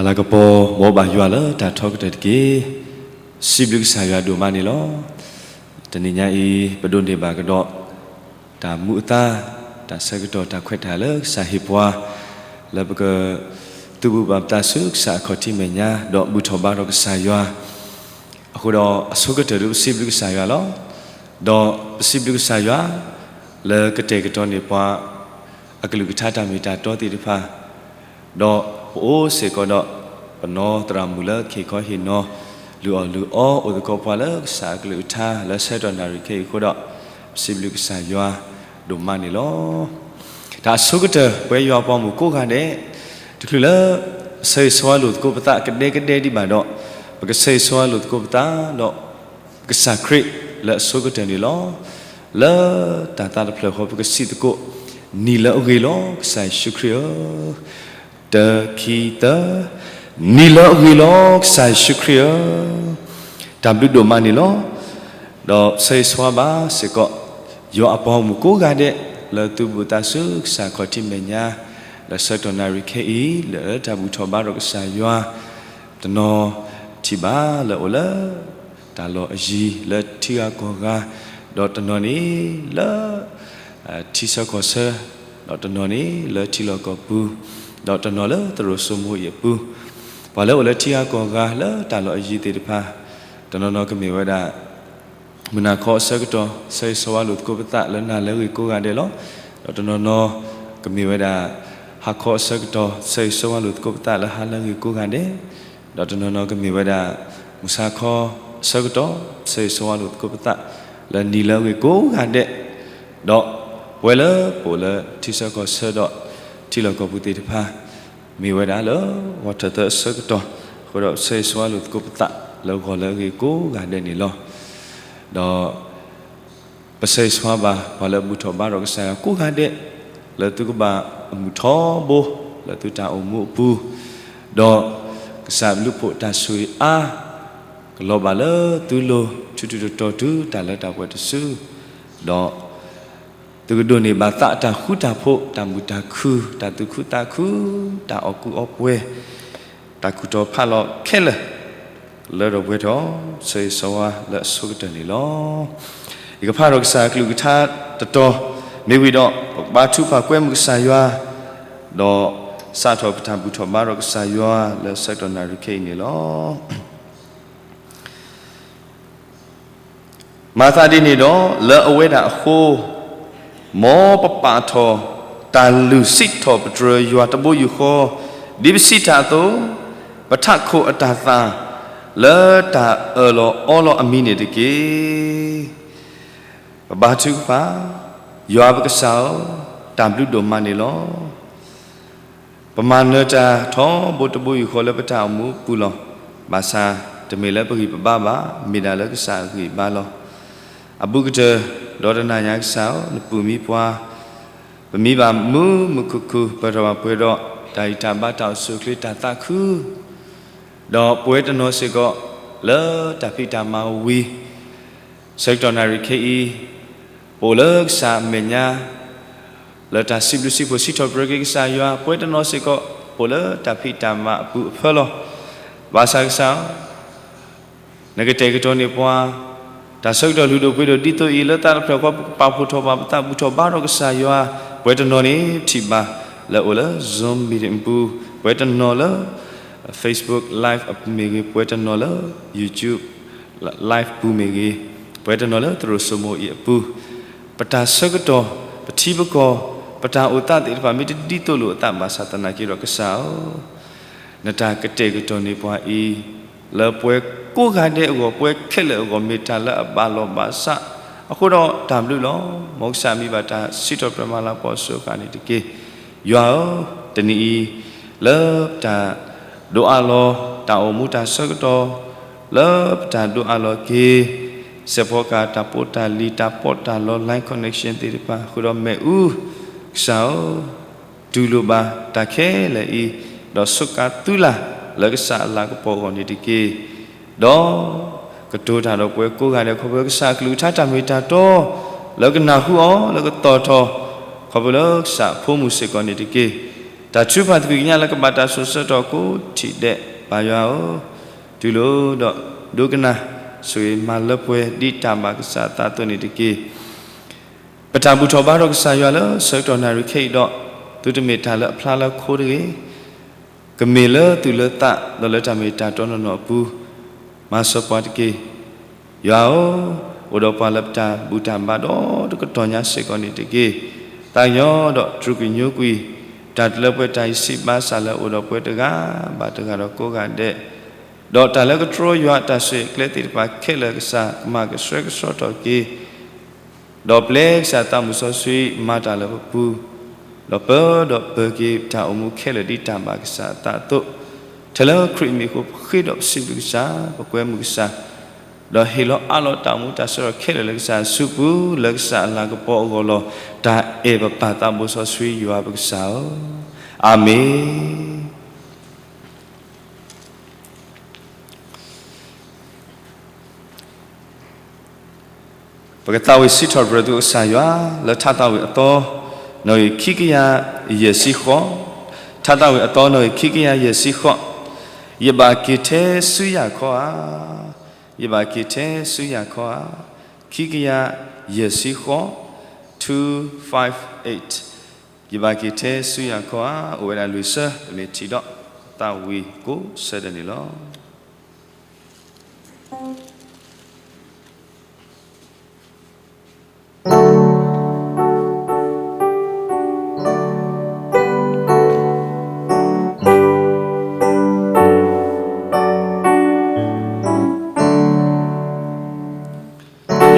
အလၤကပီၤ မ်ဘၣ်ယွၤလၢတၢ်ထီကတၢၢ်တက့ၢ်. စံးဘျုးကစၢ်ယွၤဒိၣ်မးန့ၣ်လီၤ. တနံၤညါအံၤ ပဒိးန့ၢ်ဘၣ်ကဒီး တၢ်မူအသါ, တၢ်ဆၢကတီၢ် တၢ်ခွဲးတၢ်ယာ်လၢကစၢ်ဟ့ၣ်ပှၤ, လၢပက သုးဘူးဘၣ်ပသးဆူကစၢ်အခီၣ်ထံးမဲာ်ညါ ဒီးဘူၣ်ထီၣ်ဘါထီၣ်ကစၢ်ယွၤ, အဃိဒီး အဆိကတၢၢ်ဒၣ်ပစံးဘျုးကစၢ်ယွၤလီၤ. ဒီးပစံးဘျုးကစၢ်ယွၤ လၢကတဲာ်ကတီၤန့ၢ်ပှၤ အကလုၢ်ကထါတၢ်မ့ၢ်တၢ်တီသ့ၣ်တဖၣ်, ဒီးပအိၣ်စ့ၢ်ကီးဒီး ပနီၢ်သရၣ်မုၣ်လၢကဟ့ၣ်ခီဟ့ၣ်နီၤ လုၢ်အီၣ်လုၢ်အီအိၣ်သကိးပှၤလၢကစၢ်အကလုၢ်ကထါလၢဆၢကတီၢ်နၣ်ရံၣ်ခဲအံၤအဃိဒီး ပစံးဘျုးကစၢ်ယွၤဒိၣ်မးန့ၣ်လီၤ. တၢ်အဆိကတၢၢ် ပဝဲယွၤအပှၤမုၣ်ကိးဂၤဒဲး တချုးလၢ ဆၢဂ့ၤဆၢဝါလိာ်သကိးပသးကဒဲကဒဲဒံးဘၣ်ဒီး ပကဆၢဂ့ၤဆၢဝါလိာ်သကိးပသးဒီး ကစၢ်ခရံာ်လၢအဆိကတၢၢ်န့ၣ်လီၤ. လၢတၢ်သးတဖျၢၣ်ဃီ ပကစံးသကိး နံၤလၢအဂ့ၤလီၤ ကစၢ်ယ့ၣ်ၡူးခရံာ်ဧၢ, တၢ ခံ သၢ, နံၤလၢအဂ့ၤလီၤ ကစၢ်ယ့ၣ်ၡူးခရံာ်ဧၢ, တၢ်ဘျုးဒိၣ်မးန့ၣ်လီၤ. ဒီးဆၢဂ့ၤဆၢဝါဘၣ်စ့ၢ်ကီး ယွၤအပှၤဂီၢ်မုၢ်ကိးဂၤဒဲး လၢသုးဘူးသးဆူကစၢ်ခီၣ်ထံးမဲာ်ညါ လၢဆၢကတီၢ်နၣ်ရံၣ်ခဲအံၤ လၢတၢ်ဘူၣ်ထီၣ်ဘါထီၣ်ကစၢ်ယွၤ, တနီၤထံၣ်ဘၣ်လၢအိၣ်လၢ တၢ်လီၢ်အယံၤ လၢထံဂၤကီၢ်ဂၤ, ဒီးတနီၤန့ၣ်လၢ ထံဆၢကီၢ်ဆၢ, ဒီးတနီၤန့ၣ်လၢထံလီၢ်ကီၢ်ပူၤ, ဒီးတနီၤလၢသရိာ်စိမိၤအံၤအပူၤ, ပှၤလၢအိၣ်လၢထံဂၤကီၢ်ဂၤလၢတၢ်လီၢ်အယံၤသ့ၣ်တဖၣ်, တနီၤနီၤကမ့ၢ်ဝဲဒၣ် မုၢ်နၤခီအဆၢကတီၢ် ဆၢဂ့ၤဆၢဝါလိာ်သကိးပသးလၢနၤလၢအဂ့ၤကိးဂၤဒဲးလီၤ. ဒီးတနီၤနီၤကမ့ၢ်ဝဲဒၣ် ဟါခီအဆၢကတီၢ် ဆၢဂ့ၤဆၢဝါလိာ်သကိးပသးလၢဟါလၢအဂ့ၤကိးဂၤဒဲး, ဒီးတနီၤနီၤကမ့ၢ်ဝဲဒၣ် မုၢ်ဆါခီအဆၢကတီၢ် ဆၢဂ့ၤဆၢဝါလိာ်သကိးပသးလၢနံၤလၢအဂ့ၤကိးဂၤဒဲး, ဒီးပဝဲလၢပအိၣ်လၢထံဆၢကီၢ်ဆၢဒီးထံလီၢ်ကီၢ်ပူၤသ့ၣ်တဖၣ် မ့ၢ်ဝဲဒၣ်လၢဂီၤထၢၣ်သၢအဆၢကတီၢ်, အဃိဒီးပဆၢဂ့ၤဆၢဝါလိာ်သကိးပသးလၢဂီၤလၢအဂ့ၤကိးဂၤဒဲးန့ၣ်လီၤ. ဒီး ပဆၢဂ့ၤဆၢဝါဘၣ် ပှၤလၢအဘူၣ်ထီၣ်ဘါထီၣ်ကစၢ်ယွၤကိးဂၤဒဲး လၢသုကဘၣ်အမုာ်ထီဘိ လၢသုတၢ်အိၣ်မူအပူၤ, ဒီးကစၢ်ဘျုးဖှိၣ်တၢ်ဆိၣ်ဂ့ၤအါ ကလီၤဘၣ်လၢသုလိၤထူးထူးတီၤတီၤတုၤတၢ်လၢတၢ်ပှဲၤတစု, ဒီး သုကဒိးန့ၢ်ဘၣ်သးအတၢ်ဃူတၢ်ဖိး တၢ်မုာ်တၢ်ခုၣ် တၢ်သူၣ်ခုသးခု တၢ်အီၣ်ကူအီပှဲၤ တၢ်ကူၣ်ထီၣ်ဖးလီၤခဲလၢာ် လၢထီၣ်ပှဲၤထီၣ် ဆၢဂ့ၤဆၢဝါလၢအဆိကတၢၢ်န့ၣ်လီၤ. ယကဖးဒီးကစၢ်အကလုၢ်ကထါတတီၤ မ့ၢ်ဝံၤဒီး ပကဘါထုကဖၣ်ကွဲမုာ်ကစၢ်ယွၤ ဒီးစးထီၣ်ပတၢ်ဘူၣ်ထီၣ်ဘါထီၣ်ကစၢ်ယွၤလၢဆၢကတီၢ်နၣ်ရံၣ်ခဲအံၤန့ၣ်လီၤ. မၤသးဒ်န့ၣ်ဒီး လၢအဝဲဒၣ်အဃိ, မ်ပပာ်ထီၣ်တၢ်လုၢ်စံးထီၣ်ပတြၢၤယွၤတဘိယူၢ်ဃီ, ဒ်ပစံးတၢ်အသိး, ပထးခိၣ်အတၢ်သၣ် လၢတၢ်အၢၣ်လီၤအီလီၤအမံၤန့ၣ်တက့ၢ်. ပဘါထုကဖၣ်, ယွၤပကစၢ်ဧၢ, တၢ်ဘျုးဒိၣ်မးန့ၣ်လီၤ. ပမၤနၢၤတၢ်ထီဘိတဘိယူၢ်ဃီလၢပတၢ်အိၣ်မူအပူၤလီၤ. ဘၣ်ဆၣ်တမ့ၢ်လၢပဂံၢ်ပဘါဘၣ်, မ့ၢ်ဒၣ်လၢကစၢ်အဂံၢ်အဘါလီၤ. အဘူးကတၢၢ် ဒီတနၤညါကစၢ်ဧၢ, နပူၤမံပှၤ, ပမံဘၣ်မုာ်မုာ်ခုၣ်ခုၣ် ပၢၢ်ထီၣ်ဘၣ်ပှဲၤဒီး တၢ်ဂံၢ်တၢ်ဘါတၢ်အိၣ်ဆူၣ်အိၣ်ချ့တၢ်သးခု, ဒီးပဝဲတနီၤစ့ၢ်ကီး လၢတၢ်ဖံးတၢ်မၤဝံၤ ဆၢကတီၢ်နၣ်ရံၣ်ခဲအံၤ ပအိၣ်လၢကစၢ်အမဲာ်ညါ လၢတၢ်စံးဘျုးစံးဖှိၣ်စံးထီၣ်ပတြၢၤက့ၤကစၢ်ယွၤ, ပဝဲတနီၤစ့ၢ်ကီး ပအိၣ်လၢတၢ်ဖံးတၢ်မၤအပူၤအဖၢလီၤ. ဘၣ်ဆၣ်ကစၢ်ဧၢ, နကတဲာ်ကတီၤန့ၢ်ပှၤ, တၢ်ဆၢကတီၢ်လုၢ်ဒိၣ်ပှ့ၤဒိၣ်ဒ်သိးအံၤ လၢသးတဖျၢၣ်ဃီ ပကပာ်ဖှိၣ်ထီၣ်ဘၣ်ပသးဘူၣ်ထီၣ်ဘါထီၣ်ကစၢ်ယွၤ, ပဝဲတနီၤန့ၣ်ထံၣ်ဘၣ်လၢအိၣ်လၢ Zoom meeting အပူၤ, ပဝဲတနီၤလၢ Facebook Live အပူၤမ့ၢ်ဂ့ၤ, ပဝဲတနီၤလၢ YouTube Live ပူၤမ့ၢ်ဂ့ၤ, ပဝဲတနီၤလၢသရိာ်စိမိၤအံၤအပူၤ, ပတၢ်ဆၢကတီၢ်, ပထံပကီၢ်, ပတၢ်အိၣ်သးသ့ၣ်တဖၣ် မ့ၢ်တဒ်သိးလိာ်အသးဘၣ်ဆၣ်သနာ်က့ဒီးကစၢ်ဧၢ, နတၢ်ကတဲာ်ကတီၤန့ၢ်ပှၤအံၤ, လၢပဝဲကိးဂၤဒဲးအဂီၢ်, ပဝဲခဲလၢာ်အဂီၢ် မ့ၢ်တၢ်လၢအဘၣ်လီၤဘၣ်စး, အဃိဒီးတၢ်ဘျုးလီၤ. မ်ကစၢ်မံဘၣ်တၢ်စံးထီၣ်ပတြၢၤမၤလၤကပီၤအစိၤအဃၣ်န့ၣ်တက့ၢ်. ယွၤဧၢ, တနံၤအံၤ လၢပတၢ်ဒိးအးလီၤ တၢ်အိၣ်မူတၢ်ဆၢကတီၢ်, လၢပတၢ်ဒိးအးလီၤက့ၤ စဲးဖီကဟၣ် တၢ်ဖိတၢ်လံၤ တၢ်ပီးတၢ်လီ line connection သ့ၣ်တဖၣ် ဃုာ်ဒီးမ့ၣ်အူ, ကစၢ်ဧၢ, တူၢ်လိာ်ဘၣ်တၢ်ခဲလၢာ်အံၤ, ဒီးစူးကါသုလၢ်လၢကစၢ်အလၤကပီၤအဂီၢ်န့ၣ်တက့ၢ်. ဒီးကတိၤတၢ်ဒီးပဝဲကိးဂၤဒဲး ခီဖျိကစၢ်အကလုၢ်ကထါတၢ်မ့ၢ်တၢ်တီ လၢကနၢ်ဟူအီၤ လၢကသီၣ်ထီၣ်, ခီဖျိလၢကစၢ်အဖိမုၣ်စ့ၢ်ကီးန့ၣ်တက့ၢ်. တၢ်ထုကဖၣ်သကွံာ်ကညးလၢကဘၣ်တၢ်ဆိၣ်ဂ့ၤဆိၣ်ဝါကိးထံၣ်ဒဲး ပၢ်ယွၤဧၢ, တူၢ်လိာ်ဒီးဒိကနၣ်ဆိၣ်ဂ့ၤမၤလၢပှဲၤဒ်တၢ်ဘၣ်ကစၢ်အသးအသိးန့ၣ်တက့ၢ်. ပတၢ်ဘူၣ်ထီၣ်ဘါထီၣ်ကစၢ်ယွၤလၢဆၢကတီၢ်နၣ်ရံၣ်ခဲအံၤဒီး, သုတမ့ၢ်တၢ်လၢအဖျါလၢခိတဂ့ၤ, ကမ့ၢ်လၢသူၣ်လၢသး ဒီးလၢတၢ်မ့ၢ်တၢ်တီနီၢ်နီၢ်အပူၤ, မၤစၢၤပှၤတက့ၢ်. ယွၤဧၢ, အိၣ်ဒီးပှၤလၢပတၢ်ဘူၣ်တၢ်ဘါဒီးတကတီၢ်ညါစ့ၢ်ကီးန့ၣ်တက့ၢ်. သးကညီၤဒီးတြူာ်ကညိကွံာ် တၢ်တလၢပှဲၤတၢ်ယစံးဘါစၢ်လၢအိၣ်ဒီးပှၤတဂၤဘၣ်တဂၤဒီးကိးဂၤဒဲး, ဒီးတၢ်လၢကတြီယွၤအတၢ်ဆိၣ်ဂ့ၤအကျဲသ့ၣ်တဖၣ်ခဲလၢာ်ကစၢ် ကမၤကဆှဲကဆှီထီၣ်က့ၤ ဒီးပျဲကစၢ်သးမုၢ်စီဆှံမၤတၢ်လၢပပူၤ, ဒီးပၢဒီးပၢၤက့ၤတၢ်အိၣ်မူခဲလၢာ်ဒ်တၢ်ဘၣ်ကစၢ်အသးအသိး, ထဲလၢခရံာ်အမံၤအဃိ ပဃ့ဒီးပစံးဘျုးကစၢ် ပကွဲမုာ်ကစၢ်, ဒီးဟ့ၣ်လီၤအးလီၤတၢ်အိၣ်မူတၢ်ဆၢကတီၢ်ခဲလၢာ်လၢကစၢ်အစုပူၤ လၢကစၢ်အလၤကပီၤအဂီၢ်လီၤ. တၢ်အဲၣ်ပပၢ်သးဘိစီဆှံယွၤပကစၢ်ဧၢ, အၤမ့ၣ်. ပကသးဝံၣ်စံးထီၣ်ပတြၢၤသုကစၢ်ယွၤ လၢထါသးဝံၣ်အသီ နီၣ်ဂံၢ်ခံကယၤယဲၢ်ဆံဃိး, ထါသးဝံၣ်အသီနီၣ်ဂံၢ်ခံကယၤယဲၢ်ဆံဃိး, ယဘၣ်က့ၤထဲဆူယၤခီဧါ, ယဘၣ်က့ၤထဲဆူယၤခီဧါ, ခံကယၤယဲၢ်ဆံဃိး, two five eight, ယဘၣ်က့ၤထဲဆူယၤခီဧါ, အိၣ်ဝဲဒၣ်လွံၢ်ဆၢ ပမ့ၢ်ထံၣ်ဒီး သးဝံၣ်ကိးဆၢဒၢးန့ၣ်လီၤ.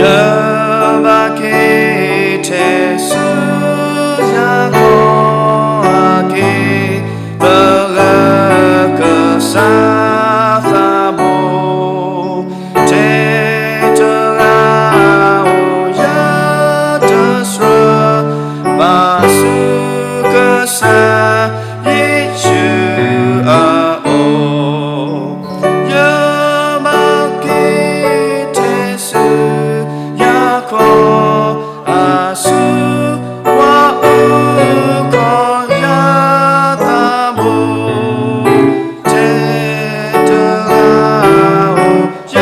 ယဘၣ်က့ၤထဲဆူယၤခီအက့ၤ ပလၢကစၢ်သးဘိ ထဲတဂၤဧိၤ ယတဆှၢ ဘၣ်ဆူကစၢ်ယ့ၣ်ၡူးအအိၣ်, ယဘၣ်က့ၤထဲဆူယၤခီ အဆူပှၤအုၣ်ကီၤယၤ သးဘိ ထဲတဂၤဧိၤ ယ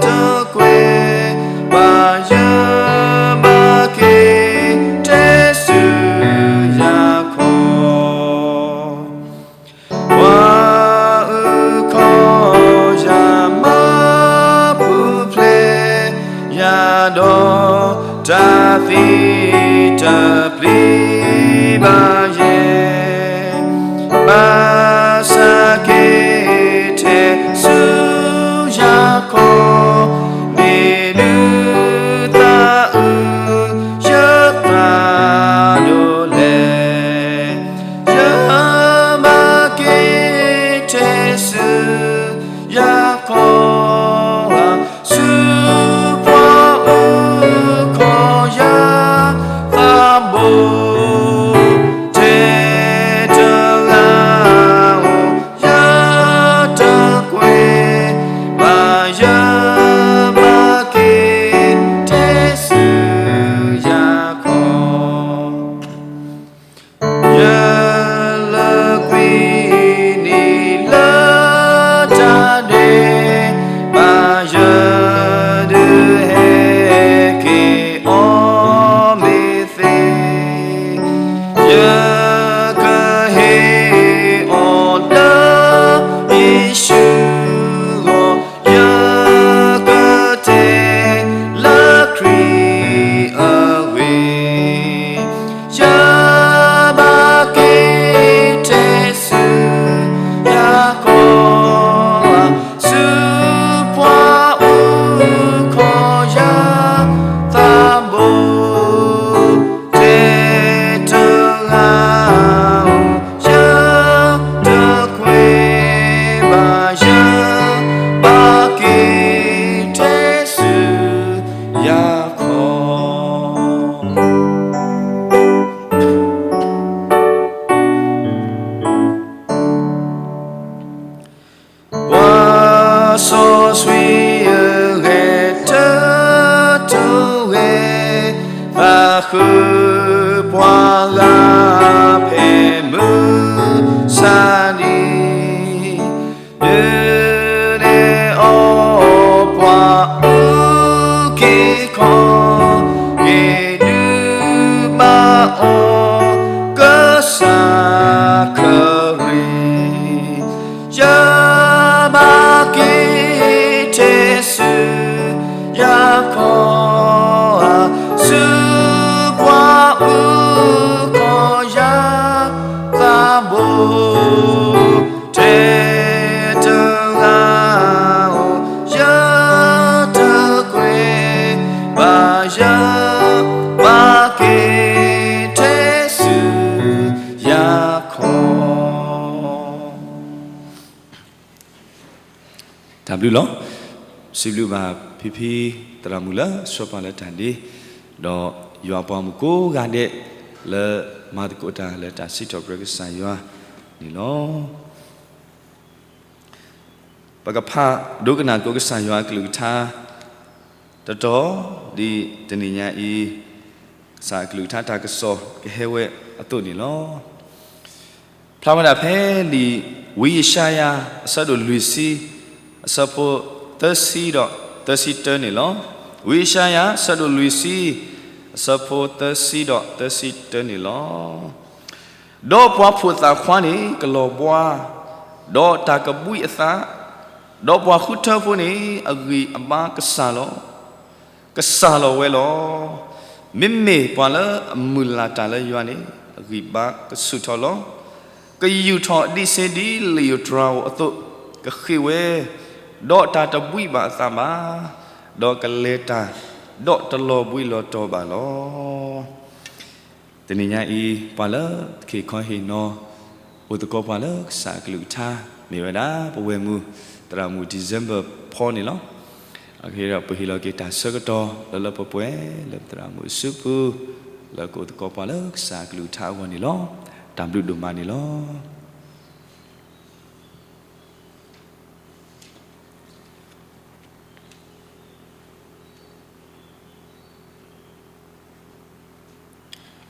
တကွဲးဘၣ် ယဘၣ်က့ၤထဲဆူယၤခီ ပှၤအုၣ်ကီၤယၤမၤပူၤဖျဲးယၤဒီး တၢ်သံတပျံၤဘၣ်ယဲ, ဘၣ်ဆၣ်က့ၤထဲဆူယၤခီ မ့ၢ်ဒုးသးအုးယသးဒိၣ်လဲၣ်, ယဘၣ်က့ၤထဲဆူယၤခီဧါ, ဆူပှၤအုၣ်ကီၤယၤသးဘိ, ထဲတဂၤဧိၤ ယတကွဲးဘၣ် ယဘၣ်က့ၤထဲဆူယၤခီ ယလၢကွံာ်နံၣ်လၢတၢ်ဒဲးဘး ယဒုးဟဲက့ၤအီၤမ့ၢ်သ့, ယကဟ့ၣ်အီၤလၢယ့ၣ်ၡူးအဂီၢ်, ယကတဲလၢခရံာ်အဂ့ၢ်, ယဘၣ်က့ၤထဲဆူယၤခီဧါ, ဆူပှၤအုၣ်ကီၤယၤသးဘိ, ထဲတဂၤဧိၤ ယတကွဲးဘၣ် ယဘၣ်က့ၤထဲဆူယၤခီ ပှၤစီဆှံအဂဲၤတၢ်တဂဲၤ, သးဃုပှၤဂၤဖဲမုၢ် က့ၤခီ က့ၤဒုးဘၣ်အီၤ ကစၢ်ခရံာ် ယဘၣ်က့ၤထဲဆူ ယၤခီဧၢ, ဆူပှၤအုၣ်ကီၤယၤသးဘိ ထဲတဂၤဧိၤ ယတကွဲးဘၣ်ယၤ ဘၣ်က့ၤထဲဆူယၤခီ. တၢ်ဘျုးလီၤ. စံးဘျုးဘၣ်ဖံဖံသရၣ်မုၣ်လၢဆိပာ်လၢတၢ်ဒ့, ဒီးယွၤပှၤမုၣ်ကိးဂၤဒဲး လၢမၤသကိးတၢ်လၢတၢ်စံးထီၣ်ပတြၢၤကစၢ်ယွၤန့ၣ်လီၤ. ပကဖးဒိကနၣ်ကိးကစၢ်ယွၤအကလုၢ်ကထါ တတီၤ, ဒ်တနံၤညါအံၤ ကစၢ်အကလုၢ်ကထါတၢ်ကစီၣ်ကဟဲဝဲအသိးန့ၣ်လီၤ. ဖျါဝဲဒၣ်ဖဲလံာ် ဝံယၡါယၤ အဆၢဒိၣ်လွံၢ်ဆံ အဆၢဖိသၢဆံဒီးသၢဆံတၢန့ၣ်လီၤ. ဝံယၡါယၤ အဆၢဒိၣ်လွံၢ်ဆံ အဆၢဖိသၢဆံဒီးသၢဆံတၢန့ၣ်လီၤ. ဒီးပှၤဖိးသးခွါန့ၣ် ကလီၤဘှါ, ဒီးတၢ်ကဘှံးအသး, ဒီးပှၤဃုထၢဖိန့ၣ် အဂံၢ်အဘါကစၢ်လီၤ. ကစၢ်လီၤဝဲလီၤ. မ့မ့ၢ်ပှၤလၢအမုၢ်လၢ်တၢ်လၢယွၤန့ၣ် အဂံၢ်ဘါကဆူၣ်ထီၣ်လီၤ. ကယူာ်ထီၣ်ဒံးစ့ဒ်လံာ်ဧိၤတြၤဧိၤအသိး, ကဃ့ၢ်ဝဲ, ဒီးတၢ်တဘှံးဘၣ်အသးဘၣ်, ဒီးကလဲၤတၢ်, ဒီးတလီၤဘှံးလီၤတီၤဘၣ်လီၤ. တနံၤညါအံၤ ပှၤလၢသခ့ၣ်ခီဟ့ၣ်နီၤ အိၣ်သကိးပှၤလၢကစၢ်အကလုၢ်ကထါ မ့ၢ်ဝဲဒၣ် ပဝဲၢ်မုၢ်သရၣ်မုၣ် December ဖီန့ၣ်လီၤ. အဂ့ၢ်ဒီး ပဟ့ၣ်လီၤက့ၤတၢ်ဆၢကတီၢ် လၢလၢပှဲၤပှဲၤ လၢပသရၣ်မုၣ်အစုပူၤ လၢကအိၣ်သကိးပှၤလၢကစၢ်အကလုၢ်ကထါအဂီၢ်န့ၣ်လီၤ. တၢ်ဘျုးဒိၣ်မးန့ၣ်လီၤ.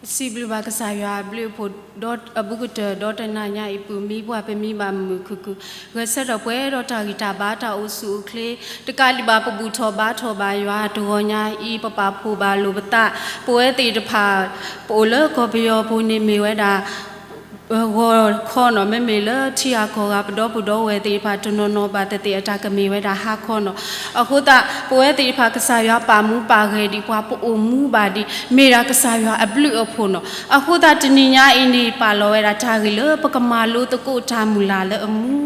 ပစံးဘျုးဘၣ်ကစၢ်ယွၤအဘျုးအဖှိၣ် ဒီးအဘူးကတၢၢ်ဒီတနၤညါအံၤ ပမံပှၤပမံဘၣ်မုာ်မုာ်ခုၣ်ခုၣ် ဂဲၤဆၢထၢၣ်ပှဲၤဒီးတၢ်ဂံၢ်တၢ်ဘါတၢ်အိၣ်ဆူၣ်အိၣ်ချ့ တကးဒံးဘၣ်ပဘူၣ်ထီၣ်ဘါထီၣ်ဘၣ်ယွၤတဂီၤညါအံၤ ပပာ်ဖှိၣ်ဘၣ်လိာ်ပသး ပဝဲသ့ၣ်တဖၣ် ပအိၣ်လၢကီၢ်ပယီၤပူၤန့ၣ်မ့ၢ်ဝဲဒၣ် ဂီၤခီနီၤ မ့မ့ၢ်လၢထံဂၤကီၢ်ဂၤ ပဒီပုၢ်ဒီဝဲၢ်သ့ၣ်တဖၣ် တနီၤနီၤဘၣ်သ့ၣ်သ့ၣ် အတၢ်ကမ့ၢ်ဝဲဒၣ်ဟါခီနီၤ. အဃိသတး ပဝဲသ့ၣ်တဖၣ် ကစၢ်ယွၤပာ်မူပာ်ဂဲၤဒံးပှၤ ပအိၣ်မူဘၣ်ဒံး မ့ၢ်ဒၣ်ကစၢ်ယွၤအဘျုးအဖှိၣ်နီၤ. အဃိသတး တနံၤညါအံၤန့ၣ် ပာ်လီၤဝဲဒၣ်တၢ်ဂ့ၢ်လၢ ပကမၤလိသကိးတၢ်မုၢ်လၢ်လၢအမူ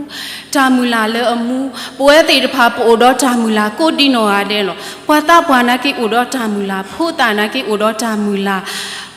တၢ်မုၢ်လၢ်လၢအမူ, ပဝဲသ့ၣ်တဖၣ် ပအိၣ်ဒီးတၢ်မုၢ်လၢ်ကိးဒံနီၢ်ဂၤဒဲးနီၤ. ပှၤသးပှၢ်နာ်က့အိၣ်ဒီးတၢ်မုၢ်လၢ်, ဖိသၣ်နာ်က့အိၣ်ဒီးတၢ်မုၢ်လၢ်,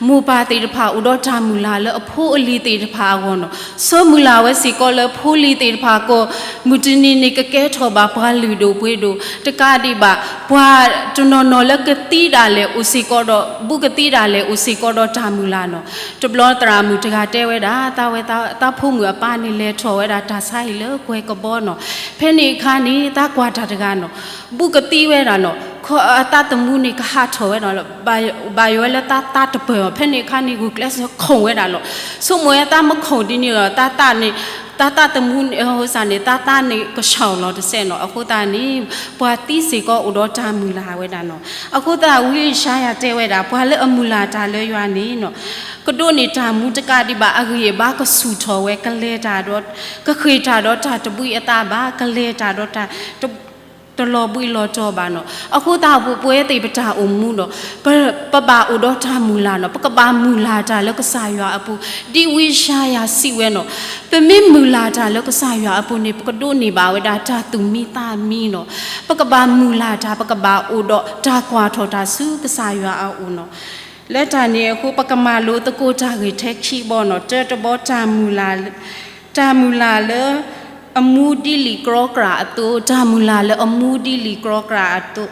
မိၢ်ပၢ်သ့ၣ်တဖၣ်အိၣ်ဒီးတၢ်မုၢ်လၢ်လၢအဖိအလံၤသ့ၣ်တဖၣ်အဂီၢ်နီၤ. ဆၢမုၢ်လၢ်ဝဲစ့ၢ်ကီးလၢဖိလံၤသ့ၣ်တဖၣ်ကီး မုၢ်တနံၤန့ၣ်ကကဲထီၣ်ဘၣ်ပှၤလုၢ်ဒိၣ်ပှ့ၤဒိၣ်, တကးဒံးဘၣ် ပှၤတနီၤနီၤလၢကသံဒၣ်လဲာ်အိၣ်စ့ၢ်ကီးဒီး ဘူးကသံဒၣ်လဲာ်အိၣ်စ့ၢ်ကီးဒီးတၢ်မုၢ်လၢ်နီၤ. တဘျီသရၣ်မုၣ်တဂၤတဲဝဲဒၣ် သးဝဲသးဖိမုၣ်အပၢ်န့ၣ် လဲၤထီၣ်ဝဲဒၣ်တၢ်ဆါဟံၣ်လၢကွဲၤကဘီနီၤ. ဖဲန့ၣ်အခါန့ၣ် သးကွၢ်တၢ်တဂၤနီၤ ဘူးကသံဝဲဒၣ်နီၤ, ခီအသးသမူန့ၣ်ကဟးထီၣ်ဝဲဒၣ်လီၤ. ဘၣ်ယိၣ်ဝဲလၢသးသးတပၢၢ်အီၤ, ဖဲန့ၣ်အခါန့ၣ် ဂုာ်ကျဲးစၢးခိၣ်ဝဲဒၣ်လီၤ. ဆိကမိၣ်ဝဲသးမ့ၢ်ခိၣ်ဒ်န့ၣ်ဒီး သးသးန့ၣ် သးသးသမူန့ၣ် ဟိစၢ်န့ၣ် သးသးန့ၣ်ကဆှီလီၤတစဲးနီၤ. အဃိသတးန့ၣ် ပှၤသံစ့ၢ်ကီးအိၣ်ဒီးတၢ်မုၢ်လၢ်ဝဲဒၣ်နီၤ. အဃိသတး ဝံယၡါယၤတဲဝဲဒၣ် ပှၤလၢအမုၢ်လၢ်တၢ်လၢယွၤန့ၣ်နီၤ ကဒိးန့ၢ်တၢ်မူတကးဒံးဘၣ် အဂံၢ်အဘါကဆူၣ်ထီၣ်ဝဲ ကလဲၤတၢ်ဒီး ကဃ့ၢ်တၢ်ဒီးတၢ်တဘှံးအသးဘၣ်, ကလဲၤတၢ်ဒီးတၢ် တလီၤဘှံးလီၤတီၤဘၣ်နီၤ. အဃိသတး ပဝဲသ့ၣ်ပတၢ်အိၣ်မူဒီး ပ ပဘၣ်အိၣ်ဒီးတၢ်မုၢ်လၢ်နီၤ, ပကဘၣ်မုၢ်လၢ်တၢ်လၢကစၢ်ယွၤအပူၤ, ဒ်ဝံယၡါယၤစံးဝဲနီၤ, ပမ့ၢ်မုၢ်လၢ်တၢ်လၢကစၢ်ယွၤအပူၤန့ၣ် ပကဒိးန့ၢ်ဘၣ်ဝဲဒၣ်တၢ်သူၣ်မံသးမံနီၤ. ပကဘၣ်မုၢ်လၢ်တၢ်, ပကဘၣ်အိၣ်ဒီးတၢ်ကွၢ်ထီၣ်တၢ်ဆူကစၢ်ယွၤအအိၣ်နီၤ. လၢတၢ်န့ၣ်အဃိ ပကမၤလိသကိးတၢ်ဂ့ၢ်ထဲခံဘီနီၤ. တၢတဘီ တၢ်မုၢ်လၢ်လၢ တၢ်မုၢ်လၢ်လၢအမူဒ်လံာ်ကြီကြာ်အသိး, တၢ်မုၢ်လၢ်လၢအမူဒ်လံာ်ကြီကြာ်အသိး,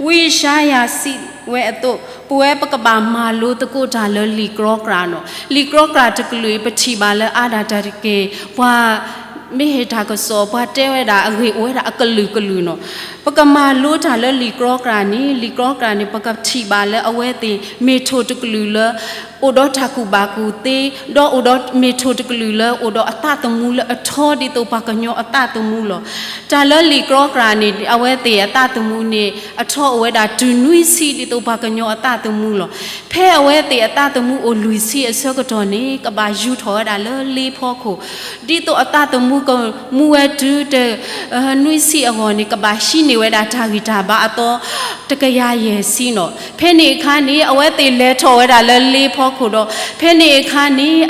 ဝံယၡါယၤစံးဝဲအသိး, ပဝဲပကဘၣ်မၤလိသကိးတၢ်လၢလံာ်ကြီကြာ်နီၤ. လံာ်ကြီကြာ်တကလုာ်အံၤ ပထံၣ်ဘၣ်လၢအါဒၣ်တၢ်တက့ၢ်, ပှၤမ့ၢ်ဟ့ၣ်တၢ်ကစီၣ် ပှၤတဲဝဲဒၣ်အဂ့ၢ်အိၣ်ဝဲဒၣ်အကလုာ်ကလုာ်နီၤ. ပကမၤလိတၢ်လၢလံာ်ကြီကြာ်န့ၣ်, လံာ်ကြီကြာ်န့ၣ် ပကထံၣ်ဘၣ်လၢအဝဲသ့ၣ်မ့ၢ်ထိၣ်တကလုာ်လၢ အိၣ်ဒီးတၢ်ကူၣ်ဘၣ်ကူၣ်သ့, ဒီးအိၣ်ဒီးမ့ၢ်ထိၣ်တကလုာ်လၢအိၣ်ဒီးအသးသမူလၢအထီဒ်သိးပှၤကညီအသးသမူလီၤ. တၢ်လၢလံာ်ကြီကြာ်န့ၣ် အဝဲသ့ၣ်အသးသမူန့ၣ် အထီအိၣ်ဝဲဒၣ်တုၤနွံဆံဒ်သိးပှၤကညီအသးသမူလီၤ. ဖဲအဝဲသ့ၣ်အသးသမူအိၣ်လွံၢ်ဆံအဆၢကတီၢ်န့ၣ် ကဘၣ်ယူၤထီၣ်ဝဲဒၣ်လၢလ့ဖီခိၣ် ဒ်သိးအသးသမူကမူဝဲတုၤတ နွံဆံအဂီၢ်န့ၣ် ကဘၣ်ဟံးန့ၢ်ဝဲဒၣ်တၢ်ဂံၢ်တၢ်ဘါအသီ တကယၤယဲၢ်ဆံနီၤ. ဖဲန့ၣ်အခါန့ၣ် အဝဲသ့ၣ်လဲၤထီၣ်ဝဲဒၣ်လၢလ့ဖီခိၣ်ဒီး ဖဲန့ၣ်အခါန့ၣ်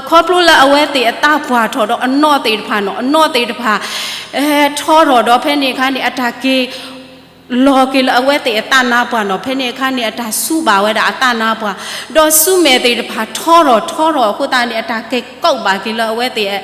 ခီဖျိလၢအဝဲသ့ၣ်အသးပှၢ်ထီၣ်ဒီးအနီၣ်သ့ၣ်တဖၣ်နီၤ, အနီၣ်သ့ၣ်တဖၣ် ထီထီၣ်ဒီး ဖဲန့ၣ်အခါန့ၣ် အတၢ်က့ၤ လီၤက့ၤလၢအဝဲသ့ၣ်အသးနါပှၢ်နီၤ. ဖဲန့ၣ်အခါန့ၣ် အတၢ်ဆူးဘၣ်ဝဲဒၣ်အသးနါပှၢ်, ဒီးဆူမဲာ်သ့ၣ်တဖၣ်ထီထီၣ်ထီထီၣ်အဃိသတးန့ၣ် အတၢ်ကဲၤကိးဘၣ်က့ၤလၢအဝဲသ့ၣ်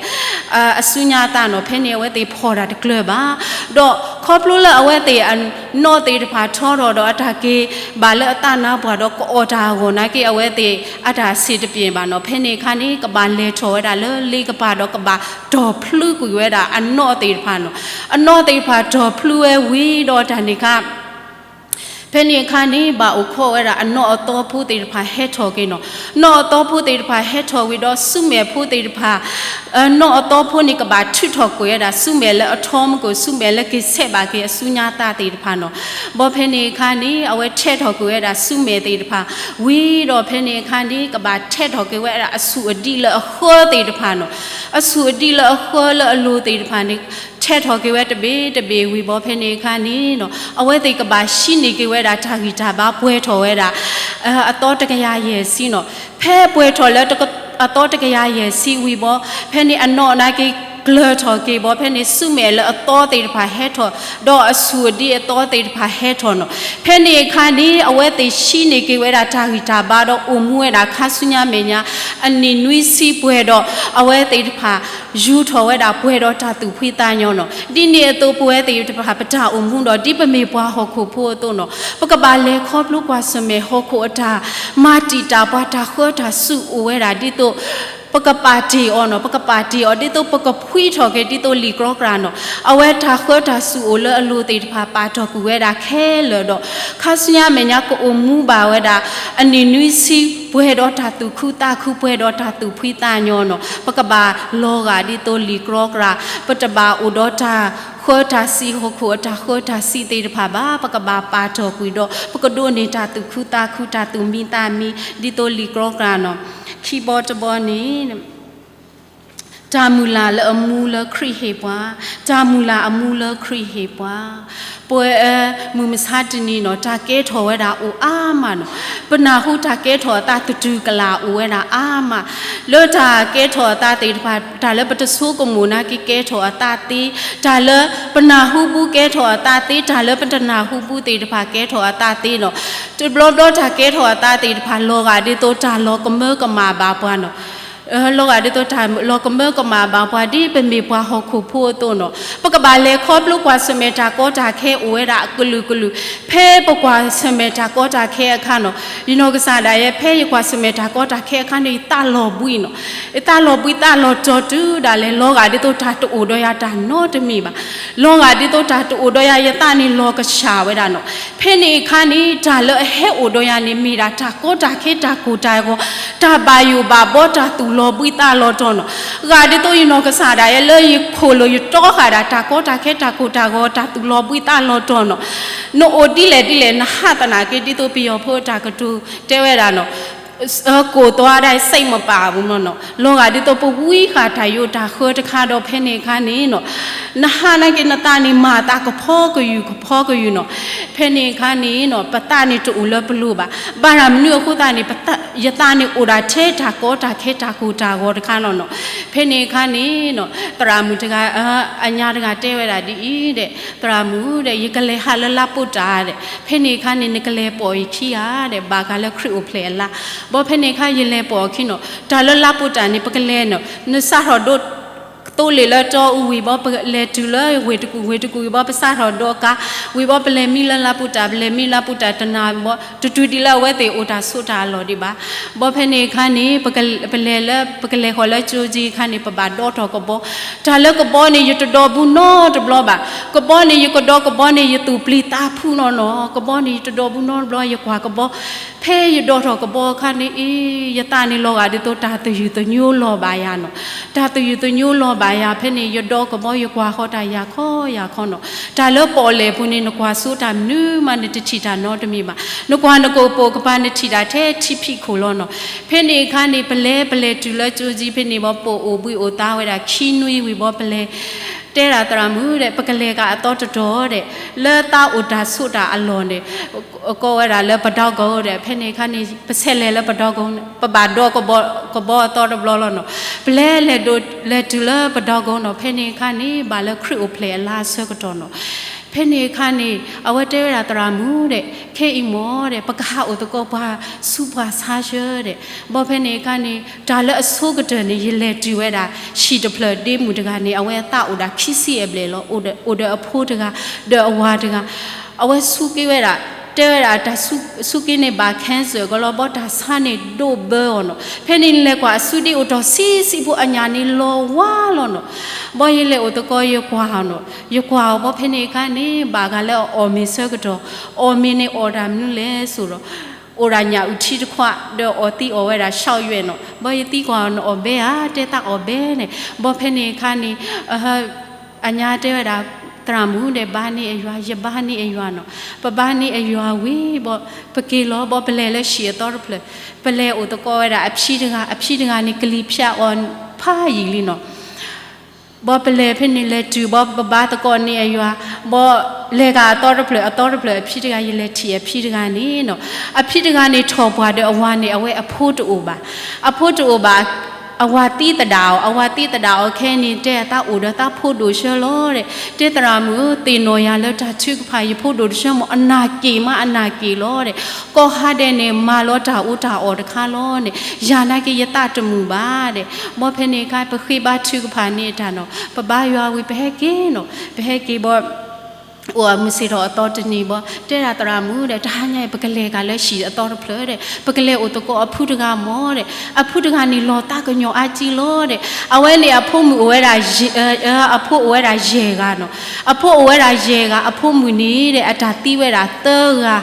အစုညါအသးနီၤ. ဖဲန့ၣ်အဝဲသ့ၣ်ဖီၣ်တၢ်တကျၢၤဘၣ်. ဒီးခီဖျိလၢအဝဲသ့ၣ်အနီၣ်သ့ၣ်တဖၣ်ထီထီၣ်ဒီးအတၢ်က့ၤဘၣ်လၢအသးနါပှၢ်ဒီး ကအီၣ်တၢ်အဂီၢ်နာ်က့ အဝဲသ့ၣ်အတၢ်ဆံးတပျ့ၤဘၣ်နီၤ. ဖဲန့ၣ်အခါန့ၣ် ကဘၣ်လဲၤထီၣ်ဝဲဒၣ်လၢလ့ကပၤဒီး ကဘၣ်တီၢ်ဖျုးကွံာ်ဝဲဒၣ်အနီၣ်သ့ၣ်တဖၣ်နီၤ. အနီၣ်သ့ၣ်တဖၣ်တီၢ်ဖျုးဝဲဝံၤဒီးတၢ်န့ၣ်အခါ ဖဲန့ၣ်အခါန့ၣ် ဘၣ်အိၣ်ခိးဝဲဒၣ်အနီၣ်အသီဖိသ့ၣ်တဖၣ်ဟဲထီၣ်က့ၤနီၤ. နီၣ်အသီဖိသ့ၣ်တဖၣ်ဟဲထီၣ်ဝံၤဒီး ဆူမဲာ်ဖိသ့ၣ်တဖၣ် နီၣ်အသီဖိန့ၣ် ကဘၣ်ထုးထီၣ်ကွံာ်ဝဲဒၣ်ဆူမဲာ်လၢအထီမုၢ်ကိၣ် ဆူမဲာ်လၢက့ၤဆဲးဘၣ်က့ၤအစုညါသးသ့ၣ်တဖၣ်နီၤ. ဘီဖဲန့ၣ်အခါန့ၣ် အဝဲထဲးထီၣ်ကွံာ်ဝဲဒၣ်ဆူမဲာ်သ့ၣ်တဖၣ် ဝံၤဒီးဖဲန့ၣ်အခါန့ၣ် ကဘၣ်ထဲးထီၣ်က့ၤဝဲဒၣ်အဆူၣ်အဒံးလၢအဃၢသ့ၣ်တဖၣ်နီၤ. အဆူၣ်အဒံးလၢအဃၢလၢအလိၤသ့ၣ်တဖၣ်န့ၣ် ထဲးထီၣ်က့ၤဝဲတဘ့ၣ်တဘ့ၣ်ဝံၤဘီ ဖဲန့ၣ်အခါန့ၣ်နီၤ အဝဲသ့ၣ်ကဘၣ်ဟံးန့ၢ်က့ၤဝဲဒၣ်တၢ်ဂံၢ်တၢ်ဘါပှဲၤထီၣ်ဝဲဒၣ် အသီတကယၤယဲၢ်ဆံနီၤ. ဖဲပှဲၤထီၣ်လၢအသီတကယၤယဲၢ်ဆံဝံၤဘီ ဖဲန့ၣ်အနီၣ်နာ်က့ကျၢၤထီၣ်က့ၤဘီ ဖဲန့ၣ်ဆူမဲာ်လၢအသီသ့ၣ်တဖၣ်ဟဲထီၣ် ဒီးအဆူၣ်အဒံးအသီသ့ၣ်တဖၣ်ဟဲထီၣ်နီၤ. ဖဲန့ၣ်အခါန့ၣ် အဝဲသ့ၣ်ဟံးန့ၢ်က့ၤဝဲဒၣ်တၢ်ဂံၢ်တၢ်ဘါဒီးအိၣ်မူဝဲဒၣ်ခါဆူညါမဲာ်ညါ အနံၣ်နွံဆံပှဲၤဒီး အဝဲသ့ၣ်တဖၣ် ယူၤထီၣ်ဝဲဒၣ်ပှဲၤဒီးတၢ်သူၣ်ဖှံသးညီနီၤ. ဒ်န့ၣ်အသိးပဝဲသ့ၣ်တဖၣ်ပတၢ်အိၣ်မူဒီး ဒ်ပမ့ၢ်ပှၤဟီၣ်ခိၣ်ဖိအသိးနီၤ ပကဘၣ်လဲၤခီဖျိကွၢ်ဆၢၣ်မဲာ်ဟီၣ်ခိၣ်အတၢ်မၤတံာ်တာ်ပှၤ တၢ်ဃၢတၢ်ဆူၣ်အိၣ်ဝဲဒၣ်ဒ်သိး ပကပာ်တ့ၢ်အီၤနီၤ, ပကပာ်တ့ၢ်အီၤဒ်သိးပကဖှံထီၣ်က့ၤဒ်သိးလံာ်ကြီကြာ်နီၤ. အဝဲတၢ်ဃၢတၢ်ဆူၣ်အိၣ်လၢအလိၤသ့ၣ်တဖၣ်ပာ်ထီၣ်ကွံာ်ဝဲဒၣ်ခဲလၢာ်ဒီး ခါဆူညါမဲာ်ညါကအိၣ်မူဘၣ်ဝဲဒၣ် အနံၣ်နွံဆံပှဲၤဒီးတၢ်သူၣ်ခုသးခု ပှဲၤဒီးတၢ်သူၣ်ဖှံသးညီနီၤ. ပကဘၣ်လီၤဂာ်ဒ်သိးလံာ်ကြီကြာ်, ပတဘၣ်အိၣ်ဒီးတၢ်ဃၢတၢ်ဆူၣ်ဟီၣ်ခိၣ်အတၢ်ဃၢတၢ်ဆူၣ်သ့ၣ်တဖၣ်ဘၣ်. ပကဘၣ်ပာ်ထီၣ်ကွံာ်ဒီး ပကဒိးန့ၢ်တၢ်သူၣ်ခုသးခု တၢ်သူၣ်မံသးမံ ဒ်သိးလံာ်ကြီကြာ်နီၤ. ခံဘီတဘီန့ၣ် တၢ်မုၢ်လၢ်လၢအမူလၢခရံာ်ဟ့ၣ်ပှၤ, တၢ်မုၢ်လၢ်အမူလၢခရံာ်ဟ့ၣ်ပှၤ. ပဝဲမုၢ်မဆါတနံၤနီၤ တၢ်ကဲထီၣ်ဝဲဒၣ်အိၣ်အါမးနီၤ. ပနၢ်ဟူတၢ်ကဲထီၣ်အသးသတူၢ်ကလာ်အိၣ်ဝဲဒၣ်အါမး, လၢတၢ်ကဲထီၣ်အသးသ့ၣ်တဖၣ် တၢ်လၢပတဆိကမိၣ်နာ်က့ကဲထီၣ်အသးသ့, တၢ်လၢပနၢ်ဟူဘၣ်ကဲထီၣ်အသးသ့, တၢ်လၢပတနၢ်ဟူဘၣ်သ့ၣ်တဖၣ်ကဲထီၣ်အသးသ့နီၤ. တဘျီဘျီတၢ်ကဲထီၣ်အသးသ့ၣ်တဖၣ် လီၤဂာ်ဒ်သိးတၢ်လီၤကမၢကမၣ်ဘၣ်ပှၤနီၤ. လီၤဂာ်ဒ်သိးတၢ်လီၤကမၢကမၣ်ဘၣ်ပှၤ ဒ်ပမ့ၢ်ပှၤဟီၣ်ခိၣ်ဖိအသိးနီၤ. ပကဘၣ်လဲၤခီဖျိကွၢ်ဆၢၣ်မဲာ်တၢ်ကီတၢ်ခဲအိၣ်ဝဲဒၣ်အကလုာ်ကလုာ်. ဖဲပကွၢ်ဆၢၣ်မဲာ်တၢ်ကီတၢ်ခဲအခါနီၤ, ယနီၢ်ကစၢ်ဒၣ်ယဲ ဖဲယကွၢ်ဆၢၣ်မဲာ်တၢ်ကီတၢ်ခဲအခါန့ၣ် ယသးလီၤဘှံးနီၤ. ယသးလီၤဘှံးသးလီၤတီၤတုၤဒၣ်လဲာ် လီၤဂာ်ဒ်သိးတၢ်တအိၣ်ဒီးယၤတၢ်နီတမံၤဘၣ်. လီၤဂာ်ဒ်သိးတၢ်တအိၣ်ဒီးယၤ ယသးန့ၣ်လီၤကဆှၣ်ဝဲဒၣ်နီၤ. ဖဲန့ၣ်အခါန့ၣ် တၢ်လၢအဟဲအိၣ်ဒီးယၤန့ၣ် မ့ၢ်ဒၣ်တၢ်ကီတၢ်ခဲ တၢ်ကိၢ်တၢ်ဂီၤ တၢ်ဘၣ်ယိၣ်ဘၣ်ဘီ တၢ်သူၣ်လီၤဘှံးသးလီၤတီၤနီၤ. ဂာ်ဒ်သိးယနီၢ်ကစၢ်ဒၣ်ယဲ လၢယခိၣ်လိၤယတီဃာ်ဒၣ် တၢ်ကီတၢ်ခဲ တၢ်ကိၢ်တၢ်ဂီၤ တၢ်သူၣ်လီၤဘှံးသးလီၤတီၤနီၤ. နအိၣ်ဒ်လဲၣ်ဒ်လဲၣ် နဟးသနာ်က့ ဒ်သိးပယီၤဖိအတၢ်ကတိၤတဲဝဲဒၣ်နီၤ ကိၢ်သွါဒၣ် စိတ်မပာဘူးနီၤ. လီၤဂာ်ဒ်သိးပဝံဃာ်တၢ်ယိးတၢ်ဃၢတခါဒီး ဖဲန့ၣ်အခါန့ၣ်နီၤ နဟးနာ်က့ နသးန့ၣ် မၤသးကဖီကယုၢ်ကဖီကယုၢ်နီၤ. ဖဲန့ၣ်အခါန့ၣ်နီၤ ပသးန့ၣ်တအိၣ်လၢပလိၤဘၣ်. ဘၣ်တၢ်မနုၤအဃိသတးန့ၣ် ယသးန့ၣ်အိၣ်ဒၣ်ထဲတၢ်ကီတၢ်ခဲ တၢ်ကိၢ်တၢ်ဂီၤတခါလီၤနီၤ. ဖဲန့ၣ်အခါန့ၣ်နီၤ သရၣ်မုၣ်တဂၤ အညါတဂၤတဲဝဲဒၣ်ဒ်အံၤဒဲး, သရၣ်မုၣ်ဒဲး ယကလဲၤဟးလၢလါပိာ်တၢ်ဒဲး, ဖဲန့ၣ်အခါန့ၣ် နကလဲၤပိာ်ယခံဂၤဒဲး ဘၣ်ဃးလၢခရံာ်အိၣ်ဖျဲၣ်အလါ. ဘီဖဲန့ၣ်အခါ ယလဲၤပိာ်အခံနီၤ တၢ်လၢလါပိာ်တၢ်န့ၣ် ပကလဲၤနီၤ နစးထီၣ်ဒိ သိလ့ၣ်လၢတီအူဝံၤဘီ ပလဲၤတုၤလၢဝ့ၢ်တကူၣ်, ဝ့ၢ်တကူၣ်ဝံၤဘီ ပစးထီၣ်ဒိးကး, ဝံၤဘီ ပလဲၤမံလၢလါပူၤတၢ်, ပလဲၤမံလါပူၤတၢ်တနၤဘီ တတုၤဒံးလၢအဝဲသ့ၣ်အိၣ်တၢ်ဆိးတၢ်အလီၢ်ဒံးဘၣ်. ဘီဖဲန့ၣ်အခါန့ၣ် ပကလဲၤလၢ ပကလဲၤဃီၤလၢကၠိကၠံအခါန့ၣ် ပဘၣ်ဒီထီၣ်ကဘီ, တၢ်လၢကဘီန့ၣ် ယတဒီဘူးနီတဘျီဘၣ်. ကဘီန့ၣ် ယကဒီကဘီန့ၣ် ယသူၣ်ပျံၤသးဖုးနီၢ်နီၢ်, ကဘီန့ၣ် ယတဒီဘူးနီတဘျီ ယကွၢ်ကဘီ ဖဲယဒီထီၣ်ကဘီအခါန့ၣ်အံၤ ယသးန့ၣ်လီၤဂာ်ဒ်သိးတၢ်သယုၢ်သညိလီၤဘၣ်ယၤနီၤ, တၢ်သယုၢ်သညိလီၤဘၣ်ယၤ. ဖဲန့ၣ် ယဒီကဘီ ယကွၢ်ဃီတၢ်ယၤခီယၤခီနီၤ, တၢ်လၢပီၣ်လဲၣ်ပူၤန့ၣ် နကွၢ်ဆိတၢ်မနုၤမး နတထံၣ်တၢ်နီတမံၤဘၣ်, နကွၢ်နကိာ်ပိာ်ကပၤ နထံၣ်တၢ်ထဲထံဖံးခိၣ်လီၤနီၤ. ဖဲန့ၣ်အခါန့ၣ် ပလဲၤ ပလဲၤတုၤလၢကၠိကၠံဖဲန့ၣ်ဘီ ပအိၣ်ဘှံးအိၣ်သါဝဲဒၣ်ခံနွံဝံၤဘီ ပလဲၤ တဲဒၣ်သရၣ်မုၣ်ဒီး ပကလဲၤကဒီးအသီတတီၤဒီး လၢသးအိၣ်တၢ်ဆိးတၢ်အလီၢ်န့ၣ် ကိးဝဲဒၣ်လၢပဒီကိဒီး ဖဲန့ၣ်အခါန့ၣ် ပဆဲးလဲၤလၢပဒီကိန့ၣ် ပဘၣ်ဒီကဘီ ကဘီအသီတဘျီလီၤနီၤ. ပလဲၤလဲၤဒိး လဲၤတုၤလၢပဒီကိနီၤ. ဖဲန့ၣ်အခါန့ၣ် ဘၣ်လၢခရံာ်အိၣ်ဖျဲၣ်အလါအဆၢကတီၢ်နီၤ. ဖဲန့ၣ်အခါန့ၣ် အဝဲတဲဝဲဒၣ်သရၣ်မုၣ်ဒီး ခဲအံၤမ့ၢ်ဒီး ပကဟးအိၣ်သကိးပှၤဆူးပှၤဆါဆှၢဒီး ဘီဖဲန့ၣ်အခါန့ၣ် တၢ်လၢအဆိကတၢၢ်န့ၣ် ယလဲၤတုၤဝဲဒၣ် ဟံၣ်တဖျၢၣ်ဒ့မုၣ်တဂၤန့ၣ် အဝဲအသးအိၣ်ဒၣ်ခံဆံအဘျဲၣ်လီၤ. အိၣ်ဒီး အိၣ်ဒီးအဖိတဂၤ ဒီးအဝၤတဂၤ အဝဲဆူးက့ဝဲဒၣ် တဲဝဲဒၣ်တၢ်ဆူးက့န့ၣ်ဘၣ် cancer ကလီၤဘီ တၢ်ဆါန့ၣ်ဒိၣ်ဘၢအီၤနီၤ. ဖဲန့ၣ်လဲၤကွၢ်အစုဒ့အိၣ်ထီၣ်ဆံးဆံးဖိ အညၣ်န့ၣ်လီၤဝါလီၤနီၤ. ဘီယလဲၤအိၣ်သကိးယကွၢ်အီၤနီၤ. ယကွၢ်အီၤဘီဖဲန့ၣ်အခါန့ၣ် ဘၣ်ဂၤလၢအအီၣ်မ့ၤဆၢကတီၢ် အီၣ်မ့ၤန့ၣ်အီၣ်တၢ်မနုၤလဲၣ်ဆိဒီး အိၣ်ဒၣ်ညၣ်အုၣ်ထံတခွး ဒီးအီၣ်သံအီၣ်ဝဲဒၣ် ရှောက်ရွက် နီၤ. ဘီယသံကွၢ်အီၤ နအီၣ်ဘဲဧါ တဲသးအီၣ်ဘဲန့ၣ်. ဘီဖဲန့ၣ်အခါန့ၣ် အညါတဲဝဲဒၣ် သရၣ်မုၣ်ဒီး ဘါန့ၢ်အယွၤ ယဘါန့ၢ်အယွၤနီၤ. ပဘါန့ၢ်အယွၤဝံၤဘီ ပက့ၤလီၤဘီ ပလဲၤလၢဟံၣ်အသီတဖျၢၣ် ပလဲၤအိၣ်သကိးဝဲဒၣ်အဖံတဂၤ အဖံတဂၤန့ၣ် ကလံၤဖၠးအီၤဖးယံာ်လံနီၤ. ဘီပလဲၤဖဲန့ၣ်လဲၤတုၤဘီ ပဘါသကိးန့ၢ်အယွၤ ဘီလဲၤကဒီးအသီတဖျၢၣ် အသီတဖျၢၣ်အဖံတဂၤ ယလဲၤထံၣ်အဖံတဂၤန့ၣ်နီၤ. အဖံတဂၤန့ၣ်ထီၣ်ပှၢ်ဒီးအဝၤန့ၣ် အဝဲအဖိတအိၣ်ဘၣ်. အဖိတအိၣ်ဘၣ် အဝၤသံသဒၣ်အီၤ အဝၤသံသဒၣ်အီၤခဲအံၤန့ၣ် တဲအသးအိၣ်ဒီးသးဖိဒိၣ်ဆၢလီၤဒီး တဲသရၣ်မုၣ်ဧၢ သ့ၣ်နီၣ်ယၤလၢတၢ်ထုကဖၣ် ယဖိဒိၣ်တဆၢမ့ၢ်အနၢ်က့ၤမးအနၢ်က့ၤလီၤဒီး ကိးဟါဒဲးန့ၣ် မၤလီၤတၢ်အူတၢ်အီၣ်တခါလီၤန့ၣ် ယၤနာ်က့ၤယသးတမုာ်ဘၣ်ဒီး ဘီဖဲန့ၣ်အခါ ပဃ့ဘါထုကဖၣ်န့ၢ်တၢ်နီၤ ပဘါယွၤဝံၤ ပဟဲက့ၤနီၤ ပဟဲက့ၤဘီ အိၣ်အမုၢ်ဆ့ၣ်ထီၣ်အသီတနံၤဘီ တဲဒၣ်သရၣ်မုၣ်ဒီး တဟါညါအံၤ ပကလဲၤကဒီးလၢဟံၣ်အသီတဖျၢၣ်ဒီး ပကလဲၤအိၣ်သကိးအဖုတဂၤမ့ၢ်ဒီး အဖုတဂၤန့ၣ်လီၤသးကညီၤအါကံလီၤဒီး အဝဲန့ၣ်အဖိမုၣ်အိၣ်ဝဲဒၣ် အဖိအိၣ်ဝဲဒၣ်ယဲၢ်ဂၤနီၤ အဖိအိၣ်ဝဲဒၣ်ယဲၢ်ဂၤ အဖိမုၣ်န့ၣ်ဒီး အတၢ်သံဝဲဒၣ်သၢဂၤ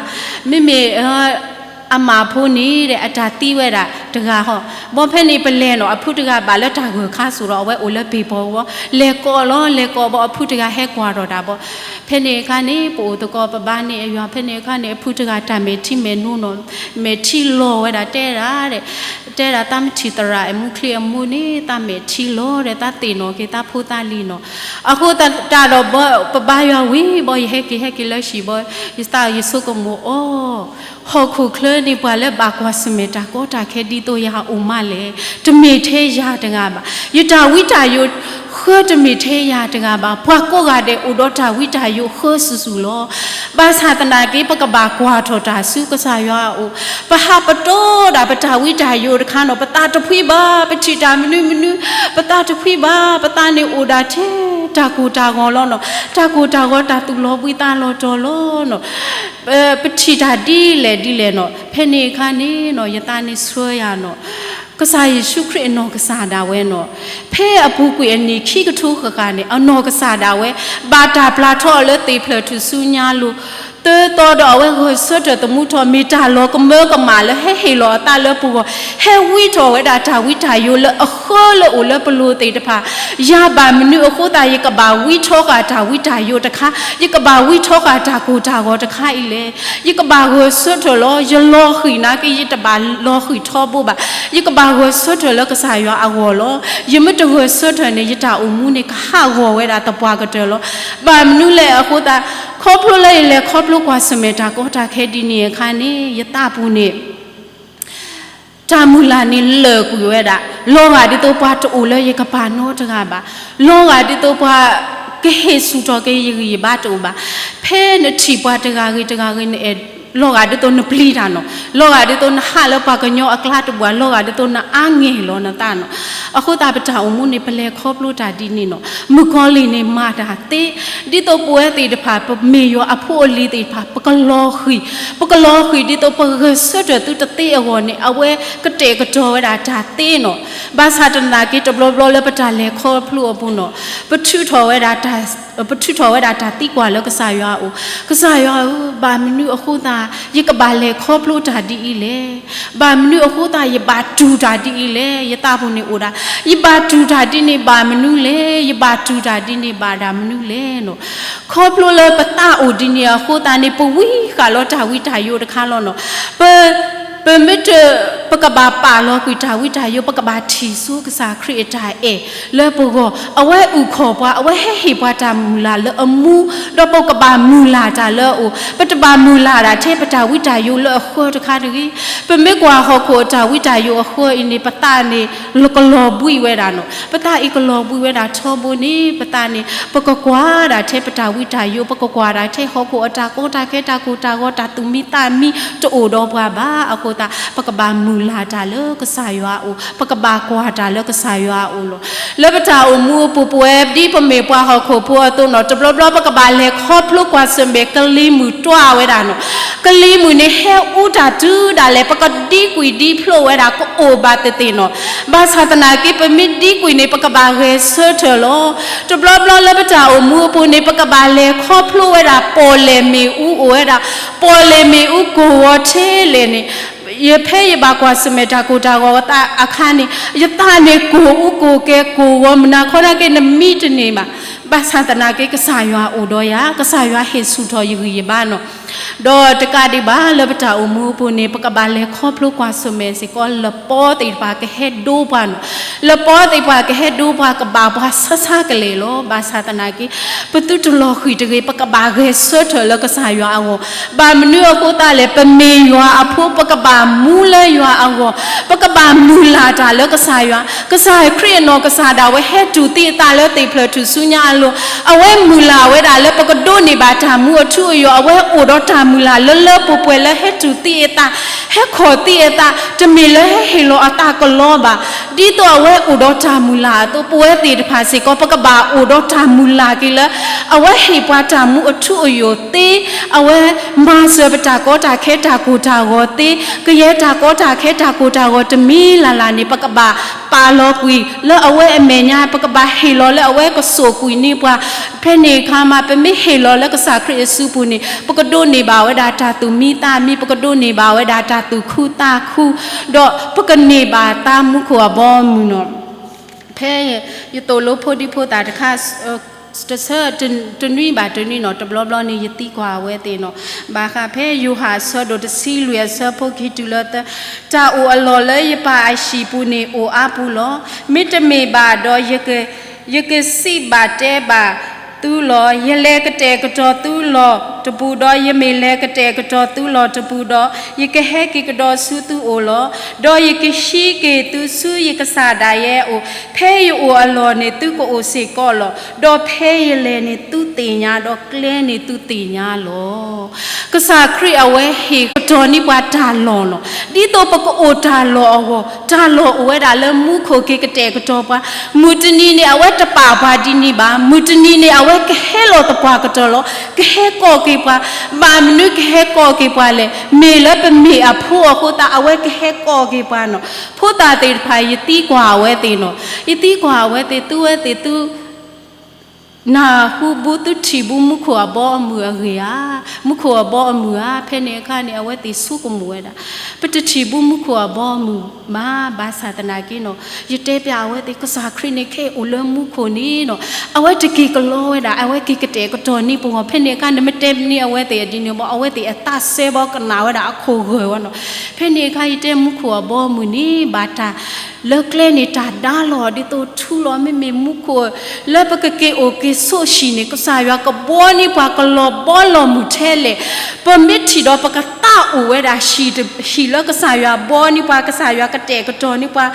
မ့မ့ၢ် အမၢ်ဖိန့ၣ်ဒီး အတၢ်သံဝဲဒၣ်တဂၤဟီ ဘီဖဲန့ၣ်ပလဲၤနီၤ အဖုတဂၤဘၣ်လၢတၢ်ဂၢၢ်ခါစိၤဒီး အဝဲအိၣ်လၢပ့ၤပီၤဝီ လဲၤကိးလီၤ လဲၤကိးဘီ အဖုတဂၤဟဲကွၢ်ထီၣ်တၢ်ဘီ ဖဲန့ၣ်အခါန့ၣ် ပအိၣ်သကိးပဘါန့ၢ်အယွၤ ဖဲန့ၣ်အခါန့ၣ် အဖုတဂၤတၢ်မဲာ်ထံမဲာ်နိနီၤ မဲာ်ထံလီၤဝဲဒၣ်တဲဒၣ်ဒီး တဲဒၣ်သးမထံၣ်သရၣ်အမူချ့အမူန့ၣ် သးမဲာ်ထံလီၤဒီး သးသ့ၣ်နီၣ်က့ၤသးဖိသးလံၤနီၤ အဃိသတးဒီးဘီ ပဘါယွၤဝံၤဘီယဟဲက့ၤဟဲက့ၤလၢဟံၣ်ဘီ ယသးယဆိကမိၣ်အီၤ ဟီၣ်ခိၣ်ချၢန့ၣ် ပှၤလၢဘၣ်ကွၢ်ဆၢၣ်မဲာ်တၢ်ကီတၢ်ခဲဒ်သိးယၤအိၣ်မးလဲၣ်. တမ့ၢ်ထဲယၤတဂၤဘၣ်. ယတၢ်ဝံတၢ်ယိးဃၢတမ့ၢ်ထဲယၤတဂၤဘၣ်. ပှၤကိးဂၤဒဲးအိၣ်ဒီးတၢ်ဝံတၢ်ယိးဃၢစုာ်စုာ်လီၤ. ဘၣ်ဆၣ်သနာ်က့ ပကဘၣ်ကွၢ်ထီၣ်တၢ်ဆူကစၢ်ယွၤအအိၣ်, ပဟးပတီၢ်ဒၣ်ပတၢ်ဝံတၢ်ယိးတခါနီၤ, ပသးတဖှံဘၣ်, ပထံၣ်တၢ်မနုၤမနုၤ, ပသးတဖှံဘၣ်, ပသးန့ၣ်အိၣ်ဒၣ်ထဲတၢ်ကိၢ်တၢ်ဂီၤလီၤနီၤ, တၢ်ကိၢ်တၢ်ဂီၤတၢ်သူၣ်လီၤဘှံးသးလီၤတီၤလီၤနီၤ. ပထံၣ်တၢ်ဒ်လဲၣ်ဒ်လဲၣ်နီၤ, ဖဲန့ၣ်အခါန့ၣ်နီၤ ယသးန့ၣ်ဆှၢယၤနီၤ, ကစၢ်ယ့ၣ်ၡူးခရံာ်အနီၢ်ကစၢ်ဒၣ်ဝဲနီၤ, ဖဲအပူၤကွံာ်အနံၣ်ခံကထိဃၣ်ဃၣ်န့ၣ် အနီၢ်ကစၢ်ဒၣ်ဝဲ ဘၣ်တၢ်ပျၢ်ထီၣ်အီၤလၢသ့ၣ်ဖျၢၣ်ထူၣ်စုညါလိၤ, သၢသီဒီးအဝဲဂဲၤဆၢထၢၣ်သမူထီၣ် မ့ၢ်တၢ်လီၤကမၢကမၣ်လၢဟဲဟ့ၣ်လီၤအသးလၢပဂီၢ်, ဟဲဝံထီၣ်ဝဲဒၣ်တၢ်ဝံတၢ်ယိးလၢအဃၢလၢအိၣ်လၢပလိၤသ့ၣ်တဖၣ်, ယၤဘၣ်မနုၤအဃိသတး ယကဘၣ်ဝံထီဃာ်တၢ်ဝံတၢ်ယိးတခါ, ယကဘၣ်ဝံထီဃာ်တၢ်ကိၢ်တၢ်ဂီၤတခါအံၤလဲၣ်. ယကဘၣ်ဂဲၤဆၢထၢၣ်လီၤ. ယလီၤဃံၤနာ်က့ ယတဘၣ်လီၤဃံၤထီဘိဘၣ်. ယကဘၣ်ဂဲၤဆၢထၢၣ်လၢကစၢ်ယွၤအဂီၢ်လီၤ. ယမ့ၢ်တဂဲၤဆၢထၢၣ်န့ၣ် ယတၢ်အိၣ်မူန့ၣ် ကဟးဂီၤဝဲဒၣ်သပှၢ်ကတၢၢ်လီၤ. ဘၣ်မနုၤလဲၣ်အဃိသတး, ခီဖျိလၢယလဲၤခီဖျိကွၢ်ဆၢၣ်မဲာ်တၢ်ကီတၢ်ခဲဒ်န့ၣ်အခါန့ၣ် ယသးပူၤန့ၣ် တၢ်မုၢ်လၢ်န့ၣ်လၢာ်ကွံာ်ဝဲဒၣ်, လီၤဂာ်ဒ်သိးပှၤတအိၣ်လၢယကပၤနီတဂၤဘၣ်, လီၤဂာ်ဒ်သိးပှၤကဟ့ၣ်ဆူၣ်ထီၣ်က့ၤယဂံၢ်ယဘါတအိၣ်ဘၣ်. ဖဲနထံၣ်ပှၤတဂၤဂ့ၤတဂၤဂ့ၤ နအဲၣ် လီၤဂာ်ဒ်သိးနပျံၤတၢ်နီၤ, လီၤဂာ်ဒ်သိးနဟးလၢပှၤကညီအကျါတဘၣ်, လီၤဂာ်ဒ်သိးနအါငဲၢ်လီၤနသးနီၤ. အဃိသတးပတၢ်အိၣ်မူန့ၣ် ပလဲၤခီဖျိတၢ်ဒ်န့ၣ်နီၤ, မုၣ်ကီၤလံၢ်န့ၣ်မၤတၢ်သ့, ဒ်သိးပဝဲသ့ၣ်တဖၣ် ပမ့ၢ်ယွၤအဖိအလံၤသ့ၣ်တဖၣ် ပကလီၤဃံၤ, ပကလီၤဃံၤဒ်သိးပဂဲၤဆၢထၢၣ်သုတသ့အဂီၢ်န့ၣ် အဝဲကတဲာ်ကတီၤဝဲဒၣ်တၢ်သ့နီၤ. ဘၣ်ဆၣ်သနာ်က့ တဘျီဘျီလၢပတၢ်လဲၤခီဖျိအပူၤနီၤ, ပထုးထီၣ်ဝဲဒၣ်တၢ် ပထုးထီၣ်ဝဲဒၣ်တၢ်သံကွၢ်လၢကစၢ်ယွၤအအိၣ်, ကစၢ်ယွၤဧၢ, ဘၣ်မနုၤအဃိသတး ယကဘၣ်လဲၤခီဖျိတၢ်ဒ်အံၤလဲၣ်. ဘၣ်မနုၤအဃိသတး ယဘၣ်တူၢ်တၢ်ဒ်အံၤလဲၣ်. ယသးပူၤန့ၣ်အိၣ်ဒၣ် ယဘၣ်တူၢ်တၢ်ဒ်န့ၣ်ဘၣ်မနုၤလဲၣ်, ယဘၣ်တူၢ်တၢ်ဒ်န့ၣ်ဘၣ်ဒၣ်မနုၤလဲၣ်နီၤ. ခီဖျိလၢပသးအိၣ်ဒ်န့ၣ်အဃိသတးန့ၣ် ပဝံဃာ်လီၤတၢ်ဝံတၢ်ယိးတခါလီၤနီၤ. ပ ပမ့ၢ်တ ပကဘၣ်ပာ်လီၤကွံာ်တၢ်ဝံတၢ်ယိး, ပကဘၣ်ထံၣ်ဆူကစၢ်ခရံာ်အတၢ်အဲၣ်လၢပဂီၢ်, အဝဲအုၣ်ခီၣ်ပှၤ, အဝဲဟဲဟ့ၣ်ပှၤတၢ်မုၢ်လၢ်လၢအမူ, ဒီးပကဘၣ်မုၢ်လၢ်တၢ်လၢအအိၣ်, ပတဘၣ်မုၢ်လၢ်ဒၣ်ထဲပတၢ်ဝံတၢ်ယိးလၢအဃၢတခါတဂ့ၤ. ပမ့ၢ်ကွၢ်ဟီၣ်ခိၣ်အတၢ်ဝံတၢ်ယိးအဃၢအံၤန့ၣ် ပသးန့ၣ် ကလီၤဘှံးဝဲဒၣ်နီၤ. ပသးအံၤကလီၤဘှံးဝဲဒၣ်ထီဘိန့ၣ် ပသးန့ၣ် ပကကွၢ်ဒၣ်ထဲပတၢ်ဝံတၢ်ယိး, ပကကွၢ်ဒၣ်ထဲဟီၣ်ခိၣ်အတၢ်ကီတၢ်ခဲ တၢ်ကိၢ်တၢ်ဂီၤ, တၢ်သူၣ်မံသးမံတအိၣ်ဒီးပှၤဘၣ်. အဃိသတး ပကဘၣ်မုၢ်လၢ်တၢ်လၢကစၢ်ယွၤအအိၣ်, ပကဘၣ်ကွၢ်တၢ်လၢကစၢ်ယွၤအအိၣ်လီၤ. လၢပတၢ်အိၣ်မူအပူၤ ပဝဲဒ်ပမ့ၢ်ပှၤဟီၣ်ခိၣ်ဖိအသိးနီၤ, တဘျီဘျီပကဘၣ်လဲၤခီဖျိကွၢ်ဆၢၣ်မဲာ်ကလံၤမုၢ်တွၢ်ဝဲဒၣ်နီၤ. ကလံၤမုၢ်န့ၣ်ဟဲအူတၢ်တုၤဒၣ်လဲာ် ပကဒံကွံာ်ဒံဖျိးဝဲဒၣ်ကအိၣ်ဘၣ်သ့ၣ်သ့ၣ်နီၤ. ဘၣ်ဆၣ်သနာ်က့ ပမ့ၢ်ဒံကွံာ်န့ၣ် ပကဘၣ်ဂဲၤဆၢထၢၣ်လီၤ. တဘျီဘျီလၢပတၢ်အိၣ်မူအပူၤန့ၣ် ပကဘၣ်လဲၤခီဖျိဝဲဒၣ် ပီၣ်လဲၣ်မ့ၣ်အူအိၣ်ဝဲဒၣ်, ပီၣ်လဲၣ်မ့ၣ်အူကိၢ်ဂီၤထဲလဲၣ်န့ၣ် ယဖဲယဘၣ်ကွၢ်ဆၢၣ်မဲာ်တၢ်ကိၢ်တၢ်ဂီၤအသးအခါန့ၣ် ယသးန့ၣ်ကိၢ်အူကိၢ်ကဲကိၢ်ဂီၤ မုၢ်နၤခီနာ်က့နမံတန့ၢ်ဘၣ်. ဘၣ်ဆၣ်သနာ်က့ ကစၢ်ယွၤအိၣ်ဒီးယၤ, ကစၢ်ယွၤဟ့ၣ်ဆူၣ်ထီၣ်ယဂံၢ်ယဘါနီၤ. ဒီးတကးဒံးဘၣ်လၢပတၢ်အိၣ်မူအပူၤန့ၣ် ပကဘၣ်လဲၤခီဖျိကွၢ်ဆၢၣ်မဲာ်စ့ၢ်ကီး လပီသ့ၣ်တဖၣ်ကဟဲဒိပှၤနီၤ. လပီသ့ၣ်တဖၣ်ကဟဲဒိပှၤ ကဘၣ်ပှၤဆါဆါကလဲာ်လီၤ. ဘၣ်ဆၣ်သနာ်က့ ပသုတလီၤဃံၤတဂ့ၤ, ပကဘၣ်ဂဲၤဆၢထၢၣ်လၢကစၢ်ယွၤအဂီၢ်. ဘၣ်မနုၤအဃိသတးလဲၣ်, ပမ့ၢ်ယွၤအဖိ, ပကဘၣ်မူလၢယွၤအဂီၢ်, ပကဘၣ်မုၢ်လၢ်တၢ်လၢကစၢ်ယွၤ. ကစၢ်ခရံာ်အနီၢ်ကစၢ်ဒၣ်ဝဲဟဲတူၢ်သံအသးလၢသ့ၣ်ဖျၢၣ်ထူၣ်စုညါအလိၤ, အဝဲမုၢ်လၢ်ဝဲဒၣ်လၢပကဒိးန့ၢ်ဘၣ်တၢ်မူအထူအယိာ်, အဝဲအိၣ်ဒီးတၢ်မုၢ်လၢ်လၢလၢပှဲၤပှဲၤလၢဟဲတူၢ်သံအသး, ဟဲခီၣ်သံအသး, တမ့ၢ်လၢဟဲဟ့ၣ်လီၤအသးကလီဘၣ်. ဒ်သိးအဝဲအိၣ်ဒီးတၢ်မုၢ်လၢ်အသိး ပဝဲသ့ၣ်တဖၣ်စ့ၢ်ကီး ပကဘၣ်အိၣ်ဒီးတၢ်မုၢ်လၢ်က့ၤလၢ အဝဲဟ့ၣ်ပှၤတၢ်မူအထူအယိာ်သ့, အဝဲမၤစၢၤပတၢ်ကီတၢ်ခဲတၢ်ကိၢ်တၢ်ဂီၤသ့, ကယဲၢ်တၢ်ကီတၢ်ခဲတၢ်ကိၢ်တၢ်ဂီၤတမံၤလၢ်လၢ်န့ၣ် ပကဘၣ်ပာ်လီၤကွံာ်လၢအဝဲအမဲာ်ညါ, ပကဘၣ်ဟ့ၣ်လီၤလၢအဝဲကစိာ်ကွံာ်န့ၢ်ပှၤ. ဖဲန့ၣ်အခါမး ပမ့ၢ်ဟ့ၣ်လီၤလၢကစၢ်ခရံာ်အစုပူၤန့ၣ် ပကဒိးန့ၢ်ဘၣ်ဝဲဒၣ်တၢ်သူၣ်မံသးမံ, ပကဒိးန့ၢ်ဘၣ်ဝဲဒၣ်တၢ်သူၣ်ခုသးခု, ဒီးပကန့ၢ်ဘၣ်သးမူခိၣ်အဘီအမုၢ်နီၤ. ဖဲယသိၣ်လိဖိဒံဖိသၣ်တခါ တဆၢ တနွံဘၣ်တနွံနီၤ, တဘျီဘျီန့ၣ် ယသံကွၢ်အဝဲသ့ၣ်နီၤ, ဘၣ်ဃးဖဲယိၤဟၣ်အဆၢဒိၣ်တဆံလွံၢ်အဆၢဖိခံတုၤလၢသၢ, တၢ်အိၣ်အလီၢ်လၢယပၢ်အဟံၣ်ပူၤန့ၣ် အိၣ်အါပူၤလီၤ. မ့တမ့ၢ်ဘၣ်ဒီး ယကစံးဘၣ်တဲဘၣ်သုလီၤ. ယလဲၤကတဲာ်ကတီၤသုလီၢ်တပူၤဒီး ယမ့ၢ်လဲၤကတဲာ်ကတီၤသုလီၢ်တပူၤဒီး ယကဟဲက့ၤကဒီးဆူသုအိၣ်လီၤ. ဒီးယကဟံးက့ၤသုဆူယကစၢ်ဒၣ်ယဲအအိၣ်, ဖဲယအိၣ်အလီၢ်န့ၣ် သုကအိၣ်စ့ၢ်ကီးလီၤ. ဒီးဖဲယလဲၤန့ၣ်သုသ့ၣ်ညါ, ဒီးကျဲန့ၣ်သုသ့ၣ်ညါလီၤ. ကစၢ်ခရံာ်အဝဲဟ့ၣ်ကတီၤန့ၢ်ပှၤတၢ်လီၢ်လီၤ. ဒ်သိးပကအိၣ်တၢ်လီၢ်အဂီၢ်, တၢ်လီၢ်အိၣ်ဝဲဒၣ်လၢမူခိၣ်က့ၤကတဲာ်ကတီၤပှၤ, မုၢ်တနံၤန့ၣ် အဝဲတပာ်ပှၤဒ်န့ၣ်ဘၣ်, မုၢ်တနံၤန့ၣ် အဝဲကဟဲလီၤသပှၢ်ကတၢၢ်လီၤ, ကဟဲကိးက့ၤပှၤ, ဘၣ်မနုၤကဟဲကိးက့ၤပှၤလဲၣ်, မ့ၢ်လၢပမ့ၢ်အဖိအဃိသတး အဝဲကဟဲကိးက့ၤပှၤနီၤ. ဖိသၣ်သ့ၣ်တဖၣ် ယသံကွၢ်အဝဲသ့ၣ်နီၤ, ယသံကွၢ်အဝဲသ့ၣ် သုဝဲသ့ၣ်သု နၢ်ဟူဘူးသုထံၣ်ဘူးမူခိၣ်အဘီအမုၢ်အဂ့ၢ်ဧါ, မူခိၣ်အဘီအမုၢ်ဧါ, ဖဲန့ၣ်အခါန့ၣ် အဝဲသ့ၣ်ဆိကမိၣ်ဝဲဒၣ်, ပတထံၣ်ဘူးမူခိၣ်အဘီအမုၢ်မး, ဘၣ်ဆၣ်သနာ်က့နီၤ, ယတဲပျးအဝဲသ့ၣ် ကစၢ်ခရံာ်န့ၣ် ခဲအံၤအိၣ်လၢမူခိၣ်န့ၣ်နီၤ, အဝဲတက့ၤကလီဝဲဒၣ်, အဝဲက့ၤကတဲာ်ကတီၤန့ၢ်ပဂီၢ်, ဖဲန့ၣ်အခါန့ၣ် မ့ၢ်တဲန့ၢ်အဝဲသ့ၣ်ဒ်န့ၣ်ဘၣ်, အဝဲသ့ၣ်အသးစဲဘၣ်ကနၣ်ဝဲဒၣ်အခိၣ်ဂၢၢ်ဝဲနီၤ. ဖဲန့ၣ်အခါ ယတဲမူခိၣ်အဘီအမုၢ်န့ၣ် ဘၣ်တၢ် လၢကျဲန့ၣ် တၢ်ဒါလီၤဒ်သိးထူလီၤ, မ့မ့ၢ်မူခိၣ်လၢပကက့ၤအိၣ်က့ၤ ဆိၣ်ဟံၣ်န့ၣ် ကစၢ်ယွၤကဘှီန့ၢ်ပှၤကလီၤဘီလီၤမုၢ်ထဲလဲၣ်. ပမ့ၢ်ထံၣ်ဒီးပကသးအိၣ်ဝဲဒၣ် ဟံၣ်လၢကစၢ်ယွၤဘှီန့ၢ်ပှၤ ကစၢ်ယွၤကတဲာ်ကတီၤန့ၢ်ပှၤ.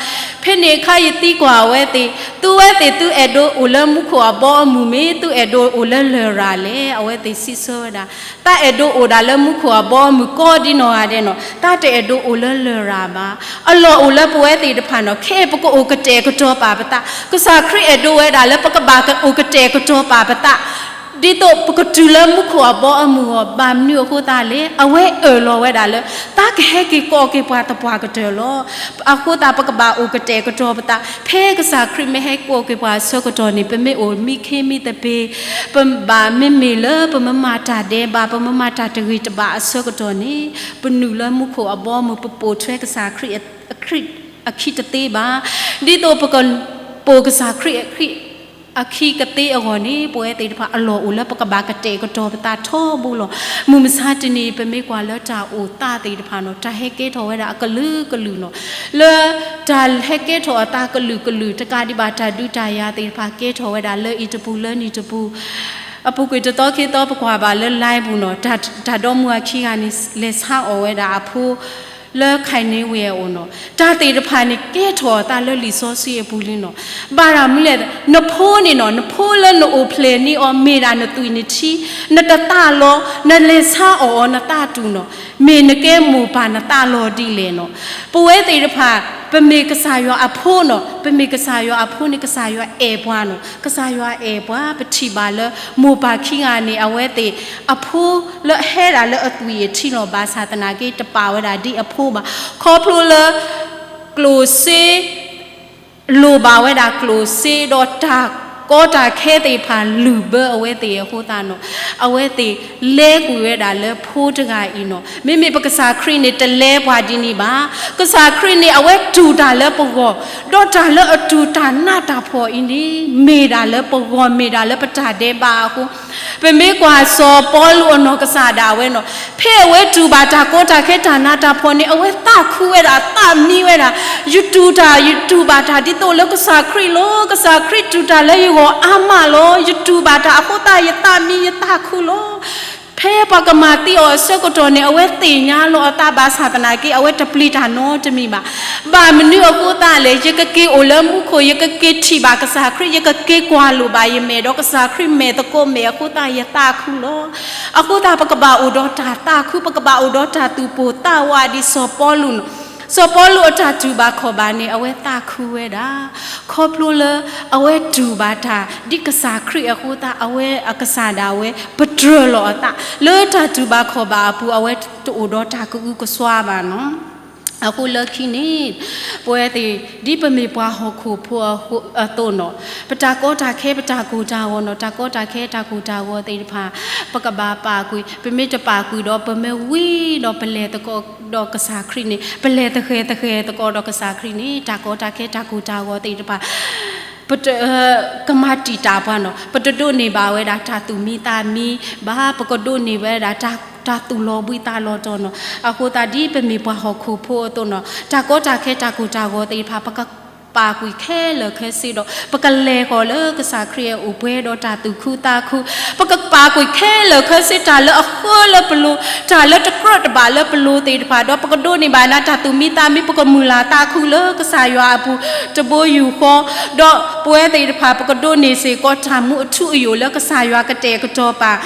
ဖဲန့ၣ်အခါယသံကွၢ်အဝဲသ့ၣ်, သုဝဲသ့ၣ်သုအဲၣ်ဒိးအိၣ်လၢမူခိၣ်အဘီအမုၢ်မ့ၢ် သုအဲၣ်ဒိးအိၣ်လၢလရာ်လဲၣ်. အဝဲသ့ၣ်စံးဆၢဝဲဒၣ်, တၢ်အဲၣ်ဒိးအိၣ်ဒၣ်လၢမူခိၣ်အဘီအမုၢ်ကိးဒံနီၢ်ဂၤဒဲးနီၤ, တၢ်တအဲၣ်ဒိးအိၣ်လၢလရာ်ဘၣ်. အလီၢ်အိၣ်လၢပဝဲသ့ၣ်တဖၣ်နီၤ, ခဲအံၤပကအိၣ်ကတဲာ်ကတီၤပာ်ပသး, ကစၢ်ခရံာ်အဲၣ်ဒိးဝဲဒၣ်လၢပကဘၣ်ကအိၣ်ကတဲာ်ကတီၤပာ်ပသး ဒ်သိးပကတုၤလၢမူခိၣ်အဘီအမုၢ်အဂီၢ်, ဘၣ်မနုၤအဃိသတးလဲၣ်, အဝဲအၢၣ်လီၤဝဲဒၣ်လၢ တၢ်ကဟဲက့ၤကိးက့ၤပှၤသပှၢ်ကတၢၢ်လီၤ. အဃိသတးပကဘၣ်အိၣ်ကတဲာ်ကတီၤပသး, ဖဲကစၢ်ခရံာ်မ့ၢ်ဟဲကိးက့ၤပှၤအဆၢကတီၢ်န့ၣ် ပမ့ၢ်အိၣ်မံခ့မံသပ့ၤ, ပဘၣ်မ့မ့ၢ်လၢပမၤတၢ်ဒဲးဘး, ပမၤတၢ်တဂ့ၤတဘၣ်အဆၢကတီၢ်န့ၣ်, ပနုာ်လၢမူခိၣ်အဘီအမုၢ်, ပပိာ်ထွဲကစၢ်ခရံာ်အခံတသ့ဘၣ်. ဒ်သိးပကပိာ်ကစၢ်ခရံာ်အခံ အခံကသ့အဂီၢ်န့ၣ်, ပဝဲသ့ၣ်တဖၣ်အလီၢ်အိၣ်လၢပကဘၣ်ကတဲာ်ကတီၤပသးထီဘိလီၤ. မုၢ်မဆါတနံၤ ပမ့ၢ်ကွၢ်လၢတၢ်အိၣ်သးသ့ၣ်တဖၣ်နီၤ, တၢ်ဟဲကဲထီၣ်ဝဲဒၣ်အကလုာ်ကလုာ်နီၤ, လၢတၢ်ဟဲကဲထီၣ်အသးကလုာ်ကလုာ် တကးဒံးဘၣ်တၢ်ဒုးတၢ်ယၤသ့ၣ်တဖၣ် ကဲထီၣ်ဝဲဒၣ်လၢအံၤတပူၤလၢနံၤတပူၤ, အပူၤကွံာ်တသီခံသီ ပကွၢ်ဘၣ်လၢ live ပူၤနီၤ, တၢ်ဒီမါဝၤခံဂၤန့ၣ် လဲၤဆါအီၣ်ဝဲဒၣ်အဖိ လၢ ခၢၣ်န့ၣ်ဝဲအအိၣ်နီၤ, တၢ်သ့ၣ်တဖၣ်န့ၣ် ကဲထီၣ်အသးလၢလံာ်စီဆှံအပူၤလံနီၤ. ဘၣ်တၢ်မနုၤလဲၣ်, နဖိန့ၣ်နီၤ, နဖိလၢနအိၣ်ဖျဲၣ်န့ၢ်အီၤ မ့ၢ်ဒၣ်နသွံၣ်နထံ, နတသးလီၤ, နလဲၤဆါအီၣ်အီၤ နသးတူၢ်နီၤ, မ့ၢ်နကဲမိၢ်ပၢ်နသးလီၤဒ်လဲၣ်နီၤ. ပဝဲသ့ၣ်တဖၣ် ပမ့ၢ်ကစၢ်ယွၤအဖိနီၤ, ပမ့ၢ်ကစၢ်ယွၤအဖိန့ၣ် ကစၢ်ယွၤအဲၣ်ပှၤနီၤ, ကစၢ်ယွၤအဲၣ်ပှၤ, ပထံၣ်ဘၣ်လၢမိၢ်ပၢ်ခံဂၤန့ၣ် အဝဲသ့ၣ် အဖိလၢအဟဲဒၣ်လၢအသွံၣ်အထံလီၤ, ဘၣ်ဆၣ်သနာ်က့ တပာ်ဝဲဒၣ်ဒ်အဖိဘၣ်, ခီဖျိလၢ ကျိၣ်စ့ လိၣ်ဘၣ်ဝဲဒၣ်ကျိၣ်စ့ ဒီးတၢ်ကီတၢ်ခဲသ့ၣ်တဖၣ်လုၢ်ဘၢအဝဲသ့ၣ်အဃိသတးနီၤ, အဝဲသ့ၣ်လဲၤကွံာ်ဝဲဒၣ်လၢဖိတဂၤအံၤနီၤ. မ့မ့ၢ်ပကစၢ်ခရံာ်န့ၣ် တလဲၤပှၤဒ်န့ၣ်ဘၣ်. ကစၢ်ခရံာ်န့ၣ် အဝဲတူၢ်တၢ်လၢပဂီၢ်, ဒီးတၢ်လၢအတူၢ်တၢ်နးတၢ်ဖှီၣ်အံၤန့ၣ် မ့ၢ်ဒၣ်လၢပဂီၢ် မ့ၢ်ဒၣ်လၢပတၢ်ဒဲးဘးအဃိ, ပမ့ၢ်ကွၢ်စီၤပီလူးအနီၢ်ကစၢ်ဒၣ်ဝဲနီၤ, ဖဲအဝဲတူၢ်ဘၣ်တၢ်ကီတၢ်ခဲတၢ်နးတၢ်ဖှီၣ်န့ၣ် အဝဲသးခုဝဲဒၣ် သးမံဝဲဒၣ်, ယတူၢ်တၢ် ယတူၢ်ဘၣ်တၢ်ဒ်သိးလၢကစၢ်ခရံာ်လီၤ. ကစၢ်ခရံာ်တူၢ်တၢ်လၢယဂီၢ်အါမးလီၤ. ယတူၢ်ဘၣ်တၢ်အဃိသတး ယသးမံယသးခုလီၤ. ဖဲပှၤကမၤသံအီၤအဆၢကတီၢ်န့ၣ် အဝဲသ့ၣ်ညါလီၤအသးဘၣ်ဆၣ်သနာ်က့ အဝဲတပျံၤတၢ်နီတမံၤဘၣ်. ဘၣ်မနုၤအဃိသတးလဲၣ်, ယကက့ၤအိၣ်လၢမူခိၣ်, ယကက့ၤထံၣ်ဘၣ်ကစၢ်ခရံာ်, ယကက့ၤကွၢ်လိာ်ဘၣ်ယမဲာ်ဒီးကစၢ်ခရံာ်မဲာ်သကိးမဲာ်အဃိသတး ယသးခုလီၤ. အဃိသတးပကဘၣ်အိၣ်ဒီးတၢ်သးခု, ပကဘၣ်အိၣ်ဒီးတၢ်သူၣ်ပိၢ်သးဝးဒ်စီၤပီလူးနီၤ. စီၤပီလူးအတၢ်တူၢ်ဘၣ်ခီၣ်ဘၣ်န့ၣ် အဝဲသးခုဝဲဒၣ်, ခီဖျိလၢအဝဲတူၢ်ဘၣ်တၢ် ဒ်ကစၢ်ခရံာ်အဃိသတး အဝဲအကစၢ်ဒၣ်ဝဲ ပတြၢၤလီၤအသး, လၢတၢ်တူၢ်ဘၣ်ခီၣ်ဘၣ်အပူၤ အဝဲတအိၣ်ဒီးတၢ်ကအုကစွါဘၣ်နီၤ. အဃိလၢခံန့ၣ် ပဝဲသ့ၣ် ဒ်ပမ့ၢ်ပှၤဟီၣ်ခိၣ်ဖိအသိးနီၤ, ပတၢ်ကီတၢ်ခဲ ပတၢ်ကိၢ်တၢ်ဂီၤနီၤ, တၢ်ကီတၢ်ခဲ တၢ်ကိၢ်တၢ်ဂီၤသ့ၣ်တဖၣ် ပကဘၣ်ပာ်ကွံာ်, ပမ့ၢ်တပာ်ကွံာ်ဒီး ပမ့ၢ်ဝံၤဒီးပလဲၤသကိးဒီးကစၢ်ခရံာ်န့ၣ်, ပလဲၤသဃဲၤသဃဲၤသကိးဒီးကစၢ်ခရံာ်န့ၣ် တၢ်ကီတၢ်ခဲ တၢ်ကိၢ်တၢ်ဂီၤသ့ၣ်တဖၣ် ပတ ကမၤတံာ်တာ်ပှၤနီၤ, ပတဒိးန့ၢ်ဘၣ်ဝဲဒၣ်တၢ်သူၣ်မံသးမံဘၣ်, ပကဒိးန့ၢ်ဝဲဒၣ်တၢ်သူၣ်လီၤဘှံးသးလီၤတီၤနီၤ. အဃိသတးဒ်ပမ့ၢ်ပှၤဟီၣ်ခိၣ်ဖိအသိးနီၤ, တၢ်ကီတၢ်ခဲ တၢ်ကိၢ်တၢ်ဂီၤသ့ၣ်တဖၣ် ပကပာ်ကွံာ်ခဲလၢာ်ခဲဆ့ဒီး ပကလဲၤဃီၤလၢကစၢ်ခရံာ်အအိၣ်ပှဲၤဒီးတၢ်သူၣ်ခုသးခု, ပကပာ်ကွံာ်ခဲလၢာ်ခဲဆ့ တၢ်လၢအဃၢလၢပလိၤ, တၢ်လၢတကြၢးတဘၣ်လၢပလိၤသ့ၣ်တဖၣ်, ဒီးပကဒိးန့ၢ်ဘၣ်နၤတၢ်သူၣ်မံသးမံ, ပကမုၢ်လၢ်သးခုလၢကစၢ်ယွၤအပူၤ တဘိယူၢ်ဃီ, ဒီးပဝဲသ့ၣ်တဖၣ် ပကဒိးန့ၢ်စ့ၢ်ကီးတၢ်မူအထူအယိာ်လၢကစၢ်ယွၤကတဲာ်ကတီၤပာ်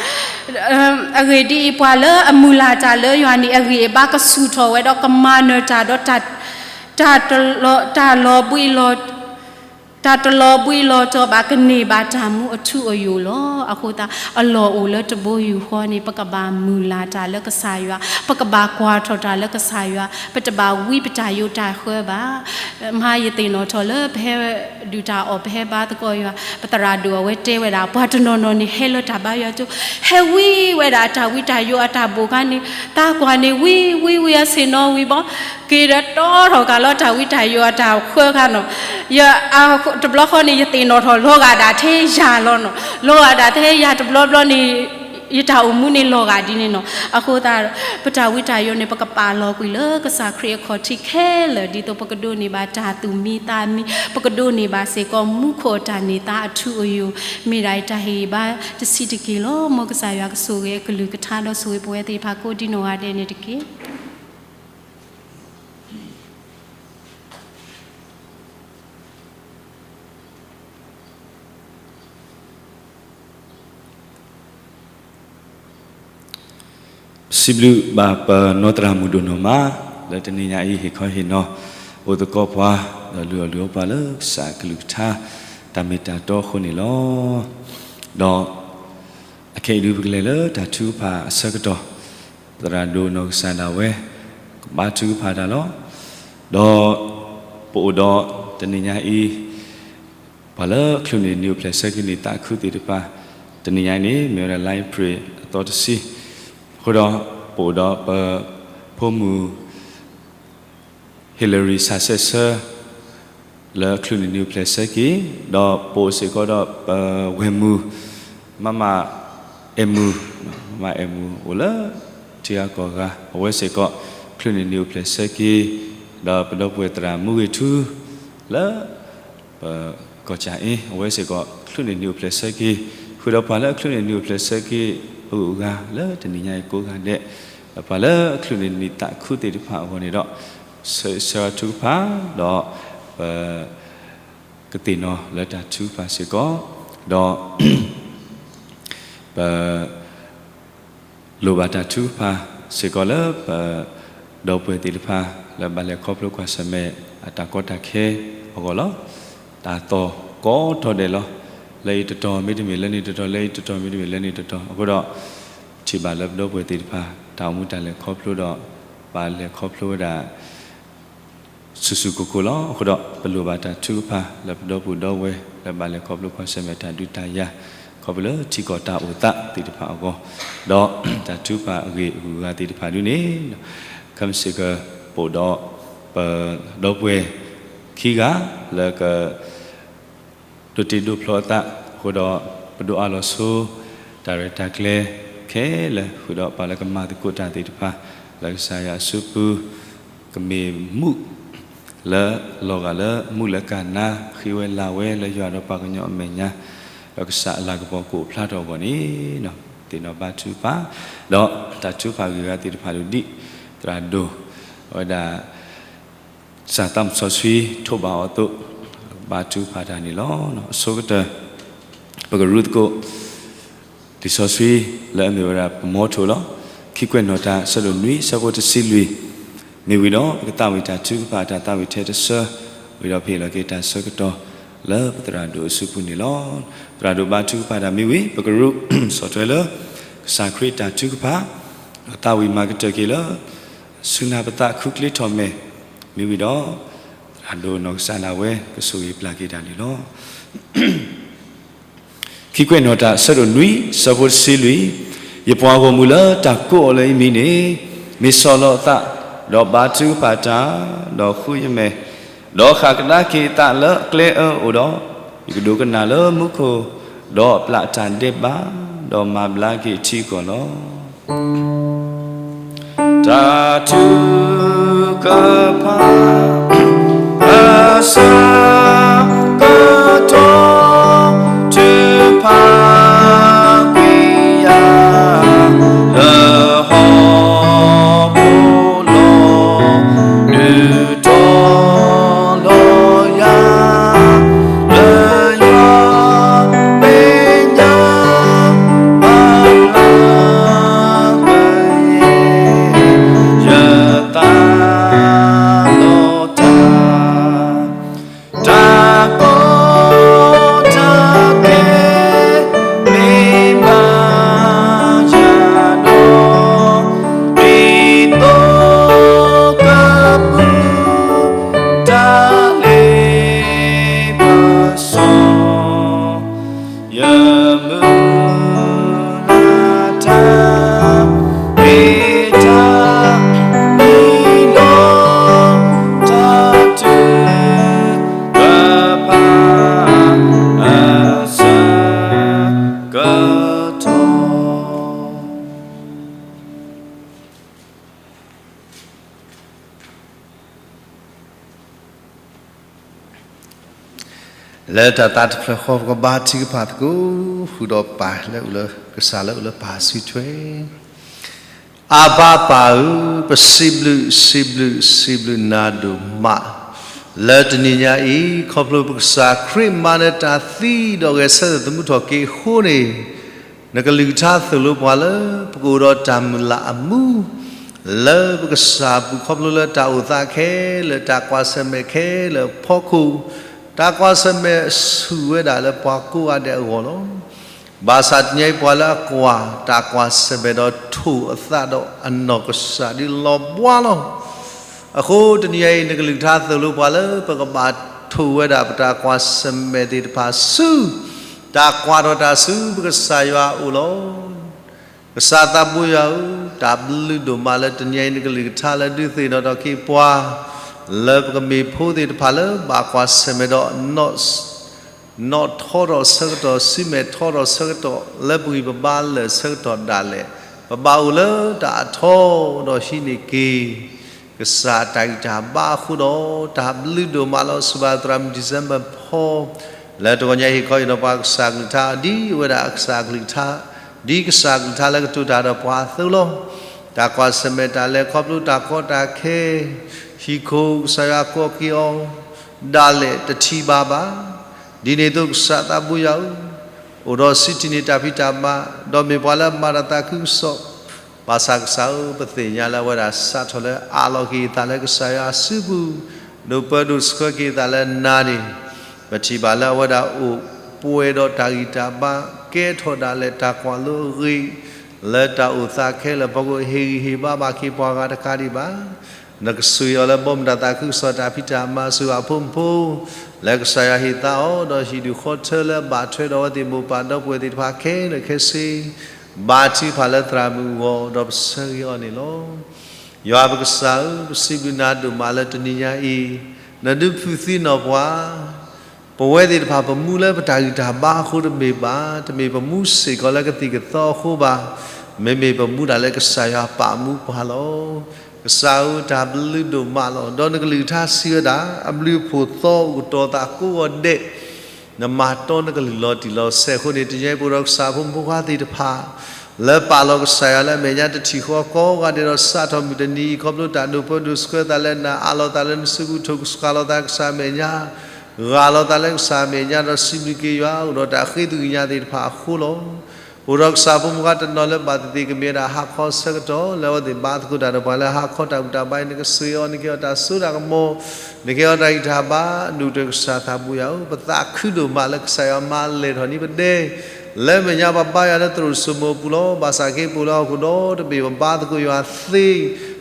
အဂ့ၢ်ဒ်အံၤ, ပှၤလၢအမုၢ်လၢ်တၢ်လၢယွၤန့ၣ် အဂံၢ်အဘါကဆူၣ်ထီၣ်ဝဲဒီး ကမၤနၢၤတၢ်ဒီး တၢ်တလီၤဘှံးလီၤ တၢ်တလီၤဘှံးလီၤတီၤဘၣ်, ကန့ၢ်ဘၣ်တၢ်မူအထူအယိာ်လီၤ. အဃိသတး အလီၢ်အိၣ်လၢတဘိယူၢ်ဃီန့ၣ် ပကဘၣ်မုၢ်လၢ်တၢ်လၢကစၢ်ယွၤ, ပကဘၣ်ကွၢ်ထီၣ်တၢ်လၢကစၢ်ယွၤ, ပတဘၣ်ဝံပတၢ်ယိးတၢ်ဃၢဘၣ်. မဟါယသ့ၣ်နီၣ်ထီၣ်လၢပဟဲဒုးတၢ်အီၣ် ပဟဲဘါသကိးယွၤ, ပသရၣ်ဒိၣ်အဝဲတဲဝဲဒၣ် ပှၤတနီၤနီၤန့ၣ် ဟဲလၢတၢ်ဘါယွၤကၠိ, ဟဲဝံဝဲဒၣ်တၢ်ဝံတၢ်ယိးအတၢ်ဘိၣ်ခါန့ၣ်, သးကွၢ်န့ၣ် ဝံဝံဝံအဆ့ၣ်နီၤဝံၤဘီ, က့ၤဒီးတီထီၣ်ကးလီၤတၢ်ဝံတၢ်ယိးအတၢ်ဃၢခါနီၤ. ယ တဘျီဃီန့ၣ် ယသ့ၣ်နီၣ်ထီၣ်လီၤဂာ်ဒၣ်ထဲယၤလီၤနီၤ. လီၤဂာ်ဒၣ်ထဲယၤတဘျီဘျီန့ၣ် ယတၢ်အိၣ်မူန့ၣ်လီၤဂာ်ဒ်န့ၣ်နီၤ. အဃိသတး ပတၢ်ဝံတၢ်ယိးန့ၣ် ပကပာ်လီၤကွံာ်လၢကစၢ်ခရံာ်အခီၣ်ထံးခဲလၢာ် ဒ်သိးပကဒိးန့ၢ်ဘၣ်တၢ်သူၣ်မံသးမံ, ပကဒိးန့ၢ်ဘၣ်စ့ၢ်ကီး မူခိၣ်အတၢ်န့ၢ်သါအထူအယိာ်, မ့ၢ်ဒၣ်တၢ်ဟ့ၣ်ဂံၢ်ဘါတဆံးတက့ၢ်လီၤ. မ်ကစၢ်ယွၤကဆိၣ်ဂ့ၤအကလုၢ်ကထါ ဒီးဆိၣ်ဂ့ၤပဝဲသ့ၣ်တဖၣ်ကိးဒံနီၢ်ဂၤဒဲးန့ၣ်တက့ၢ်. စံးဘျုးဘၣ်ပနီၢ်သရၣ်မုၣ်ဒိၣ်နီၢ်မး လၢတနံၤညါအံၤ ဟ့ၣ်ခီဟ့ၣ်နီၤ အိၣ်သကိးပှၤ ဒီးလုၢ်အီၣ်လုၢ်အီပှၤလၢကစၢ်အကလုၢ်ကထါ တၢ်မ့ၢ်တၢ်တီအဃိန့ၣ်လီၤ. ဒီးအခဲအံၤဒုး ပကလဲၤလၢတၢ်ထုကဖၣ်အဆၢကတီၢ်, သရၣ်ဒိၣ်နီၢ်ကစၢ်ဒၣ်ဝဲ ကဘါထုကဖၣ်တၢ်လီၤ. ဒီးပအိၣ်ဒီးတနံၤညါအံၤ ပှၤလၢအချုးန့ၢ်နံၣ်အိၣ်ဖျဲၣ်ဆၢက့ၤနံၣ်သးခုသ့ၣ်တဖၣ်, တနံၤညါအံၤန့ၣ် မ့ၢ်ဝဲဒၣ် လါအ့ဖြ့ၣ်အသီတဆံ, အဃိဒီး ပအိၣ်ဒီးပဖိမုၣ် Hillary စးစဲးဆၢ လၢချုးန့ၢ်နံၣ်အိၣ်ဖျဲၣ်ဆၢက့ၤ, ဒီးပအိၣ်စ့ၢ်ကီးဒီးပဝဲၢ်မုၣ် မမအဲၣ်မုၣ်, မမအဲၣ်မုၣ်အိၣ်လၢထံဂၤကီၢ်ဂၤ, အဝဲစ့ၢ်ကီး ချုးန့ၢ်နံၣ်အိၣ်ဖျဲၣ်ဆၢက့ၤ, ဒီးပဒီပုၢ်ဝဲၢ်သရၣ်မူဂ့ၤထူ လၢ ပကီၢ်ကၠၣ်အ့, အဝဲစ့ၢ်ကီး ချုးန့ၢ်နံၣ်အိၣ်ဖျဲၣ်ဆၢက့ၤ, ဃုာ်ဒီးပှၤလၢအချုးန့ၢ်နံၣ်အိၣ်ဖျဲၣ်ဆၢက့ၤ အဂုၤအဂၤလၢတနံၤညါအံၤကိးဂၤဒဲး, ဒီးပှၤလၢအချုးန့ၢ်နံၣ်သးခုသ့ၣ်တဖၣ်အဂီၢ်န့ၣ်ဒီး ဆၢဂ့ၤဆၢဝါထုကဖၣ်, ဒီးပ ကသ့ၣ်နီၣ်လၢတၢ်ထုကဖၣ်စ့ၢ်ကီး, ဒီး ပ လိၣ်ဘၣ်တၢ်ထုကဖၣ်စ့ၢ်ကီးလၢပဒီပုၢ်ဝဲၢ်သ့ၣ်တဖၣ် လၢဘၣ်လဲၤခီဖျိကွၢ်ဆၢၣ်မဲာ်အတၢ်ကီတၢ်ခဲအဂီၢ်လီၤ. တၢ်သီၣ်ကိးထီၣ်ဒဲးလီၤ. လၢအံၤတတီၤမ့တမ့ၢ်လၢန့ၣ်တတီၤ, လၢအံၤတတီၤမ့တမ့ၢ်လၢန့ၣ်တတီၤ, အဃိဒီး ထံၣ်ဘၣ်လၢပဒီပုၢ်ဝဲၢ်သ့ၣ်တဖၣ် တၢ်အိၣ်မူတၢ်လဲၤခီဖျိဒီး ဘၣ်လဲၤခီဖျိဝဲဒၣ် ဆူၣ်ဆူၣ်ကိၢ်ကိၢ်လီၤ. အဃိဒီး ပလိၣ်ဘၣ်တၢ်ထုကဖၣ်လၢပဒီပုၢ်ဒီဝဲၢ် လၢဘၣ်လဲၤခီဖျိကွၢ်ဆၢၣ်မဲာ်တၢ်ဒုးတၢ်ယၤ ခီဖျိလၢထံကီၢ်တၢ်အိၣ်သးသ့ၣ်တဖၣ်အဂီၢ်, ဒီးတၢ်ထုကဖၣ်အဂ့ၢ်အဂုၤအဂၤသ့ၣ်တဖၣ်ဒ်န့ၣ်, ခဲမုၢ်ဆ့ၣ်ကီး ပအိၣ်ဒီးပဒီပုၢ်ဝဲၢ်ခံဂၤလၢက ဒိးတ့ဒိးဖျီအသး, အဃိဒီး ပဒိးအါလီၤဆိ တၢ်ရဲၣ်တၢ်ကျဲၤခဲလၢာ် ဃုာ်ဒီးပှၤလၢကမၤသကိးတၢ်သ့ၣ်တဖၣ် လၢကစၢ်ယွၤအစုပူၤ ကမ့ၢ်မူးလၢလီၤဂာ်လၢမူးလၢကနၤ ဃ့ဝဲလၤဝဲလၢယွၤဒီးပှၤကညီအမဲာ်ညါ, ဒီးကစၢ်အလၤကပီၤကအိၣ်ဖျါထီၣ်အဂီၢ်န့ၣ် သ့ၣ်နီၣ်ဘါထုကဖၣ်, ဒီးတၢ်ထုကဖၣ်ဂ့ၢ်ဂၤသ့ၣ်တဖၣ်ဒ် သရၣ်ဒိၣ် အဝဲဒၣ် ကစၢ်သးစီဆှံထိးဘၣ်အီၤအသိး ဘါထုကဖၣ်တၢ်န့ၣ်လီၤ. အဆိကတၢၢ် ပကရူၢ်သကိး လံာ်စီဆှံ လၢအမ့ၢ်ဝဲဒၣ်ပမီထိၣ်လီၤ. ခံကွဲးနီၣ်တၢ် အဆၢဒိၣ်နွံ အဆၢဖိတဆံလွံၢ်, မ့ၢ်ဝံၤဒီး ပကသးဝံၣ်တၢ်ထုကဖၣ်အတၢ်သးဝံၣ်ထဲတဆၢ, ဝံၤဒီးပဟ့ၣ်လီၤက့ၤတၢ်ဆၢကတီၢ် လၢပသရၣ်ဒိၣ်အစုပူၤန့ၣ်လီၤ. သရၣ်ဒိၣ်ဘါထုကဖၣ်တၢ်မ့ၢ်ဝံၤ ပကရူၢ်ဆီၣ်ထွဲလၢ ကစၢ်ခရံာ်တၢ်ထုကဖၣ် အသးဝံၣ်မၤကတၢၢ်က့ၤလၢ ဆူနၢ်ပသးခုချ့ထီၣ်မဲာ်, မ့ၢ်ဝံၤဒီး သရၣ်ဒိၣ်နီၢ်ကစၢ်ဒၣ်ဝဲ ကဆိၣ်ဂ့ၤပျၢ်က့ၤတၢ်န့ၣ်လီၤ. ခံကွဲးနီၣ်တၢ် အဆၢဒိၣ်နွံ အဆၢဖိတဆံလွံၢ်, ယပှၤဂီၢ်မုၢ်လၢတၢ်ကိးအီၤလၢယမံၤန့ၣ် မ့ၢ်ဆီၣ်လီၤအသး, ဒီးဘါထုကဖၣ်တၢ်, ဒီးဃုယမဲာ်, ဒီးဃၣ်ကဒါက့ၤအသးလၢအကျဲအၢအိၣ်ဒီး, ယကဒိကနၣ်လၢမူခိၣ်, ဒီးအပျၢ်တၢ်ဒဲးဘး, ဒီးမၤဘျါက့ၤထံကီၢ်လီၤ. တၢ်ထုကဖၣ် အဆၢကတီၢ် ထုကဖၣ်ကွံာ်ယၤ လၢဟီၣ်ခိၣ်လီၤ, ဒုးတီၤလီၤယၤ လၢယွၤမဲာ်ညါ ဘၣ်ဘျါက့ၤ ယသးလီတၢ် လၢတၢ်သးတဖျၢၣ်ဃီ ပကဘါထုကဖၣ်သကိး ဃုာ်ဒီးပၢ်လၢအိၣ်လၢ ကစၢ်လၢအိၣ်လၢပၢ်စုထွဲ. အၤဘၤပၢ်ဧၢ, ပစံးဘျုးစံးဘျုးစံးဘျုးနၤဒိၣ်မး လၢတနံၤညါအံၤ ခီဖျိပကစၢ်ခရံာ်မၤနၢၤတၢ်သံဒီးဂဲၤဆၢထၢၣ်သမူထီၣ်က့ၤအဃိန့ၣ် နကလုၢ်ကထါသိၣ်လိပှၤလၢ ပကအိၣ်ဒီးတၢ်မုၢ်လၢ်အမူ လၢပကစၢ်ပူၤ ခီဖျိလၢတၢ်အိၣ်သးခဲလၢာ် တၢ်ကွၢ်ဆၢၣ်မဲာ်ခဲလၢာ်အဖီခိၣ်, တၢ်ကွၢ်ဆၢၣ်မဲာ်ဆူၣ်ဝဲဒၣ်လၢပှၤကိးဂၤဒဲးအဂီၢ်လီၤ. ဘၣ်ဆၣ်တနံၤအံၤပှၤလၢအကွၢ် တၢ်ကွၢ်ဆၢၣ်မဲာ်ဒီးထိၣ်အသးဒီးအနီၢ်ကစၢ်ဒုးလီၤဘှါလီၤ. အဃိတနံၤအံၤ နကလုၢ်ကထါသိၣ်လိပှၤလၢ ပကဘၣ်ထိၣ်ဝဲဒၣ်ပတၢ်ကွၢ်ဆၢၣ်မဲာ်သ့ၣ်တဖၣ်ဆူ တၢ်ကွၢ်ထီၣ်တၢ်ဆူပကစၢ်ယွၤအအိၣ်လီၤ. ကစၢ်သးဘိယွၤဧၢ, တၢ်ဘျုးဒိၣ်မးလၢတနံၤအံၤ နကလုၢ်ကထါလၢဒုးသ့ၣ်နီၣ်ထီၣ်က့ၤပှၤ လၢပကမ့ၢ်ဖိသ့ၣ်တဖၣ်လၢဘၣ်ကွၢ်ဆၢၣ်မဲာ်ဒီး နီၣ်ထီထီၣ်ဆၢကတီၢ် စုမဲာ်ထီထီၣ်ဆၢကတီၢ် လၢပဂံၢ်ပဘါလၢာ်ဆၢကတီၢ်ဒၣ်လဲာ် ပဘၣ်အိၣ်လၢတၢ်အထီဒီးဟံးန့ၢ်က့ၤ ကစၢ်အတၢ်ဂံၢ်တၢ်ဘါအဃိဒီး တၢ်ဘျုးဒိၣ်မးလီၤ. စံးဘျုးသရၣ်မုၣ် December ဖီ လၢတဂီၤညါဟ့ၣ်ခီဟ့ၣ်နီၤပှၤကစၢ်ကလုၢ်ကထါ ဒ်အဝဲဒၣ်အကစၢ်ကလုၢ်ကထါ ဒ်ကစၢ်ကလုၢ်ကထါလၢကတိၤတၢ်ဒီးပှၤအသိးလီၤ. တၢ်ကွၢ်ဆၢၣ်မဲာ်တၢ်လဲၤခီဖျိတၢ်ကီတၢ်ခဲ ဟံၣ်ခိၣ်ကစၢ်ယွၤကိးက့ၤအီၤ ဒၣ်လဲာ်တထံၣ်ဘၣ်ဘၣ်. ဒ်န့ၣ်အသိးကစၢ်သးဘိယွၤဧၢ, အိၣ်ဒီးစံးထံၣ်န့ၢ်တၢ်ဖံးတၢ်မၤ ဒီးမ့ၢ်ပှၤလၢအမၤတၢ်သးခုကစီၣ် ဘၣ်ဆၣ်ကစၢ်ဧၢ, ပသ့ၣ်ညါလၢအဝဲဒၣ်စးထီၣ်လၢအးလီၤက့ၤအသးလၢကစၢ်ယွၤအစုပူၤ, ဒိးပၢဒိးဆှၢက့ၤအသးလၢနၤန့ၣ်, ပထံၣ်ဘၣ်လၢအဝဲဒၣ်အိၣ်ပှဲၤဒီးတၢ်ဂံၢ်တၢ်ဘါ ကဲထီၣ်ဒၣ်လဲာ်တၢ်ကွၢ်လိအဂ့ၢ် လၢတၢ်အိၣ်သးခဲလၢာ်အဖီခိၣ် ဟ့ၣ်ဂံၢ်ဟ့ၣ်ဘါဘၣ်က့ၤပှၤဂၤတကးဒံးဘၣ်. နကဆိၣ်ဂ့ၤအီၤလၢဘီမုၢ်တၢ်သးခုကစီၣ်တၢ်ဖံးတၢ်မၤဆူအဖိမုၣ်ဖိ လၢကစၢ်ယွၤဟ့ၣ်သါအီၤ ဒီးဟံၣ်ဒူၣ်ဃီထၢလၢအဘၣ်ထွဲဒီးအဝဲသ့ၣ်မိၢ်ပၢ်ဒီပုၢ်ဝဲၢ်သ့ၣ်တဖၣ်ခဲလၢာ်ခဲဆ့ ဘါထုကဖၣ်လၢသရၣ်မုၣ်အဂီၢ် ဒီးပဆၢဂ့ၤအီၤန့ၣ်လီၤ. ယွၤပကစၢ်ဧၢ, ပစံးဘျုးနၤဒိၣ်မးလၢတနံၤညါအံၤ, နဒုးဖုးသံနီၣ်ပှၤ ပဝဲသ့ၣ်တဖၣ်ပမူလၢပတၢ်ဂံၢ်တၢ်ဘါအဃိတမ့ၢ်ဘၣ်, တမ့ၢ်ပမူစ့ၢ်ကီးလၢကသံၣ်ကသီအဃိဘၣ်, မ့မ့ၢ်ပမူဒၣ်လၢကစၢ်ယွၤပာ်မူပှၤလီၤ. ကစၢ်ဧၢ, တၢ်ဘျုးဒိၣ်မးလီၤ. ဒီးနကလုၢ်ကထါစံးဝဲဒၣ်, အဘျုးအဖှိၣ်သီအိၣ်ကတီၤသးကိးဂီၤဒဲး, နမၤတီနကလုၢ်လီၤတံၢ်လီၤဆဲးအဃိန့ၣ် တနံၤအံၤပအိၣ်ဒီးကစၢ်ဖိမုၣ်ဖိခွါသ့ၣ်တဖၣ် လၢပာ်လီၤကစၢ်ယွၤလၢအမဲာ်ညါတထံၣ်ဃီကိးဂၤဒဲးဒီးစးထီၣ်မုၢ်တနံၤအံၤ ခီဖျိတၢ်ဒိးပၢဒိးဆှၢသးလၢနၤ အးလီၤသးလၢနစုပူၤ ထိၣ်ကစှၤလီၤသးကစၢ်အမဲာ်ညါ ဂၢ်လီၤသးလၢကစၢ်အမဲာ်ညါဒီးစံးဘျုးက့ၤယွၤ အိၣ်ဒီးတၢ်ဃ့သကွံၢ်ကညးသ့ၣ်တဖၣ်အဃိလီၤ. ပအိၣ်ဒီးကစၢ်ဖိမုၣ်ဖိခွါတနီၤလၢဘၣ်သ့ၣ်သ့ၣ်ကမ့ၢ်ဝဲဒၣ်ဟးခီဆၢကတီၢ် လၢအဝဲသ့ၣ်ဘါသကိးတၢ်ဒီးပှၤလၢဟးခီတၢ်ဘူၣ်တၢ်ဘါအံၤ နကဆိၣ်ဂ့ၤအီၤ နကဟ့ၣ်အီၤတၢ်စိတၢ်ကမီၤ နကဟ့ၣ်အီၤတၢ်ဂံၢ်တၢ်ဘါ ဒိၣ်ကတၢၢ်ကစၢ်သးဘိယွၤဧၢ, ပသးခုဒိၣ်မးလၢကစၢ်ယွၤမၤလဲၢ်ထီၣ်န့ၢ်ပဒဲ လၢအမဲာ်ညါပဘါယွၤလၢသရိာ်စိမိၤအပူၤလီၤ. ဘၣ်ဆၣ်က့ပအိၣ်လၢဟီၣ်ခိၣ်ဒီတဘ့ၣ် ပဘါသကိးယွၤသ့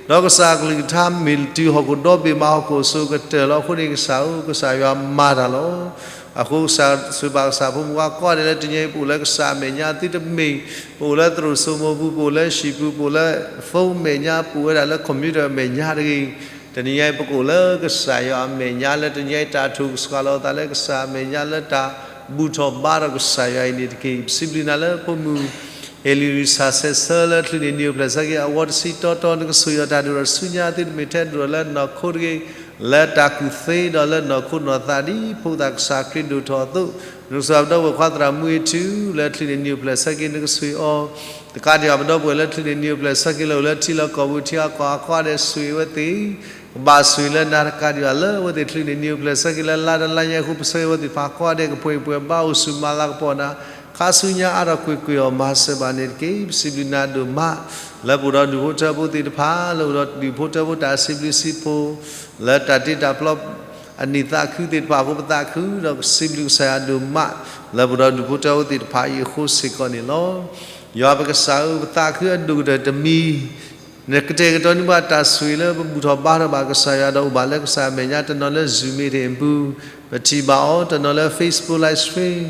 ဒီးကစၢ်ကလုၢ်ကထါမ့ၢ်တုၤဟီၣ်ခိၣ်ဒီဘ့ၣ်မး ဟီၣ်ခိၣ်အစိၤကတၢၢ်လီၤ. အဃိန့ၣ်ကစၢ်ဧၢ, ကစၢ်ယွၤမၤတၢ်လီၤ. အဃိကစၢ်စံးဘၣ်ကစၢ်ဖိမုၣ်ဖိခွါကိးဂၤဒဲးလၢတနံၤအံၤ ပအိၣ်လၢကစၢ်အမဲာ်ညါ သုတမ့ၢ် ပအိၣ်လၢသရိာ်စိမိၤအပူၤ ပအိၣ်လၢဟံၣ်ပူၤ ပအိၣ်လၢ phone အမဲာ်ညါ ပအိၣ်ဝဲဒၣ်လၢ computer အမဲာ်ညါတဂ့ၤ တနံၤညါအံၤ ပကအိၣ်လၢကစၢ်ယွၤအမဲာ်ညါ လၢတနံၤညါအံၤ တၢ်ထိၣ်ကစှၤလီၤသးလၢကစၢ်အမဲာ်ညါ လၢတၢ်ဘူၣ်ထီၣ်ဘါထီၣ်ကစၢ်ယွၤအံၤန့ၣ်တက့ၢ်. ပစံးဘျုးနၤလၢဖိမုၣ် ဟ့ၣ်လံၤရံစၢ်ဆဲးဆၢလၢချုးန့ၢ်နံၤအိၣ်ဖျဲၣ်ဆၢက့ၤ အဝီတဆံတီတီ နကဆိၣ်ဂ့ၤအီၤတၢ်ဒိၣ်ထီၣ်ဆူညါ သုတမ့ၢ်ထဲဒိၣ်ထီၣ်လၢနီၢ်ခိတဂ့ၤ လၢတၢ်ကူၣ်သ့ဒီးလၢနီၢ်ခိနီၢ်သးဒ်ဖိသၣ်ကစၢ်ခရံာ်ဒိၣ်ထီၣ်အသိး နကဆိၣ်ဂ့ၤပဒီပုၢ်ဝဲၢ်ခွါသရၣ်မူအ့ထူ လၢချုးန့ၢ်နံၤအိၣ်ဖျဲၣ်ဆၢက့ၤ နကဆိၣ်ဂ့ၤအီၤ တကးဒံးဘၣ် ပဒီပုၢ်ဝဲၢ်လၢချုးန့ၢ်နံၤအိၣ်ဖျဲၣ်ဆၢက့ၤလၢအိၣ်လၢထံလီၢ်ကီၢ်ပူၤ ထံဂၤကီၢ်ဂၤကိးဂၤဒဲး ဆိၣ်ဂ့ၤအဝဲသ့ၣ် ကဘၣ်ဆိၣ်ဂ့ၤလၢနၤတကးဒံးဘၣ် လၢအဝဲသ့ၣ်ချုးန့ၢ်နံၤအိၣ်ဖျဲၣ်ဆၢက့ၤလၢလါတလါညါအဃိ ပဆၢဂ့ၤအဝဲသ့ၣ်တဖၣ်ကိးဂၤဒဲး ကပှဲၤပှဲၤဘါအိၣ်ဆူၣ်မၤလၤကပီၤနၤ ခါဆူညါအါထီၣ်ကွ့ၢ်ကွ့ၢ်အီၤ မၤစၢၤဘၣ်န့ၣ်တက့ၢ်. ပစံးဘျုးနၤဒိၣ်မး လၢပအိၣ်ဒီးဒူၣ်ဖိထၢဖိသ့ၣ်တဖၣ် လၢပအိၣ်ဒီးဒူၣ်ဖိထၢဖိတၢ်စံးဘျုးစံးဖှိၣ် လၢတၢ်တ့တၢ်ဖျီ အနံၣ်သးခုသ့ၣ်တဖၣ်အဃိ ပသးခုဒီးကစံးဘျုးကစၢ်ယွၤဒိၣ်မး လၢပအိၣ်ဒီးဒူၣ်ဖိထၢဖိသ့ၣ်တဖၣ်အံၤအဃိစ့ၢ်ကီးန့ၣ်လီၤ. ယွၤပကစၢ်ဧၢ, ပသးခုအဒိၣ်ကတၢၢ်တမံၤ နကတဲာ်ကတီၤန့ၢ်ဘၣ်တၢ်ဆိၣ်ဂ့ၤလၢပဘူၣ်ထီၣ်ဘါထီၣ်ဘၣ်ကစၢ်ယွၤဒီးအိၣ်ဘၣ်လၢကစၢ်အမဲာ်ညါ တနီၤလၢ Zoom meeting အပူၤ ပထံၣ်ဘၣ်အီၤ, တနီၤလၢ Facebook Live Stream,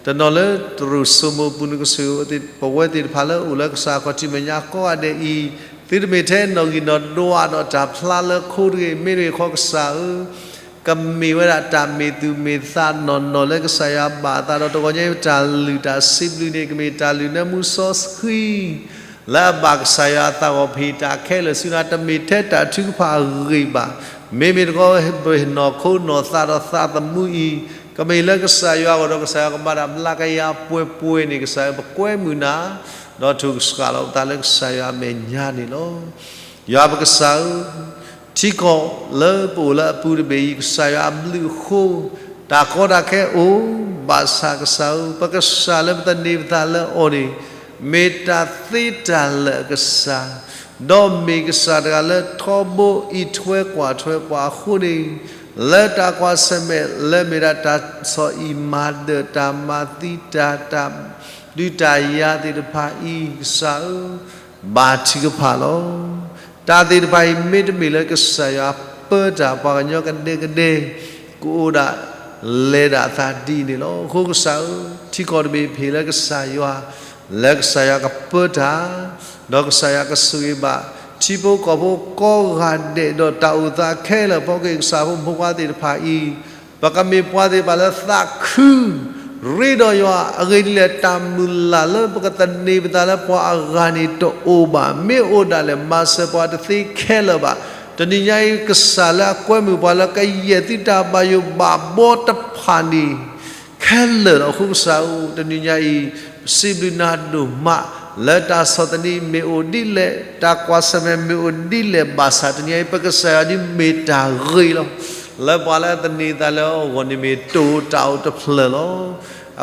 တနီၤလၢသရိာ်စိမိၤအပူၤ နကဆိၣ်ဂ့ၤပဝဲသ့ၣ်တဖၣ်လၢအိၣ်လၢကစၢ်ခီၣ်ထံးမဲာ်ညါကိးဂၤဒဲးအံၤ, သုတမ့ၢ်ထဲနီၣ်ဂံၢ်နီၣ်ဒွးဒီးတၢ်ဖျါလၢခိတဂ့ၤ, မ့တမ့ၢ်ဃီကစၢ်ဧၢ ကမ့ၢ်ဝဲဒၣ်တၢ်မ့ၢ်သူၣ်မ့ၢ်သးနီၢ်နီၢ်လၢကစၢ်ယွၤဘၣ်အသးဒီး တဂီၤညါအံၤတၢ်လုၢ်တၢ်စံးဘျုးန့ၣ် ကမ့ၢ်တၢ်လုၢ်နၢမူစီဆှံ လၢအဘၣ်ကစၢ်ယွၤအသးဂီၢ် ပဟ့ၣ်တၢ်ခဲလၢာ်ဆူနၤ တမ့ၢ်ထဲတၢ်ထုကဖၣ်အဂ့ၢ်ဘၣ်. မ့မ့ၢ်တခီ ပနီၢ်ခိနီၢ်သးဒီးသးသမူအံၤ ကမ့ၢ်လၢကစၢ်ယွၤအဂီၢ်ဒီး ကစၢ်ယွၤကမၤတၢ်ဘျါကယၤပှဲၤပှဲၤန့ၣ် ကစၢ်ဧၢ ပကွဲမုာ်နၤ, ဒီးထုးကဆှၣ်လီၤပသးလၢကစၢ်ယွၤအမဲာ်ညါန့ၣ်လီၤ. ယွၤပကစၢ်ဧၢ, ထံကီၢ်လၢပအိၣ်လၢအပူၤတဘ့ၣ်အံၤ ကစၢ်ယွၤအဘျုးအဃိ တၢ်ကီတၢ်ခဲအိၣ်, ဘၣ်ဆၣ်ကစၢ်ဧၢ ပကစၢ်လၢပသန့ၤပသးလၢအီၤန့ၣ် မ့ၢ်တၢ်သ့တၢ်လၢာ်အကစၢ်, ဒီးမ့ၢ်ကစၢ်တဂၤလၢထီဘိအံးထွဲကွၢ်ထွဲပှၤအဃိန့ၣ်, လၢတၢ်ကွၢ်ဆၢၣ်မဲာ်လၢမ့ၢ်ဒၣ်တၢ်ဆီၣ်အံၣ်မၤဒၢၣ် တၢ်မၤသံတၢ် တၢ်ဒုးတၢ်ယၤသ့ၣ်တဖၣ်အံၤ ကစၢ်ဧၢ, ဘါထုကဖၣ်လီၤ. တၢ်သ့ၣ်တဖၣ်အံၤ မ့တမ့ၢ်လၢကစၢ်ယွၤပၢတၢ် ပှၤကညီကဒဲကဒဲ ကအိၣ်ဒၣ်လဲၤဒၣ်အသးဒ်အံၤန့ၣ်လီၤ. အဃိကစၢ်ဧၢ, ထံကီၢ်တဘ့ၣ်ပဟ့ၣ်လၢကစၢ်ယွၤ, လၢကစၢ်ယွၤကပၢတၢ်, ဒီးကစၢ်ယွၤကဆိၣ်ဂ့ၤဘၣ် ထံဖိကီၢ်ဖိကိးဂၤဒဲး ဒီးတၢ်အိၣ်သးခဲလၢာ် ဖီက့ၤကစၢ်ဖိမုၣ်ဖိခွါသ့ၣ်တဖၣ်အံၤ, ပကမ့ၢ်ပှၤသ့ၣ်တဖၣ်လၢသးခု ရ့ဒီးယွၤအဂ့ၢ်ဒ်လဲၣ် တၢ်မုၢ်လၢ်လၢပကသန့ၤပသးလၢပှၤအဂၤန့ၣ်တအိၣ်ဘၣ်. မ့ၢ်အိၣ်ဒၣ်လဲာ် မၤစၢၤပှၤတသ့ခဲလၢာ်ဘၣ်. တနံၤညါအံၤ ကစၢ်လၢအကွဲမုာ်ပှၤလၢကယဲၢ်သုတၢ်ဘၣ်ယိၣ်ဘၣ်ဘီတဖၣ်န့ၣ် ခဲလၢာ်လီၤ. အဃိကစၢ်ဧၢ, တနံၤညါအံၤ ပစံးဘျုးနၤဒိၣ်မး လၢတၢ်ဆီၣ်သနံးမ့ၢ်အိၣ်ဒ်လဲၣ်, တၢ်ကွၢ်ဆၢၣ်မဲာ်မ့ၢ်အိၣ်ဒ်လဲၣ်ဘၣ်ဆၣ် တနံၤညါအံၤ ပကစၢ်ယွၤဒ်မ့ၢ်တၢ်ဂ့ၤလီၤ. လၢပှၤလၢအသန့ၤသးလၢအဂီၢ်န့ၣ် မ့ၢ်တၢ်အိၣ်တဖျၢၣ်လီၤ.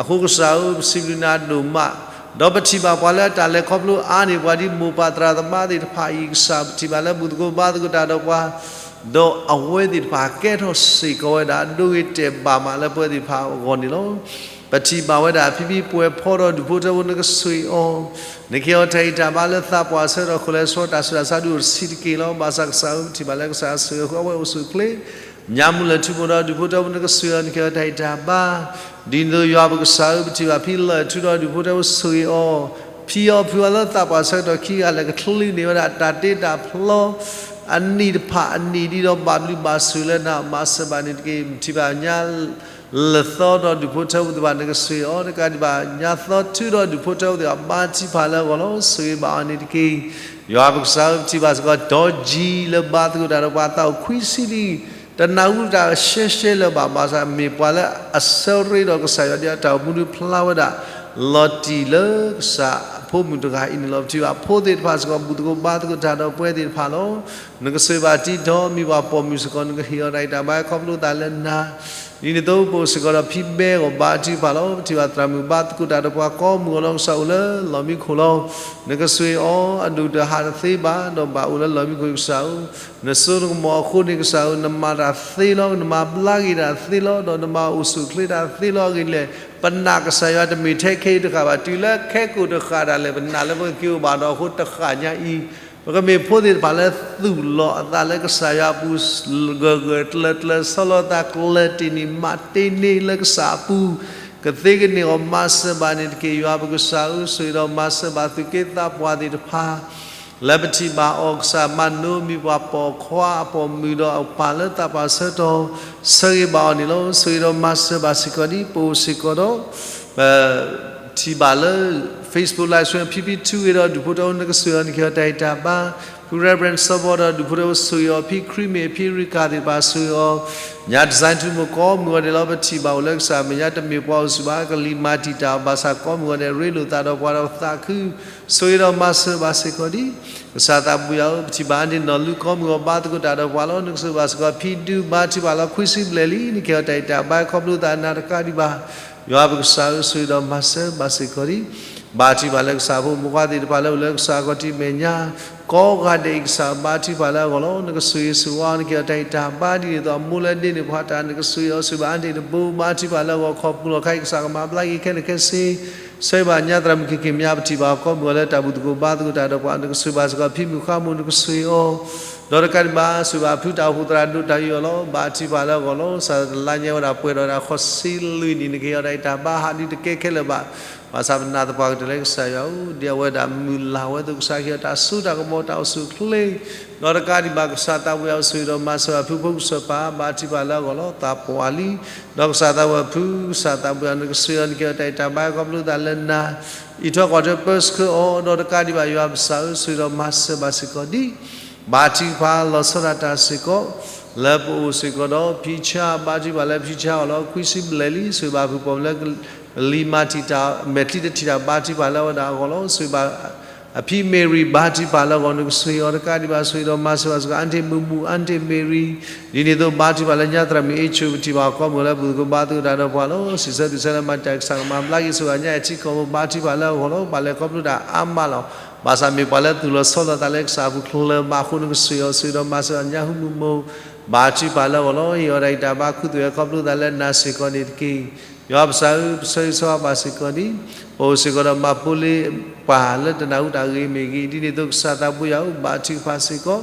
အဃိကစၢ်ဧၢ, ပစံးဘျုးနၤဒိၣ်မး, ဒီးပထံၣ်ဘၣ်ပှၤလၢအတၢ်လဲၤခီဖျိအါန့ၢ်ပှၤဒ်မိၢ်ပၢ်သရၣ်သမါသ့ၣ်တဖၣ်အံၤ ကစၢ် ပထံၣ်ဘၣ်လၢဘူၣ်သကိးဘါသကိးတၢ်ဒီးပှၤ ဒီးအဝဲသ့ၣ်တဖၣ်ကဲထီၣ်စ့ၢ်ကီးဝဲဒၣ် အဒိဂ့ၤတဲာ်ဘၣ်မးလၢပဝဲသ့ၣ်တဖၣ်အဂီၢ်န့ၣ်လီၤ. ပထံၣ်ဘၣ်ဝဲဒၣ် ဖံဖံပှဲၤဖီဒီး ဒူၣ်ဖိထၢဖိနကဆိၣ်ဂ့ၤအီၤ, နကဟ့ၣ်အီၤတၢ်ဂံၢ်တၢ်ဘါလၢသးပှၢ်ဆၢကတီၢ် ခိၣ်လဲၤဆှီတၢ်ဆူးတၢ်ဆါဒုးအိၣ်တဆံးတက့ၢ်လီၤ. ဘၣ်ဆၣ်ကစၢ်ဧၢ ပထံၣ်ဘၣ်လၢကစၢ်ဆိၣ်ဂ့ၤအဃိ အဝဲအိၣ်ဆူၣ်အိၣ်ချ့ ညါမုၢ်လၢၢ်ထူၣ်ဘိဒီး ဒူၣ်ဖိထၢဖိနကဆိၣ်ဂ့ၤအီၤ နကဟ့ၣ်အီၤတၢ်ဂံၢ်တၢ်ဘါ, ဒ်န့ၣ်အသိးယွၤပကစၢ်ဧၢ ပထံၣ်ဘၣ်ဖံလၢၢ်ထူဒီး ဒူၣ်ဖိထၢဖိဆိၣ်ဂ့ၤအီၤ, ဖံအီၣ်ဖုအီလၢသးပှၢ်ဆၢကတီၢ်ခံဂၤလၢာ် ကချံးန့ၢ်ဝဲဒၣ်တၢ်တ့တၢ်ဖျီ အနံၣ်တဖၣ်အနံၣ်ဒ်ဒီး ဘၣ်ဘျုးဘၣ်ဆိၣ်လၢနၤ မၤစၢၤဘၣ်န့ၣ်တက့ၢ်. ပထံၣ်ဘၣ်ညါ လၢာ်သီဒီး ဒူၣ်ဖိထၢဖိသ့ၣ်တဖၣ် နကဆိၣ်ဂ့ၤအီၤ တကးဒံးဘၣ် ညါသီထုဒီး ဒူၣ်ဖိထၢဖိသ့ၣ်တဖၣ် ဘါထုကဖၣ်လၢအဂီၢ်လီၤ. ဆိၣ်ဂ့ၤဘၣ်အီၤန့ၣ်တက့ၢ်. ယွၤပကစၢ်ဧၢ ပထံၣ်ဘၣ်စ့ၢ်ကီး ဒီကံလၢဘါသကိးတၢ်ဒီးပှၤ သးအိၣ်ခွံဆံလံ တနၢ်ဟူတၢ်ရှဲရှဲလၢၤဘၣ် ဘၣ်ဆၣ် မ့ၢ်ပှၤလၢအဆၢရ့ဒီးကစၢ်ယွၤဒ်အတၢ်အိၣ်မူဒုးဖျါဝဲဒၣ် လီၤတံၢ်လၢကစၢ်အဖိမုၣ်တဂၤအံၤန့ၣ်လီၤ. ပထံၣ်ဘၣ်ဖိသ့ၣ်တဖၣ်စ့ၢ်ကီး ဘူၣ်သကိးဘါသကိးတၢ်ဒီးပဝဲသ့ၣ်တဖၣ်လီၤ. နကဆိၣ်ဂ့ၤဘၣ်တံၤဒီး မံၤပှၢ်ပိာ်မုၣ်စ့ၢ်ကီး နကဟ့ၣ်အီၤတၢ်ဂံၢ်တၢ်ဘါ ခီဖျိသးလၢနၤ ဒ်န့ၣ်အသိး ပအိၣ်စ့ၢ်ကီးဒီးဖံဘဲဂီၢ် ဘါထုကဖၣ်လီၤ. ပထံၣ်ဘၣ်သရၣ်မုၣ်ဘါသကိးတၢ်ဒီးပှၤ ကိးမုၢ်ဂီၤလီၤ. ကစၢ်အိၣ်လၢလီၢ်မံခိၣ်လီၤ. နကဆိၣ်ဂ့ၤအီၤ အဒိၣ်တဟးတသ့ဘၣ် ဒီးဘၣ်အိၣ်လၢလီၢ်မံခိၣ်ကစၢ်ဧၢ, နစိနကမီၤအဃိန့ၣ် ကစၢ်ဧၢ နမၤတၢ်သ့လီၤ. နမၤဘျါက့ၤတၢ်သ့လီၤ. ဒီးနမၤအိၣ်ဆူၣ်အိၣ်ချ့တၢ်သ့လီၤ. အဂ့ၢ်ဒ်လဲၣ် ပနာ်ကစၢ်ယွၤတမ့ၢ်ထဲခဲအံၤတဃၣ်ဘၣ်, တုၤလၢခဲကိာ်တဃၣ်ဒၣ်လဲာ် ပနာ်လၢပကက့ၤအိၣ်ဘၣ်ဒီးအဃိ တဃၣ်ညါအံၤ ပကမ့ၢ်ဖိသ့ၣ်တဖၣ်လၢသူၣ်လီၤအသးလၢကစၢ်ယွၤအပူၤ ဂၢၢ်ဂၢၢ်ကျၢၤကျၢၤ ဆီလီၤသးကျၢၤတ့ၢ်န့ၣ် မၤတ့ၢ်န့ၢ်လၢကစၢ်အပူၤ ကသ့ကန့ၢ်အီၤ မၤစၢၤဘၣ်န့ၣ်တက့ၢ်. ယွၤပကစၢ်ဧၢ ဆိၣ်ဂ့ၤဒီးမၤစၢၤဘၣ်သူၣ်က့သးပှၢ်သ့ၣ်တဖၣ် လၢပထံၣ်ဘၣ်အီၤ ကစၢ်မၤနၢၤမံၤပှၢ်ပိာ်ခွါအပိာ်မုၣ်ဒီးအပၢ်လၢသးပှၢ်ဆၢကတီၢ် ဆိၣ်ဂ့ၤဘၣ်အီၤန့ၣ်လီၤ. ဆိၣ်ဂ့ၤဒီးမၤစၢၤဘၣ်စ့ၢ်ကီးဒ် ပအိၣ်စ့ၢ်ကီးဒီး ပထံၣ်ဘၣ်လၢ Facebook Live Stream ဖံဖံထူဂ့ၤဒီး ဒူၣ်ဖိထၢဖိနကဆိၣ်ဂ့ၤအီၤ နကဟ့ၣ်အီၤတၢ်ဂံၢ်တၢ်ဘါ, ဖု Reverend စီၤဘီဒီး ဒူၣ်ဖိထၢဖိဆိၣ်ဂ့ၤအီၤ, ဖံခရံာ်မ့ၢ် ဖံရံကၤသ့ၣ်တဖၣ်ဆိၣ်ဂ့ၤအီၤ, ညါ design ထူမိၢ်ကိးမုၢ်ဂီၤဒဲးလီၤ. ပထံၣ်ဘၣ်အိၣ်လၢကစၢ်မဲာ်ညါ တမ့ၢ်ပှၤအိၣ်ဆူၣ်ဘၣ် ကလံၤမၤတံာ်တာ်အီၤ ဘၣ်ဆၣ်ကိးမုၢ်ဂီၤဒဲး ရ့လိာ်သးဒီးပှၤဒီးသးခု ဆိၣ်ဂ့ၤဒီးမၤစၢၤဘၣ်စ့ၢ်ကီးဒ် ကစၢ်သးပူၤယၤဧၢ, ပထံၣ်ဘၣ်အါန့ၢ်နီၢ်လူကိးမုၢ်ဂီၤ ဘါသကိးတၢ်ဒီးပှၤလီၤ. နကဆိၣ်ဂ့ၤဘၣ်စ့ၢ်ကီး ဖံဒူဘါထုကဖၣ်လီၤ ခွံဆံဘျဲၣ်လံ, နကဟ့ၣ်အီၤတၢ်ဂံၢ်တၢ်ဘါ ခီဖျိသးနၤတကးဒံးဘၣ်. ယွၤပကစၢ်ဧၢ, ဆိၣ်ဂ့ၤဒီးမၤစၢၤဘၣ်စ့ၢ်ကီးဒ် ဘါထုကဖၣ်လၢကစၢ်ဖိမုၣ်ဖိခွါသ့ၣ်တဖၣ်လၢအိၣ်လၢကစၢ်ခီၣ်ထံးမဲာ်ညါ ကိးဂၤဒဲးအံၤ ကစၢ်ဘါထုကဖၣ်လၢအဂီၢ်လီၤ. နကဆိၣ်ဂ့ၤဆိၣ်ဝါ နကဟ့ၣ်အီၤတၢ်ဂံၢ်တၢ်ဘါဒ်န့ၣ်အသိး အမိၢ်လၢဒ့န့ၣ်ပှၤတၢ် နကဆိၣ်ဂ့ၤအီၤဆိၣ်ဂ့ၤဘၣ်အါန့ၢ်တဘိ ဘါထုကဖၣ်လၢအဂီၢ် ခီပူၤလီၤခါအံၤ ကစၢ်ကမၤဘျါက့ၤခဲလၢာ်ခဲဆ့ ဆိၣ်ဂ့ၤဘၣ်ညါသရၣ်မုၣ် ခံခံမၠါ ပထံၣ်ဘၣ်ကိးမုၢ်ဂီၤလၢတၢ်ဘူၣ်သကိးဘါသကိးတၢ်ဒီးပှၤ နကဆိၣ်ဂ့ၤဘၣ်စ့ၢ်ကီး ဖံမုၢ်ဃါမိၢ် နကဆိၣ်ဂ့ၤအီၤ ဒီးတကးဒံးဘၣ် ဆိၣ်ဂ့ၤဘၣ်ဖုတၢ်အိၣ်ဖှိၣ်သရၣ်ဒိၣ်တၢ်ယူးယီၣ်လီၤ. ဘါထုကဖၣ်လၢအဂီၢ်လီၤ. ကစၢ်လါညါဝဲဒၣ်ပှဲၤဒီးဝဲဒၣ်ဃိးဆံလွံၢ်နံၣ် နကဟ့ၣ်အီၤတၢ်ဂံၢ်တၢ်ဘါ ဟးဒ်တကဲခဲလၢာ်ဘၣ်. ဘၣ်ဆၣ်ပနာ်သပှၢ်ကတၢၢ်လၢကစၢ်ယွၤဧၢ, ဒ်အဝဲဒၣ်မုၢ်လၢ်ဝဲအသိး ကစၢ်ကဟ့ၣ်အီၤတၢ်စိတၢ်ကမီၤ တၢ်အိၣ်ဆူၣ်အိၣ်ချ့ ဒီးတကးဒံးဘၣ် ကစၢ်သးပူၤယၤဧၢ, ဆိၣ်ဂ့ၤဒီးမၤစၢၤဘၣ်ဖုဖိကစၢၢ်ပၢ် ဘါထုကဖၣ်လၢအဂီၢ်လီၤ. သးပှၢ်လံ, ဒီးကစၢ်သးပူၤယၤဖု, ကစၢ်သးပူၤယၤ နကဆိၣ်ဂ့ၤအီၤ နကဟ့ၣ်အီၤတၢ်ဂံၢ်တၢ်ဘါ ခီဖျိသးလၢနၤ အံးထွဲကွၢ်ထွဲပၢဆှၢအီၤ ဒီးတကးဒံးဘၣ် ယွၤပကစၢ်ဧၢ, ဆိၣ်ဂ့ၤဒီးမၤစၢၤဘၣ်စ့ၢ်ကီးဒ် ဘါထုကဖၣ်လီၤဆီဒၣ်တၢ်စ့ၢ်ကီး လၢပအိၣ်စ့ၢ်ကီးဒီး ဖံဆၣ် ဘါထုကဖၣ်လၢဖံဆၣ်အဂီၢ်လီၤ. ခွံဆံဘျဲၣ်လံ ဆိၣ်ဂ့ၤဘၣ်ဖုၣ်ပိာ်မုၣ်လၢ ကလံၤမၤတံာ်တာ် မဲာ်ချံတထံၣ်တၢ် ဘါထုကဖၣ်လၢအဝဲဒၣ်အဂီၢ်လီၤ. ဆိၣ်ဂ့ၤဘၣ် အဖံမ့ၤရံ ဘါထုကဖၣ်လၢအဂီၢ် နကဆိၣ်ဂ့ၤအီၤတကးဒံးဘၣ် ဆိၣ်ဂ့ၤဒီးမၤစၢၤဘၣ်စ့ၢ်ကီး အၣ်တ့ၢ်မုၢ်မူ အၣ်တ့ၢ်မ့ၤရံ ဒ်န့ၣ်အသိး ဘါထုကဖၣ်လၢညါသရၣ်မုၣ်အ့ၣ်ဆိၣ် ပထံၣ်ဘၣ်အီၤကိးမုၢ်လၢ ပသူၣ်ကဘါသကိးတၢ်ဒီးပှၤလီၤ. စံးဆၢတၢ်ဆၢလၢမၤတံာ်တာ် ကစၢ်ကမၤဘျါက့ၤ ဆိၣ်ဂ့ၤညါအဲၣ်ထံကီၢ်ဖိ ဘါထုကဖၣ်လၢအဂီၢ်လီၤ. ဘၣ်လဲၤခီဖျိတၢ်အါမးလီၤ. ဘၣ်ဆၣ်မ့ၢ်ပှၤလၢသူၣ်လီၤဆီလီၤသးလၢကစၢ်အပူၤချၢဘၣ်အဃိ နကဆိၣ်ဂ့ၤအီၤ ဆိၣ်ဂ့ၤဒီးမၤစၢၤအီၤ ညါဟူမုၢ်မိၢ် ဘါထုကဖၣ်လၢအဂီၢ်လီၤ. ဟ့ၣ်အီၤတၢ်ဂံၢ်တၢ်ဘါ ခူသူၣ်ဝဲခီဖျိသးလၢနၤစ့ၢ်ကီးန့ၣ်တက့ၢ်. ယွၤပကစၢ်ဧၢ ပဆၢဂ့ၤဆၢဝါဘၣ်စ့ၢ်ကီးဒံး ပအိၣ်စ့ၢ်ကီးဒီးမၤဖိလ့ ပှၤလၢတနၢ်ဟူတၢ်ဂ့ၤမ့ၢ်ဂ့ၤ ဒ်န့ၣ်အသိး ကစၢ်သးဘိယွၤဧၢ ဘါထုကဖၣ်စ့ၢ်ကီး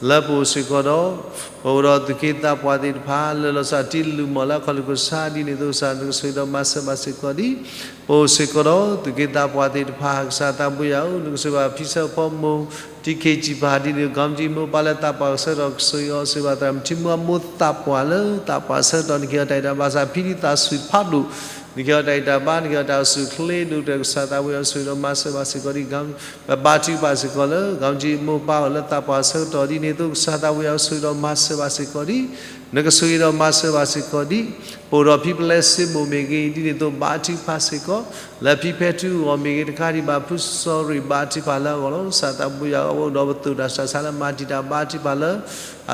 လၢပအိၣ်စ့ၢ်ကီးဒီး ပအိၣ်ဒီးသူၣ်က့သးပှၢ်သ့ၣ်တဖၣ် လၢလီၤဆီဒၣ်တၢ်လုၢ်မီၢ်လၢအခီၣ်လိာ်ကစၢ် ဒ်န့ၣ်အသိး ကစၢ် နကဆိၣ်ဂ့ၤဒီးမၤစၢၤဘၣ်စ့ၢ်ကီးဒံး ပအိၣ်စ့ၢ်ကီးဒီး သူၣ်က့သးပှၢ်သ့ၣ်တဖၣ် ကစၢ်သးဘိယွၤဧၢ နကဆိၣ်ဂ့ၤဘၣ်ဖံဆၢဖီမိၢ် တံၤခ့ၣ်စံးပာ် ဒ်န့ၣ်အသိး ကီမတံမိၢ်ပၢ်လၢသးပှၢ်ကဆၢကတီၢ် ကဆိၣ်ဂ့ၤအီၤ ဆိၣ်ဂ့ၤဘၣ်သရၣ်မုၣ်ထံမူအမိၢ်သးပှၢ်လၢသးပှၢ်ဆၢကတီၢ် နကဟ့ၣ်အီၤတၢ်ဂံၢ်တၢ်ဘါ ဘၣ်ဆၣ်ဖံဒ်သးစူၤဖးဒိၣ် နကဟ့ၣ်အီၤတၢ်ဂံၢ်တၢ်ဘါ နကဟ့ၣ်အီၤတၢ်အိၣ်ဆူၣ်အိၣ်ချ့ ဒိၣ်ကတၢၢ် ကစၢ်သးဘိယွၤဧၢ ဆိၣ်ဂ့ၤဒီးမၤစၢၤဘၣ်စ့ၢ်ကီးဒံး ပဘါထုကဖၣ်စ့ၢ်ကီးလၢ ကီမတံမိၢ်ပၢ်အအိၣ်လၢသးပှၢ်ဆၢကတီၢ် ဒ်န့ၣ်အသိး ကစၢ်သးဘိယွၤဧၢ ဆိၣ်ဂ့ၤဒီးမၤစၢၤဘၣ်စ့ၢ်ကီးဒံး နကဆိၣ်ဂ့ၤဒီးမၤစၢၤဘၣ်စ့ၢ်ကီးဒံး ပအိၣ်ဒီးဖံပလဲစ့မိၢ်မ့ၢ်ဂ့ၤ ဒ်န့ၣ်အသိး ဘါထုကဖၣ်စ့ၢ်ကီး လၢဖံဖဲထူအဂီၢ်မ့ၢ်ဂ့ၤ တကးဒံးဘၣ် ဖုစီၤရ့ၣ် ဘါထုကဖၣ်လၢအဂီၢ်လီၤ. ကစၢ်သးဘိယွၤဧၢ အဝဲအိၣ်ဒီးပသူၣ်တၢ်ဆးဆးလၢမၤတံာ်တာ် ဘါထုကဖၣ်လၢ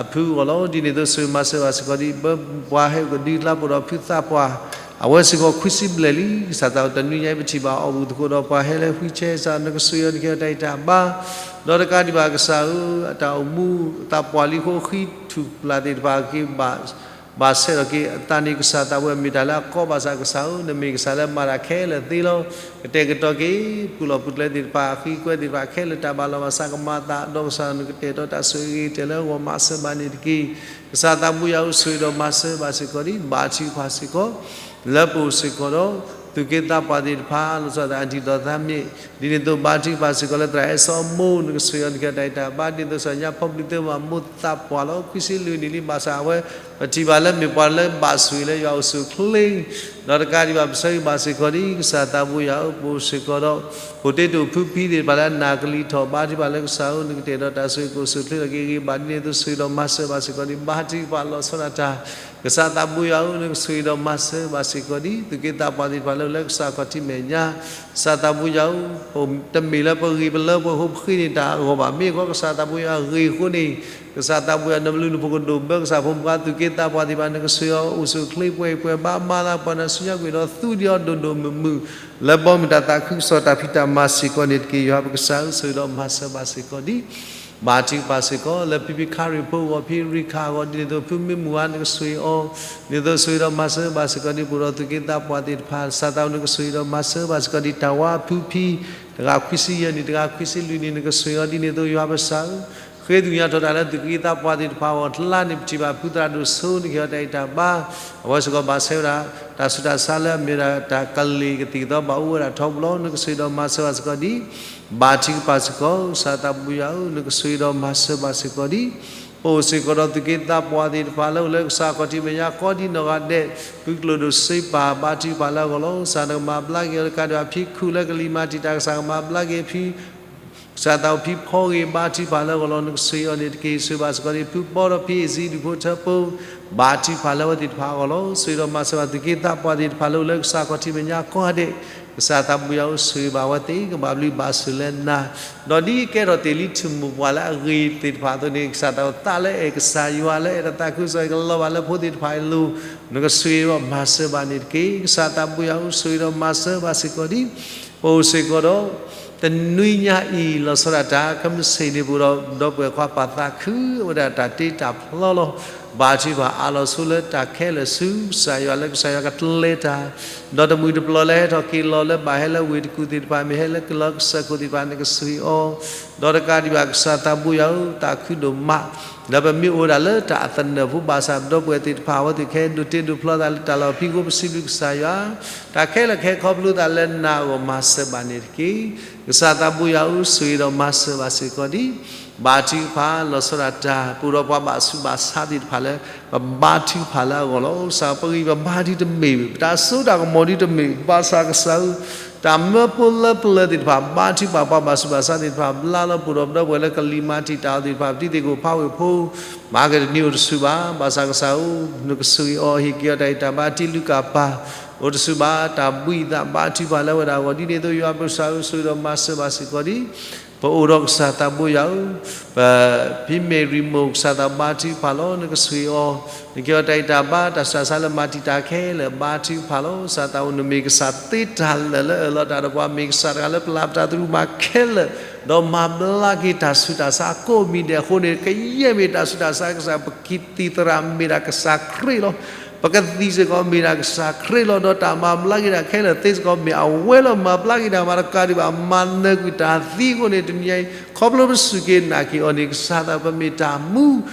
အဖုအဂီၢ်လီၤ. ဒ်န့ၣ်အသိး ဆိၣ်ဂ့ၤမၤစၢၤဘၣ်စ့ၢ်ကီးဒံး ပှၤဟဲအိၣ်ကဒုကျါ ပအိၣ်ဒီးဖုသးပှၢ် အဝဲစ့ၢ်ကီးခွံဆံဘျဲၣ်လံ ကစၢ်သးဘိယွၤ တနွံညါအံၤ ပထံၣ်ဘၣ်အီၤ အိၣ်သကိးဒီးပှၤဟဲလၢ wheelchair ကစၢ် နကဆိၣ်ဂ့ၤအီၤ နကဟ့ၣ်အီၤတၢ်ဂံၢ်တၢ်ဘါ ဒီးတကးဒံးဘၣ် ကစၢ်ဧၢ အတၢ်အိၣ်မူ သးပှၢ်လံအဃိ ဃံထူၣ်ပျၢ်သ့ၣ်တဖၣ်က့ၤ ဘၣ်ဆဲးထီၣ်က့ၤအသးန့ၣ် ကစၢ်သးဘိယွၤ မ့ၢ်တၢ်လၢအကီဘၣ်ဆၣ် ကစၢ်ဧၢ နမ့ၢ်ကစၢ်လၢမၤတၢ်ခဲလၢာ်သ့လီၤ. ကတဲာ်ကတီၤက့ၤ ပူၤလီၢ်ပူၤကျဲသ့ၣ်တဖၣ် အဃံအကွဲသ့ၣ်တဖၣ် ခဲလၢာ်တၢ်ဘၣ်လီၤဘၣ်စး ကမၤအသးဒီး ကစၢ် နကတဲာ်ကတီၤတၢ်ဆိၣ်ဂ့ၤဂ့ၤကတၢၢ်လၢအဂီၢ် မၤစၢၤဘၣ်န့ၣ်တက့ၢ်. ကစၢ်သးဘိယွၤဧၢ ဆိၣ်ဂ့ၤဒီးမၤစၢၤဘၣ်စ့ၢ်ကီးဒံး ဘါထုကဖၣ်စ့ၢ်ကီး လၢပအိၣ်စ့ၢ်ကီးဒီး သူၣ်က့သးပှၢ်သ့ၣ်တဖၣ် လီၤဆီဒၣ်တၢ်အဒံၣ်ဒီးသးမ့ၢ် ဒ်န့ၣ်အသိး ဘါထုကဖၣ်စ့ၢ်ကီးလၢသရၣ်အဲၣ်စီအမိၢ် နကဆိၣ်ဂ့ၤအီၤ နကဟ့ၣ်အီၤတၢ်ဂံၢ်တၢ်ဘါ ဒ်န့ၣ်အသိး ကစၢ်ညါဖီဘျံးသ့မး မိၢ်သးပှၢ်လီၤ ခွံဆံလွံၢ်နံၣ်လံ ဘၣ်ဆၣ်အဝဲ ပထံၣ်ဘၣ်လၢမ့ၢ်ပှၤလၢဘၣ်ဆိၣ်ဂ့ၤလၢယွၤအိၣ်ဆူၣ်အိၣ်ချ့ ဒီးတကးဒံးဘၣ် ပဆၢဂ့ၤဘၣ်စ့ၢ်ကီးဒံး ကစၢ်သးဘိယွၤဧၢ ပအိၣ်စ့ၢ်ကီးဒီး ပအိၣ်တ့ၢ်တအိၣ်ဖုဖံသ့ၣ်တဖၣ်လၢအနၢ်ကလံၤထီၣ် ဘါထုကဖၣ်လၢကစၢ်ဧၢ နကတဲာ်ဒီးတၢ်ဆိၣ်ဂ့ၤကအိၣ်ဆူၣ်အိၣ်ချ့ထီၣ်က့ၤဂ့ၤဘၣ် ဒ်န့ၣ်အသိး ဆိၣ်ဂ့ၤဒီးမၤစၢၤဘၣ်စ့ၢ်ကီးဒံး ဘါထုကဖၣ်လီၤဆီဒၣ်တၢ် ကစၢ်သးဘိယွၤဧၢ နကဆိၣ်ဂ့ၤဒီးမၤစၢၤဘၣ်စ့ၢ်ကီးဒံး သူၣ်က့သးပှၢ်သ့ၣ်တဖၣ်လၢအိၣ်လၢကစၢ်ခီၣ်ထံးမဲာ်ညါ ကစၢ်သးဘိယွၤဧၢ တမ့ၢ်လၢပဂ့ၤပလၢပဂ့ၤအဃိ ပဃ့န့ၢ်တၢ်အဂီၢ်ဘၣ် မ့ၢ်အဃိကစၢ်သးဘိယွၤဂ့ၤအဃိန့ၣ် ကစၢ်သးဘိယွၤ နဘျုးနဖှိၣ်ကဒိၣ်ဘၢ ကစၢ်ဖိမုၣ်ဖိခွါ သူၣ်က့သးပှၢ်သ့ၣ်တဖၣ် နကဆိၣ်ဂ့ၤအီၤ အိၣ်ဆူၣ်အိၣ်ချ့ ပှဲၤပှဲၤဘါမၤလၤ ပှၤနၢ်ဆူညါကွံာ်ဒီးသူဒံးအီၤဒိၣ်ဒိၣ်မုၢ်မုၢ် လၢဘီမုၢ်တၢ်သးခုကစီၣ်တၢ်ဖံးတၢ်မၤစ့ၢ်ကီးန့ၣ်တက့ၢ် ယွၤပကစၢ်ဧၢ ဆိၣ်ဂ့ၤဒီးမၤစၢၤဘၣ်စ့ၢ်ကီးဒံး ဘါထုကဖၣ်စ့ၢ်ကီး လၢဖံဖံခါရံၣ်ဖိအဂီၢ် ဖံရံခၣ်အဂီၢ် ဒ်န့ၣ်အသိး ဖုမ့ၢ်မုၢ်ဧါ နကဆိၣ်ဂ့ၤအီၤ ဒ်န့ၣ်အသိး ဆိၣ်ဂ့ၤဒီးမၤစၢၤဘၣ်စ့ၢ်ကီးဒံး ပအိၣ်ဒီးသူၣ်က့သးပှၢ်သ့ၣ်တဖၣ် ကစၢ်သးဘိယွၤ နကဆိၣ်ဂ့ၤဒီးမၤစၢၤဘၣ်စ့ၢ်ကီးဒံး တၢ်ဝါအဖုဖံ တဂၤခွံဆံယဲၢ်နံၣ် တဂၤခွံဆံလွံၢ်နံၣ် နကဆိၣ်ဂ့ၤအီၤ ဒ်န့ၣ်အသိး ယွၤပကစၢ်ဧၢ ဃ့သူၣ်ညါထီၣ်တၢ်လၢသူၣ်က့သးပှၢ်သ့ၣ်တဖၣ်အဂီၢ် တလါန့ၣ် ပထံၣ်ဘၣ်ဖုသရၣ်ဒိၣ်စိ နကဟ့ၣ်အီၤတၢ်ဂံၢ်တၢ်ဘါ အဝဲစ့ၢ်ကီးဘၣ်ဆဲးဝဲဒၣ် တၢ်ဆူးတၢ်ဆါလၢအမ့ၢ်ဒၣ်တၢ်ကလ့ၢ်ကသံၣ်ကသီ ဘၣ်အိၣ်ဝဲဒၣ်ထီဘိလီၤ နကဆိၣ်ဂ့ၤဒီးမၤစၢၤဘၣ်စ့ၢ်ကီးဒံး ဘါထုကဖၣ်စ့ၢ်ကီး ကစၢ်သးဘိယွၤဧၢ နကဆိၣ်ဂ့ၤဒီးမၤစၢၤဘၣ်စ့ၢ်ကီးဒံး ပအိၣ်စ့ၢ်ကီးဒီးသူၣ်က့သးပှၢ်သ့ၣ်တဖၣ်လၢအိၣ်လၢကစၢ်ခီၣ်ထံးမဲာ်ညါ ကိးဒံးနီၢ်ဂၤဒဲး ဖုကျိၣ်ဒိၣ်စ့ပၢ် ဘါထုကဖၣ်လၢအဂီၢ်လီၤ ကစၢ်နကမၤဘျါက့ၤအီၤ တကးဒံးဘၣ် ဖံခူၣ်လၢကလံၤမၤတံာ်တာ် ကစၢ်ကမၤဘျါက့ၤဖံ ကစၢ်သးအိၣ်ဖံဖီဂ့ၤ ဘါထုကဖၣ်လၢအဂီၢ်လီၤ နကဆိၣ်ဂ့ၤအီၤန့ၣ်တက့ၢ် ဆိၣ်ဂ့ၤဘၣ်စ့ၢ်ကီးဒံး ဖုဘီဒီးဖံအ့ၣ်စံဒူၣ်ဖိထၢဖိ ဘါထုကဖၣ်လၢအဝဲသ့ၣ်တဖၣ်အဂီၢ်လီၤ ဆိၣ်ဂ့ၤဒီးမၤစၢၤဘၣ် သူၣ်က့သးပှၢ်သ့ၣ်တဖၣ်လၢအိၣ်လၢကစၢ်ခီၣ်ထံးမဲာ်ညါကိးဂၤဒဲး ကစၢ်သးဘိယွၤဧၢ ဆိၣ်ဂ့ၤဘၣ်အဝဲသ့ၣ် ကဘၣ်ဘျုးဘၣ်ဆိၣ်လၢနၤ ဒီးဒ်ကဲထီၣ်တ့ၢ်လံ ထူၣ်မိၢ်ပှၢ်လၢအဂ့ၤသ့ၣ်တဖၣ်အသိးန့ၣ် ကစၢ်သးအိၣ်သးလၢအဲၣ်ကစၢ်ယွၤ လၢအဲၣ်တၢ်သးခုကစီၣ် ကလီၤဘၣ်လၢဖိသ့ၣ်တဖၣ်အလိၤ နကဆိၣ်ဂ့ၤဒီးမၤစၢၤဘၣ်န့ၣ်တက့ၢ် ကစၢ်သးဘိယွၤဧၢ ဆိၣ်ဂ့ၤဒီးမၤစၢၤဘၣ်စ့ၢ်ကီးဒံး ပအိၣ်စ့ၢ်ကီးဒီး တနွံညါအံၤ လီၤဆီဒၣ်တၢ် ခဲမုၢ်ဆ့ၣ်န့ၣ် ပအိၣ်ဒီး ဒီပုၢ်ဝဲၢ်ခွါပာ်သးခု အဝဲဒၣ်တၢ်တ့တၢ်ဖျီလီၤ ဘါထုကဖၣ်အါလီၤဆိလၢတၢ်ခဲလၢာ်ဆူ ကစၢ်ယွၤလၢကစၢ်ယွၤကကျဲၤတၢ် ဒီးတမှံၤတပျီၤလၢဟဲထီၣ်က့ၤလီၤလၢဘၣ်ဟဲလၢဝ့ၢ်တကူၣ်သ့ၣ်တဖၣ် မ့ၢ်ဟဲလၢကလီကစၢၢ်ခိၣ်သ့ၣ်တဖၣ် နကဆိၣ်ဂ့ၤအီၤ ဒီးတကးဒံးဘၣ် ကစၢ်သးဘိယွၤဧၢ သးခုဒိၣ်မး လၢပမ့ၢ်အိၣ်ဝဲဒၣ်လၢတၢ်အသနၢၣ်ဖိဘၣ်ဆၣ် ဒီပုၢ်ဝဲၢ်သ့ၣ်တဖၣ် အဝဲသ့ၣ်ကဟဲဒိးတ့ဒိးဖျီသးလၢတၢ်လီၢ်ဖံးဃိ ပစံးဘျုးကစၢ်ယွၤ တၢ်ခဲလၢာ်ကဟဲခီဖျိသးလၢနၤအဂီၢ် မၤစၢၤဘၣ်န့ၣ်တက့ၢ်. ကစၢ်သးဘိယွၤဧၢ ဆိၣ်ဂ့ၤဒီးမၤစၢၤဘၣ်စ့ၢ်ကီးဒံး ဘါထုကဖၣ်လီၤဆီဒၣ်တၢ် ပအိၣ်ဒီးပှၤဘၣ်ဆူးဘၣ်ဆါသ့ၣ်တဖၣ်လၢ ပဘါထုကဖၣ်လၢအဂီၢ်လီၤ. ကစၢ်ပဂံၢ်ပဘါဒုတမ့ၢ် ပတၢ်စိတၢ်ကမီၤဒုတမ့ၢ် ဘၣ်ဆၣ်ကစၢ်ဧၢ တၢ်မၢဖိလၢပျၢၤသ့ၣ်တဖၣ် ဘါထုကဖၣ်ပှၤဘၣ်ဆူးဘၣ်ဆါသ့ၣ်တဖၣ် ဘျါလီၤပှီၢ်ဒီးပဒီပုၢ်ဝဲၢ်လၢကလံၤမၤတံာ်တာ်အီၤသ့ၣ်တဖၣ် ပတံၤသကိးဖးဝ့ၢ်ဖိ မၤက့ၤတနံၤအိၣ်တဆူၣ်ဘၣ်. ဘၣ်ဆၣ်ကစၢ်ဧၢ, နကဆိၣ်ဂ့ၤအီၤ ဟ့ၣ်က့ၤအီၤတၢ်ဂံၢ်တၢ်ဘါ တံၤလုၢ်ကၣ်ပၤ အိၣ်တဆူၣ်ဘၣ် တၢ်ဘှံးသးဘါထုကဖၣ်လၢအဝဲဒၣ်အဂီၢ် ဒ်န့ၣ်အသိးယွၤပကစၢ်ဧၢ ဆိၣ်ဂ့ၤဒီးမၤစၢၤဘၣ်စ့ၢ်ကီးဒံး ပအိၣ်ဒီးကစၢ်သးဘိယွၤဧၢ, ပဖံမ့ၢ်ရံမိၢ်ကစၢ်သးဘါထုကဖၣ်လီၤ. နကဆိၣ်ဂ့ၤအီၤ, နက့ၤအီၤတၢ်ဂံၢ်တၢ်ဘါ တၢ်ဆူးတၢ်ဆါလၢမၤတံာ်တာ်ခဲလၢာ် ဘါထုကဖၣ်လီၤ. ကစၢ်သးအိၣ်နမ့ၢ်ကစၢ်သ့တၢ်လၢာ်လၢအၢၣ်လီၤတၢ်ဒီးပှၤ မ့ၢ်ကစၢ်တဂၤလၢပျၢ်ပတၢ်သရူးမၤခဲလၢာ်, ဒီးမၤဘျါက့ၤတၢ်ဆူးတၢ်ဆါကိးမံၤဒဲးအဃိန့ၣ် ကယဲၢ်မ့ၢ်တၢ်ဆူးတၢ်ဆါကစၢ် ပကသံၣ်သရၣ်မ့ၢ်ဒၣ်ကစၢ်ခရံာ်လီၤ. ပကသံၣ်စ့ၢ်ကီးမ့ၢ်ဒၣ်ကစၢ်ခရံာ်လီၤ. ဒီးတၢ်မၤဘျါက့ၤတၢ်ခဲလၢာ်သ့စ့ၢ်ကီး မ့ၢ်အဝဲလီၤ. မၤဘျါက့ၤတၢ်မၤတကးဒံးဘၣ် မၤနၢၤကွံာ်တၢ်သံအဃိန့ၣ် တနံၤအံၤ ခီဖျိပစူၢ်က့ၤနာ်က့ၤအီၤန့ၣ် ကစၢ်သးပမ့ၢ်တၢ်မူ,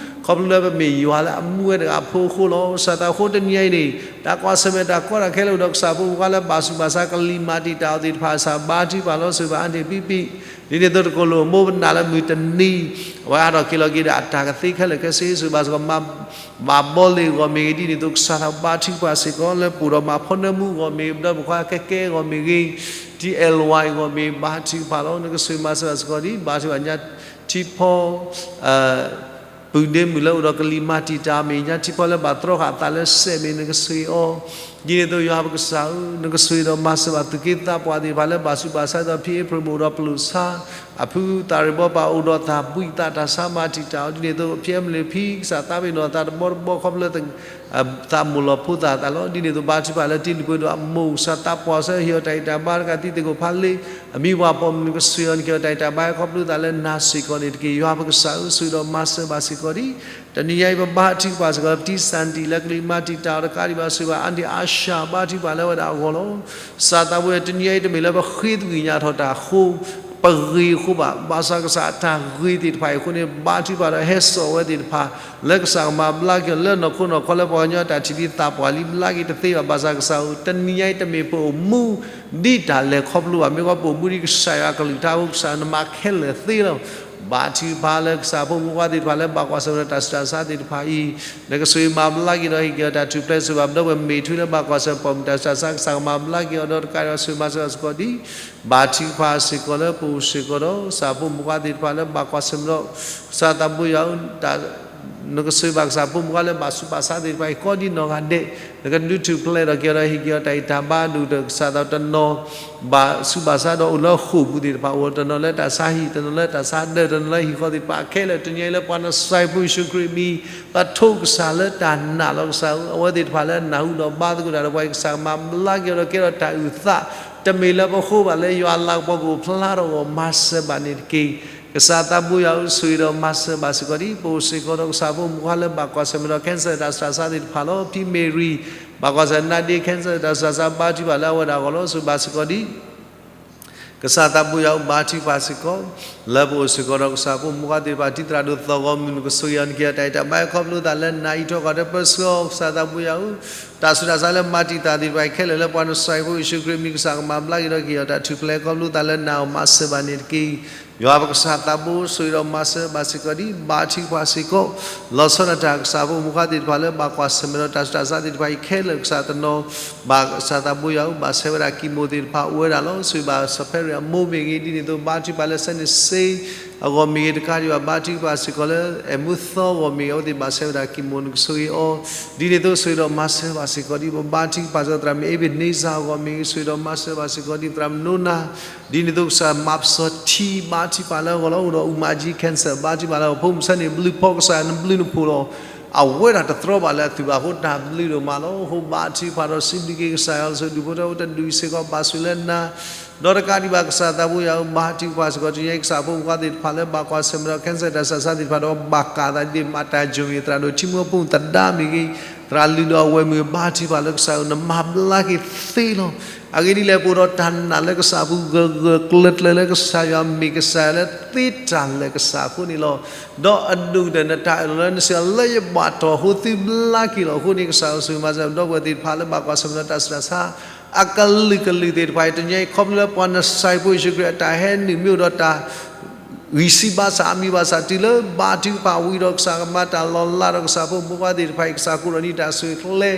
ခီဖျိလၢပမ့ၢ်ယွၤလၢအမူဝဲတဂၤအဖိအဃိလီၤ. ကစၢ်သးအဃိတနံၤအံၤန့ၣ် တၢ်ကွၢ်ဆၢၣ်မဲာ်တၢ်ကီတၢ်ခဲလၢာ်ဒီးကစၢ်ဖိမုၣ်ခွါလၢဘၣ်ဆူးဘၣ်ဆါ ကလံၤမၤတံာ်တာ်အီၤသ့ၣ်တဖၣ် ကစၢ်ဘါထုကဖၣ်လီၤ. ဆိၣ်ဂ့ၤဘၣ်အါန့ၢ်ပံပံ ဒ်န့ၣ်အသိးတကိၢ်လိာ်အမိၢ်ပနာ်လၢမုၢ်တနံၤ အဝဲအါထီၣ်က့ၤလီၤက့ၤဒီးအတၢ်ကသ့ခဲလၢာ်ခဲဆ့ ဆိၣ်ဂ့ၤဘၣ်စ့ၢ်ကီး မၤဘီလ့ၢ်အဂီၢ်မ့ၢ်ဂ့ၤ ဒ်န့ၣ်အသိးကစၢ်သးဘါထုကဖၣ်စ့ၢ်ကီး လၢပအိၣ်ဒီးမၤဖီနၢမူအဂီၢ်မ့ၢ်ဂ့ၤ ပဒီပုၢ်ဝဲၢ်ခွါခဲကဲအဂီၢ်မ့ၢ်ဂ့ၤ ထံအဲၣ်ဝါအဂီၢ်မ့ၢ်ဂ့ၤ ဘါထုကဖၣ်လီၤ. နကဆိၣ်ဂ့ၤမၤစၢၤဘၣ်စ့ၢ်ကီးဒ် ဘါထုကဖၣ်ညါထံဖီ ပုၢ်ဒ့မုၣ်လၢအိၣ်ဒီးကလံၤမၤတံာ်တာ်မ့ၢ် ညါထံဖီလၢဘၣ်တြီဃာ်အသးလၢစဲးမ့ၢ် နကဆိၣ်ဂ့ၤအီၤ, ဒ်န့ၣ်အသိးယွၤပကစၢ်ဧၢ, နကဆိၣ်ဂ့ၤဒီးမၤစၢၤဘၣ်သူၣ်က့သးပှၢ်သ့ၣ်တဖၣ်လၢဘၣ်ဆူးဘၣ်ဆါဒီးဖံအ့ဖြ့ၣ်မ့ၢ်အိၣ်ဒီးပလိာ်ဆါ အဖုသၣ်ရ့ၣ်ဘီပၢ်အိၣ်ဒီးတၢ်ဘှံးသးတၢ်ဆါမၤတံာ်တာ်အီၤ ဒ်န့ၣ်အသိး ဖံအ့မလ့ၣ်ဖံကစၢ်သးပ့ၤနီၣ်သးတဘီတဘီခီဖျိလၢ သးမိၢ်လီၤဖိသၣ်သးလီၤ. ဒ်န့ၣ်အသိးဘါထုကဖၣ်လၢတံၤလုၢ်ပှ့ၤဒိၣ်အမိၢ်ကစၢ်သးပှၢ်စၢၤ ဟ့ၣ်အီၤတၢ်ဂံၢ်တၢ်ဘါတကးတံၤသကိးဖးလ့ အမံၤပှၢ်ပိာ်မုၣ်နကဆိၣ်ဂ့ၤအီၤ နက့ၤအီၤတၢ်ဂံၢ်တၢ်ဘါခီဖျိသးလၢနၤစ့ၢ်ကီးန့ၣ်တက့ၢ်. ယွၤပကစၢ်ဧၢ ဆိၣ်ဂ့ၤဒီးမၤစၢၤဘၣ်စ့ၢ်ကီးဒ် တနံၤညါအံၤပဘါထုကဖၣ်စ့ၢ်ကီး ပတံၤစၢ်နတံၢ်လၢကလံၤမၤတံာ်တာ်အီၤတကးဒံးဘၣ် ဆိၣ်ဂ့ၤဘၣ်အါန့ၢ်အၤၡၢၣ် ဘါထုကဖၣ်လၢအဝဲဒၣ်အဂီၢ်လီၤ. ကစၢ်သးဘိယွၤ တနံၤညါအံၤတမ့ၢ်လၢပဃ့သကွံာ်ညါထီၣ်တၢ်အဃိ ပဂ့ၤအဃိဘၣ်. ဘၣ်ဆၣ်ကစၢ်အတၢ်ဂ့ၤသ့ၣ်တဖၣ်အံၤအဃိန့ၣ် ဘါထုကဖၣ်ဒီးဟဲစိာ်ဝဲသ့ၣ်တဖၣ် လၢကစၢ်ကမၤဘျါက့ၤအီၤလၢနီၢ်ခိနီၢ်ခီလၢပှၤကညီတၢ်ထံၣ်ဒ်သးပှၢ်လံဘျါက့ၤတသ့ဘၣ်. ဘၣ်ဆၣ်ကစၢ်ဧၢ တနံၤညါအံၤတမ့ၢ်ပအိၣ်မူဒ်တၢ်လဲၤခီဖျိဘၣ်. မ့ၢ်ကီးပအိၣ်မူဒ်ကစၢ်ယွၤအကလုၢ်ကထါအဃိ ကစၢ်နမၤခဲလၢာ်သ့လီၤ. ဘါထုကဖၣ်လၢကစၢ်ဖိမုၣ်ဖိခွါသ့ၣ်တဖၣ်လၢဘၣ်ကွၢ်ဆၢၣ်မဲာ်ဒီးတၢ်ဆူးတၢ်ဆါသ့ၣ်တဖၣ်အံၤ နကဆိၣ်ဂ့ၤမၤဘျါက့ၤဒီးဟ့ၣ်က့ၤအီၤတၢ်ထူၣ်ဖျဲး ဆိၣ်ဂ့ၤဘၣ်ပဒီပုၢ်ဝဲၢ်မ့ၢ်ထူလၢဘၣ်ကွၢ်ဆၢၣ်မဲာ်ပိာ်မုၣ်တၢ်ဆူးတၢ်ဆါ ကစၢ်ကမၤဘျါက့ၤအီၤဒီးတကးဒံး ဆိၣ်ဂ့ၤမၤစၢၤဘၣ်စ့ၢ်ကီးဒ် ဘါထုကဖၣ်စ့ၢ်ကီးလၢပအိၣ်စ့ၢ်ကီးဒီး ကစၢ်ဖိမုၣ်ဖိခွါသ့ၣ်တဖၣ်လၢဘၣ်ကွၢ်ဆၢၣ်မဲာ်ဒီး ကစၢ်သးဘိယွၤဧၢ နကဆိၣ်ဂ့ၤဘၣ်ကစၢ်ဖိမုၣ်ဖိခွါလၢဘၣ်ဆူးဘၣ်ဆါသ့ၣ်တဖၣ်အံၤ ကိးဒံနီၢ်ဂၤဒဲး နကဒုးထူၣ်ဖျဲးဒီးက့ၤအီၤဒီးဟ့ၣ်က့ၤအီၤတၢ်ဂံၢ်တၢ်ဘါဒိၣ်ဒီးကစၢ်သးတနီၤ ဘၣ်ဆူးဘၣ်ဆါဒီးအိၣ်လၢဃိာ်ပူၤသ့ၣ်တဖၣ် အိၣ်တနီၤလၢတၢ်ဆါဟံၣ် တနီၤလၢတၢ်ဆါဒၢး တနီၤလၢဟံၣ်ဃီသ့ၣ်တဖၣ်ခဲလၢာ် တနံၤညါအံၤလၢပှၤနစၤရ့းဖိယ့ၣ်ၡူးခရံာ်အမံၤ ပထိးကစၢ်လၢတၢ်နာ်လီၤ. ကစၢ်ဧၢ အဝဲသ့ၣ်တဖၣ်လၢအနၢ်ဟူဒီးဘါသကိးတၢ်ဒီးပှၤအံၤ ကစၢ်ကမၤဘျါက့ၤအီၤဒီးကဲထီၣ်တၢ်အုၣ်သး တမ့ၢ်လၢပဃိဘၣ် လၢယွၤအလၤကပီၤကအိၣ်ဖျါထီၣ်အဂီၢ် မၤစၢၤဘၣ်န့ၣ်တက့ၢ်. ကစၢ်သးဘိယွၤဧၢ ဆိၣ်ဂ့ၤဒီးမၤစၢၤဘၣ်စ့ၢ်ကီးဒ် ပအိၣ်စ့ၢ်ကီးဒီးကစၢ်ဖိမုၣ်ဖိခွါလၢဘၣ်ကွၢ်ဆၢၣ်မဲာ်ဒီး cancer တၢ်ဆူးတၢ်ဆါသ့ၣ်တဖၣ်လီၤ. ဖံမ့ၢ်ရံ ဘၣ်ကွၢ်ဆၢၣ်မဲာ်ဒ် cancer တၢ်ဆူးတၢ်ဆါ ဘါထုကဖၣ်လၢအဝဲဒၣ်အဂီၢ်လီၤ. ဆိၣ်ဂ့ၤဘၣ်စ့ၢ်ကီးဒ် ကစၢ်သးဘိယွၤဧၢ ဘါထုကဖၣ်စ့ၢ်ကီး လၢပအိၣ်စ့ၢ်ကီးဒီးကစၢ်ဖိမုၣ်ဖိခွါသ့ၣ်တဖၣ် တံၤသရၣ်ဒိၣ်သီၣ်ဂီၢ်မုၢ် နကဆိၣ်ဂ့ၤအီၤ နက့ၤအီၤတၢ်ဂံၢ်တၢ်ဘါခီဖျိသးလၢနၤအံၤ ထီၣ်ကီၢ်တပၢဆှၢအီၤ ကစၢ်သးဘိယွၤဧၢ တၢ်ဆူးတၢ်ဆါလၢမၤတံာ်တာ်သ့ၣ်တဖၣ်အံၤခဲလၢာ်လၢပှၤနစၤရ့းဖိယ့ၣ်ၡူးခရံာ်အမံၤ ကစၢ်ကမၤဘျါက့ၤဒီးက့ၤအီၤတၢ်ထူၣ်ဖျဲးခီဖျိသးလၢနၤအဂီၢ် မၤစၢၤဘၣ်န့ၣ်တက့ၢ်. ယွၤပကစၢ်သးဘိ ဆိၣ်ဂ့ၤဒီးမၤစၢၤဘၣ်စ့ၢ်ကီးဒ် ဘါထုကဖၣ်စ့ၢ်ကီး လီၤဆီဒၣ်တၢ်ကစၢ်ဖိမုၣ်ဖိခွါသ့ၣ်တဖၣ်လၢဘၣ်ကွၢ်ဆၢၣ်မဲာ်ဒီးတၢ်ဆူးတၢ်ဆါသ့ၣ်တဖၣ်အံၤခဲလၢာ် ကစၢ်တနီၤ ဘၣ်ကစၢ်သးဘိယွၤဧၢ ဘၣ်ဆဲးဝဲဒၣ်ကံၢ်မိၣ်သ့ၣ်တဖၣ်အိၣ်ဝဲဒၣ်လီၤ. ဆိၣ်ဂ့ၤဘၣ်စီၤဖဲရံးအမိၢ်မ့ၢ်ဂ့ၤ ဒ်န့ၣ်အသိး ဘါထုကဖၣ်လၢ စဲန့ၣ်စ့ အဂီၢ်မ့ၢ်ဂ့ၤတကးဒံးဘၣ် ဘါထုကဖၣ်စ့ၢ်ကီးလၢ အဲၣ်မူသီအဂီၢ်မ့ၢ်ဂ့ၤ အဝဲသ့ၣ်ဘၣ်ဆဲးဝဲဒၣ်ကံၢ်မိၣ် နကဆိၣ်ဂ့ၤအီၤ ဒ်န့ၣ်အသိး ဆိၣ်ဂ့ၤဒီးမၤစၢၤဘၣ်စ့ၢ်ကီးဒ် ပဘါထုကဖၣ်စ့ၢ်ကီး သရၣ်မုၣ်အ့ဘ့းန့စၢ်အဂီၢ်မ့ၢ်ဂ့ၤ ဆိၣ်ဂ့ၤဒီးမၤစၢၤဘၣ်စ့ၢ်ကီးဒ် သရၣ်မုၣ်နိနၤ ဒ်န့ၣ်အသိးကစၢ်မၤပစီၤထံ ဘါထုကဖၣ်လၢအဂီၢ်လီၤ အိၣ်ဒီးအူမၤကၠံ cancer ဘါထုကဖၣ်လၢအဂီၢ် ဖိမုၣ်ဆၢန့ၣ် ဘျုးဖီကစၢ်ယွၤ နဘျုးနဖှိၣ်လီၤ အဝဲဒၣ်တတြီဘၣ်လၢအသွံၣ်ဘၣ်အဃိ တၢ်ဘျုးဒိၣ်မးလီၤ. အဃိဘါထုကဖၣ်ဒီးစံးဘျုးက့ၤကစၢ်ယွၤ လၢစိၤဒူၣ်ဖိထၢဖိတဒူၣ်အံၤစ့ၢ်ကီး ဘၣ်ဆိၣ်လၢနၤ ဒီးတကးဒံးဘၣ် ကစၢ်သးဘိယွၤဧၢ ဘါထုကဖၣ်စ့ၢ်ကီး တနံၤညါအံၤ ကစၢ်ဖိမုၣ်ဖိခွါသ့ၣ်တဖၣ်လၢဘၣ်ကွၢ်ဆၢၣ်မဲာ်ဒီး cancer တၢ်ဆူးတၢ်ဆါသ့ၣ်တဖၣ်ဒီး ဘၣ်ကးသးဒ်မၤတၢ်ယိာ်မ့ၢ် သရၣ်ဒိၣ်ထံမူအပူၤသဒါမ့ၢ်ဂ့ၤ သရၣ်လုၢ်ဒီးအဝဲၢ်မ့ၢ်ဂ့ၤ ဘါထုကဖၣ်လၢကစၢ်ဧၢ နမၤဘျါက့ၤသ့လီၤ. အဂ့ၢ်ဒ်လဲၣ် ပအိၣ်ဒီးတၢ်နာ်လၢကစၢ်အပူၤ ဂၢၢ်ဂၢၢ်ကျၢၤကျၢၤလၢကစၢ်ယွၤမ့ၢ်ကစၢ်လၢသ့တၢ်လၢာ်ကစၢ်အဃိန့ၣ်လီၤ. ဒီးအဒိၣ်ကတၢၢ် နတၢ်အၢၣ်လီၤလၢနစံးလၢယဘၣ်တီၢ်အဃိသုဘျါက့ၤလီၤ. အဃိန့ၣ် ကစၢ်ဧၢ ဆိၣ်ဂ့ၤမၤစၢၤ ဒီပုၢ်ဝဲၢ်သ့ၣ်တဖၣ်လၢဘၣ်ကွၢ်ဆၢၣ်မဲာ်ဒီးတၢ်ဆူးတၢ်ဆါ အကလုာ်ကလုာ်သ့ၣ်တဖၣ်အံၤ တနံၤညါအံၤ ခီဖျိလၢပှၤနစၤရ့းဖိယ့ၣ်ၡူးခရံာ်အတၢ်ဟဲနုာ်မ့ၢ်အိၣ်ဒီးတၢ် ဂံၢ်စၢ်ဘါစၢ်အမံၤဘၣ်ဆၣ်တုၤလၢဘါထုကဖၣ်ဝံၤဒီး ကစၢ်ကမၤတၢ်လီၤလးဒီးကစၢ်ဖိမုၣ်ဖိခွါသ့ၣ်တဖၣ်အံၤ ကစၢ်ကအိၣ်ဒီးနံၤတၢ်ဆိၣ်ဂ့ၤကျဲ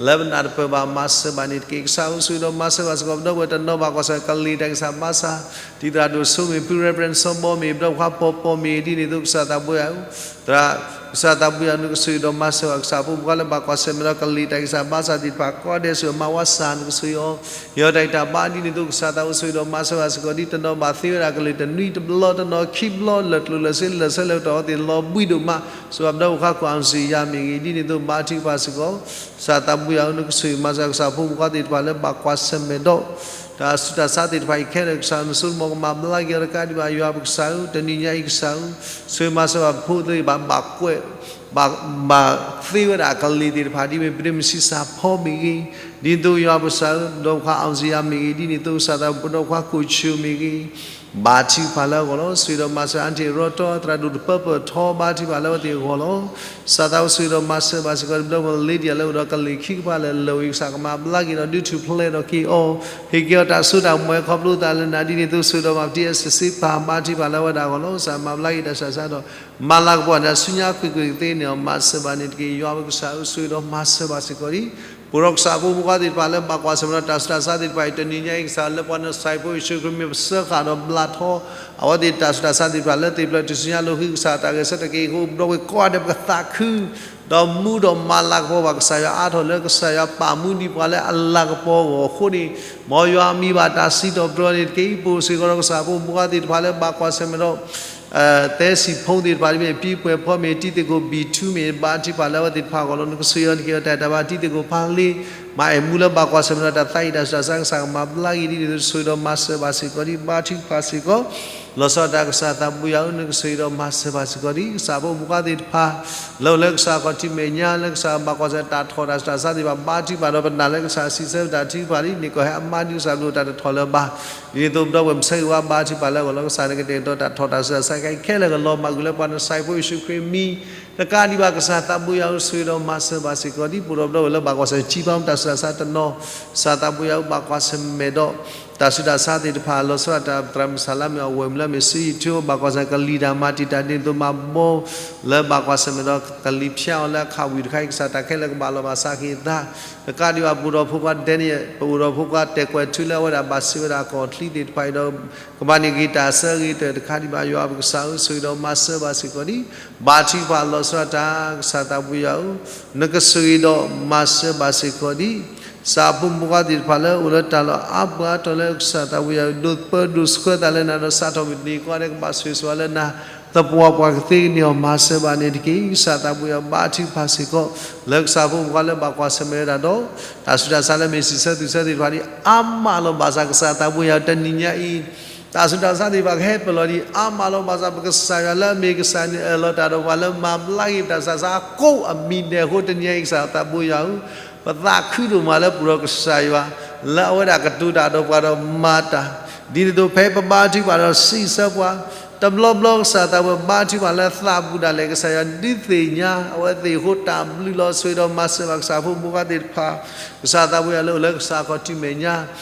လၢပနၢ်တပၢၢ်ဘၣ် မၤစၢၤဘၣ်န့ၣ်တက့ၢ်. ကစၢ်ဧၢ ဆိၣ်ဂ့ၤဒီးမၤစၢၤဘၣ်စ့ၢ်ကီး ပဒီပုၢ်ဝဲၢ်တနီၤဘၣ်ကွၢ်ဆၢၣ် ကလံၤတၢ်ကစၢ်ဘါစၢ်, တံၤသရၣ်ဒိၣ်စိမ့ၢ် ဖု Reverend စီၤဘီမ့ၢ် ပဒီပုၢ်ဝဲၢ်ဖီပီမ့ၢ် ဒ်န့ၣ်အသိး ကစၢ်သးဘိယွၤဧၢ, သရၣ် ကစၢ်သးဘိယွၤ နကဆိၣ်ဂ့ၤဒီးမၤစၢၤဘၣ် ကစၢ်ဖိမုၣ်ဖိခွါလၢဘၣ်ကွၢ်ဆၢၣ်မဲာ်ဒီး ကလံၤတၢ်ကစၢ်ဘါစၢ်သ့ၣ်တဖၣ် ကိးဂၤဒဲး ဆိၣ်ဂ့ၤမၤဝါစၢ် နကဆိၣ်ဂ့ၤအီၤ ဟ့ၣ်အီၤတၢ်ဂံၢ်တၢ်ဘါ ဒ်န့ၣ်အသိး ကစၢ်သးဘိ ဆိၣ်ဂ့ၤဒီးမၤစၢၤဘၣ်စ့ၢ်ကီး ဒ်တနီၤဘၣ်သ့ဝဲဒၣ်ကလုၢ် တနွံတဘျီ တနီၤခံဘျီ လၢာ်ကျိၤလၢာ်စ့ လၢာ်ဆၢလၢာ်ကတီၢ်အဝဲသ့ၣ် လီၤဘှံးဒိၣ်မး ဆိၣ်ဂ့ၤဘၣ်ပဒီပုၢ်ဝဲၢ်ခွါ ကိၣ်အၣ်စံယါမ့ၢ်ဂ့ၤ ဒ်န့ၣ်အသိး ဘါထုကဖၣ်စ့ၢ်ကီး ကစၢ်သးဘိယွၤဧၢ နကဆိၣ်ဂ့ၤမၤစၢၤ ကစၢ်ဖိမုၣ်ဖိခွါသ့ၣ်တဖၣ်လၢဘၣ်ကွၢ်ဆၢၣ်မဲာ်ဒီး တၢ်ဆူးတၢ်ဆါသ့ၣ်တဖၣ်အံၤခဲလၢာ် ကစၢ်နစိတမီၤကမၤဘျါက့ၤအီၤတကးဒံးဘၣ် ယွၤပကစၢ်ဧၢ တနံၤညါအံၤကစၢ်ဧၢ ဆိၣ်ဂ့ၤမၤစၢၤဘၣ်ဖိသ့ၣ်တဖၣ် ဘၣ်ကွဲး ဘၣ် ဘၣ်သ့ဝဲဒၣ်အကလံၤသ့ၣ်တဖၣ် ဒ်မ့ၢ်ပဒ့မုၢ်ဆံးစၢ်ဖီမ့ၢ်ဂ့ၤ ဒ်န့ၣ်အသိး ယွၤပကစၢ်ဧၢ ပဒီပုၢ်ဝဲၢ်ခွါ ကိၣ်အၣ်စံယါမ့ၢ်ဂ့ၤ ဒ်န့ၣ်အသိး ကစၢ်သးဘိ ပဒီပုၢ်ဝဲၢ်ခွါ ကိၣ်ဆူၣ်မ့ၢ်ဂ့ၤ ဘါထုကဖၣ်လၢအဂီၢ်လီၤ. ဆိၣ်ဂ့ၤဒီးမၤစၢၤ အါထံၣ်ရီတီ သရၣ်ဒိၣ်တပၢပၢၢ်ထီ ဘါထုကဖၣ်လၢအဝဲသ့ၣ်အဂီၢ်လီၤ. ကစၢ်သးဘိ ဆိၣ်ဂ့ၤဒီးမၤစၢၤဘၣ်စ့ၢ်ကီး ပဒီပုၢ်ဝဲၢ် Lydia လၢအိၣ်ဒီးကလံၤခံကပၤလၢလၢာ်ဝံၤ ကစၢ်ကမၤဘျါက့ၤဒီး ဒုးထူၣ်ဖျဲးထီၣ်က့ၤအီၤ ဟ့ၣ်က့ၤအီၤတၢ်စိတၢ်ကမီၤ ခီဖျိသးလၢနၤ ဒ်န့ၣ်အသိး ဆိၣ်ဂ့ၤဒီးမၤပတံအစ့စ့ပၢ် ဘါထုကဖၣ်လၢအဝဲဒၣ်အဂီၢ်လီၤ. ကစၢ်မၤဘျါက့ၤတၢ်ဆူးတၢ်ဆါဒီး မၤလၤကပီၤနၤ ဆူညါကွ့ၢ်ကွ့ၢ်ကသ့န့ၣ် မၤစၢၤဘၣ်န့ၣ်တက့ၢ်. ယွၤပကစၢ်ဧၢ ဆိၣ်ဂ့ၤဒီးမၤစၢၤဘၣ်စ့ၢ်ကီးဒံး ပဒီပုၢ်ဝဲၢ် ကစၢ်ဖိမုၣ်ဖိခွါသ့ၣ်တဖၣ်လၢဘၣ်ကွၢ်ဆၢၣ်မဲာ်ဒီးတၢ်ဆူးတၢ်ဆါသ့ၣ်တဖၣ်အံၤ တနံၤညါအံၤ ကစၢ် လၢပှၤနၢ်စၢ်ဖိယ့ၣ်ၡူးခရံာ်မ့ၢ်ပစၢဃာ်ဒီးဘျးထီ အဝဲသ့ၣ်တၢ်ဆူးတၢ်ဆါသ့ၣ်တဖၣ်လၢသ့ၣ်ဖျၢၣ်ထူၣ်စုညါလိာ်ဃုကစၢ်တၢ်ဂဲၤဆၢထၢၣ်က့ၤအဃိ ပဒီပုၢ်ဝဲၢ်ကိးဂၤဒဲး ပကသးခု ဒီးမူဒီးမၤလၤကပီၤဘၣ် ကစၢ်ယွၤအါထီၣ်လၢကစၢ်ယွၤပာ်မူဒံးပှၤလၢအလၤကပီၤအဂီၢ်အဃိန့ၣ် မ်ယွၤမံဘၣ်တၢ်စံးထီၣ်ပတြၢၤန့ၣ်တက့ၢ်. ပအိၣ်စ့ၢ်ကီးဒီးကစၢ်ဖိမုၣ်ဖိခွါသ့ၣ်တဖၣ်လၢဘၣ်ကွၢ်ဆၢၣ်မဲာ်ဒီး သဲစံးဖိသ့ၣ်တဖၣ်မ့ၢ် ပံပှဲၤဖီမ့ၢ် တံၤသကိးဘံၣ်ထူမ့ၢ် ဘါထုကဖၣ်လၢအဝဲသ့ၣ်တဖၣ်အဂီၢ်လီၤ. နကဆိၣ်ဂ့ၤအီၤ နကဟ့ၣ်အီၤတၢ်အဲၣ်တၢ်ဘၣ် တံၤသကိးဖးလ့ မၤအဲၣ်မူလၢဘၣ်ကွၢ်ဆၢၣ်မဲာ်ဒီးတၢ်သးအံၤတၢ်ဆူးတၢ်ဆါ ကစၢ်ကမၤဘျါက့ၤဒ်န့ၣ်အသိး ဆိၣ်ဂ့ၤဒီးမၤစၢၤဘၣ်စ့ၢ်ကီးဒံး ဘါထုကဖၣ်စ့ၢ်ကီး လီၤဆီဒၣ်တၢ်ကစၢ်သးဘိယွၤဧၢ နကဆိၣ်ဂ့ၤဒီးမၤစၢၤဘၣ်စ့ၢ်ကီးဒံး ကစၢ်ဖိမုၣ်ဖိခွါသ့ၣ်တဖၣ် လၢအိၣ်လၢကစၢ်ခီၣ်ထံးမဲာ်ညါ လၢကစၢ်ဘၣ်ကွၢ်ဆၢၣ်တၢ်ထီၣ်တၢ်ဆူးတၢ်ဆါသ့ၣ်တဖၣ် ဘါထုကဖၣ်ဒီးပနာ်လၢကစၢ်စံးဆၢတၢ်ထုကဖၣ်လံန့ၣ် ကီၢ်ဟဲအမါဒ်ကစၢ်ဘျုးတၢ်တထီၣ်လၢၤဘၣ် ဒ်န့ၣ်အသိးပဒီပုၢ်ဝဲၢ် ပဆၢဂ့ၤဝါဘါထုကဖၣ်လၢအဂီၢ်လီၤ. ကစၢ်နကတဲာ်ကတီၤတၢ်ထီၣ်တၢ်ဆူးတၢ်ဆါခဲအံၤခဲလၢာ် ကလီၤမၢ်ကွံာ်လၢပှၤနၢ်စၢ်ဖိယ့ၣ်ၡူးခရံာ်မံၤ တကးဒံးဘၣ် ကစၢ်သးဘိယွၤဧၢ ဆိၣ်ဂ့ၤဒီးမၤစၢၤဘၣ်စ့ၢ်ကီးဒံး ပအိၣ်ဒီးပဒီပုၢ်ဝဲၢ်လၢဘၣ်ကွၢ်ဆၢၣ် ကံဘါမူတၢ်ဆူးတၢ်ဆါတနီၤ ကစၢ်သးဘိယွၤဧၢ ဘၣ်ကွၢ်ဆၢၣ်မဲာ်ဒီး တၢ်ဆူးတၢ်ဆါသ့ၣ်တဖၣ် လီၤဆီဒၣ်တၢ်သရၣ်မုၣ်စၢ်လါမ့ၢ်အဝဲၢ်မုၢ်လၢမ့ၢ်ဆူယံာ်ထူ ဘၣ်ကွၢ်ဆၢၣ်ကလံၤတၢ်မၤတံာ်တာ်ဒ်န့ၣ်အသိးမၤဘီ လၢဘၣ်ကွၢ်ဆၢၣ်မဲာ်ဒီးကလံၤဖၠါအီၤလၢအခးဝံၤတခါအံၤ ကစၢ်တၢ်ခဲလၢာ်ကဘၣ်လီၤဘၣ်စးက့ၤအသး တကးဒံးဘၣ် ပအိၣ်ဒီးဖိခွါ Daniel ပအိၣ်ဒီးဖိခွါတဲာ်ကွဲးထူလၢအဝဲဒၣ်ဘၣ်စံးဝဲဒၣ်ကီၢ်ချံသ့ၣ်တဖၣ်အံၤဒီး ကဘၣ်န့ၢ်က့ၤတၢ်ဆၢဂ့ၤတၢၢ်တခါဒံးဘၣ် ယွၤပကစၢ်ဧၢ ဆိၣ်ဂ့ၤဒီးမၤစၢၤဘၣ်စ့ၢ်ကီးဒံး ဘါထုကဖၣ်လီၤဆီဒၣ်တၢ် ကစၢ်သးဘိယွၤဧၢ နကဆိၣ်ဂ့ၤဒီးမၤစၢၤဘၣ်စ့ၢ်ကီးဒံး ကစၢ်ဖိမုၣ်ဖိခွါသ့ၣ်တဖၣ်လၢအိၣ်လၢတၢ်လီၢ်အါပှၤတီၤလၢ ကစၢ်သးဘိယွၤဧၢ ဒိးပၢဒိးဆှၢသးလၢနၤဒီးစးထီၣ်မုၢ်တနံၤကိးဂၤဒဲး ကဘၣ်ဆိၣ်ဂ့ၤဆိၣ်ဝါလၢနၤ သပှၢ်ပှၢ်ကသ့ကန့ၢ်အီၤ မၤစၢၤဘၣ်န့ၣ်တက့ၢ်. ကစၢ်သးဘိယွၤ ဘါထုကဖၣ်စ့ၢ်ကီး လၢကစၢ်ဖိမုၣ်ဖိခွါလၢဘၣ်ကွၢ်ဆၢၣ်မဲာ်ဝဲဒၣ်ဒီး တၢ်ဆူးတၢ်ဆါလၢမ့ၢ်စံးဆၢသူၣ်ဆၢသ့ၣ်တဖၣ်ဒ်အါမးလီၤ ဘၣ်ဆၣ်ကစၢ်သးဘိယွၤတနံၤညါအံၤ တၢ်ဆူးတၢ်ဆါသ့ၣ်တဖၣ်ကဟဲပၢၢ်လီၤဒ်အါမးလီၤ ဘၣ်ဆၣ်ပကစၢ်ယွၤလၢအမ့ၢ်ကစၢ်န့ၣ် အၢၣ်လီၤတၢ်ဒီးပှၤလၢမၤဘျါက့ၤပတၢ်ဆူးတၢ်ဆါကိးအမံၤဒဲးအဃိ တနံၤညါအံၤ ကစၢ်သးဘိယွၤဧၢ ပသးခုဒိၣ်မးလၢပအိၣ်ဒီးကစၢ်ယွၤ လၢအဝဲဒၣ်ကတိၤတၢ်ဒီးပှၤဒီးမၤတၢ် ဒ်န့ၣ်အသိးဖဲပဘါထုကဖၣ်ဒီးစံးဆၢပှၤ တဘျီဘျီကစၢ်သးဘိယွၤဘါထုကဖၣ်လၢသးပူၤဒၣ်လဲာ် ကစၢ်ယွၤဒုးသ့ၣ်ညါ အဝဲသ့ၣ်အဃိတၢ်ဘျုးလီၤ ဆိၣ်ဂ့ၤဒီးမၤစၢၤဘၣ်ကစၢ်ဖိမုၣ်ဖိခွါသ့ၣ်တဖၣ် ကစၢ်သးဘိယွၤလၢအိၣ်လၢကစၢ်ခီၣ်ထံးမဲာ်ညါ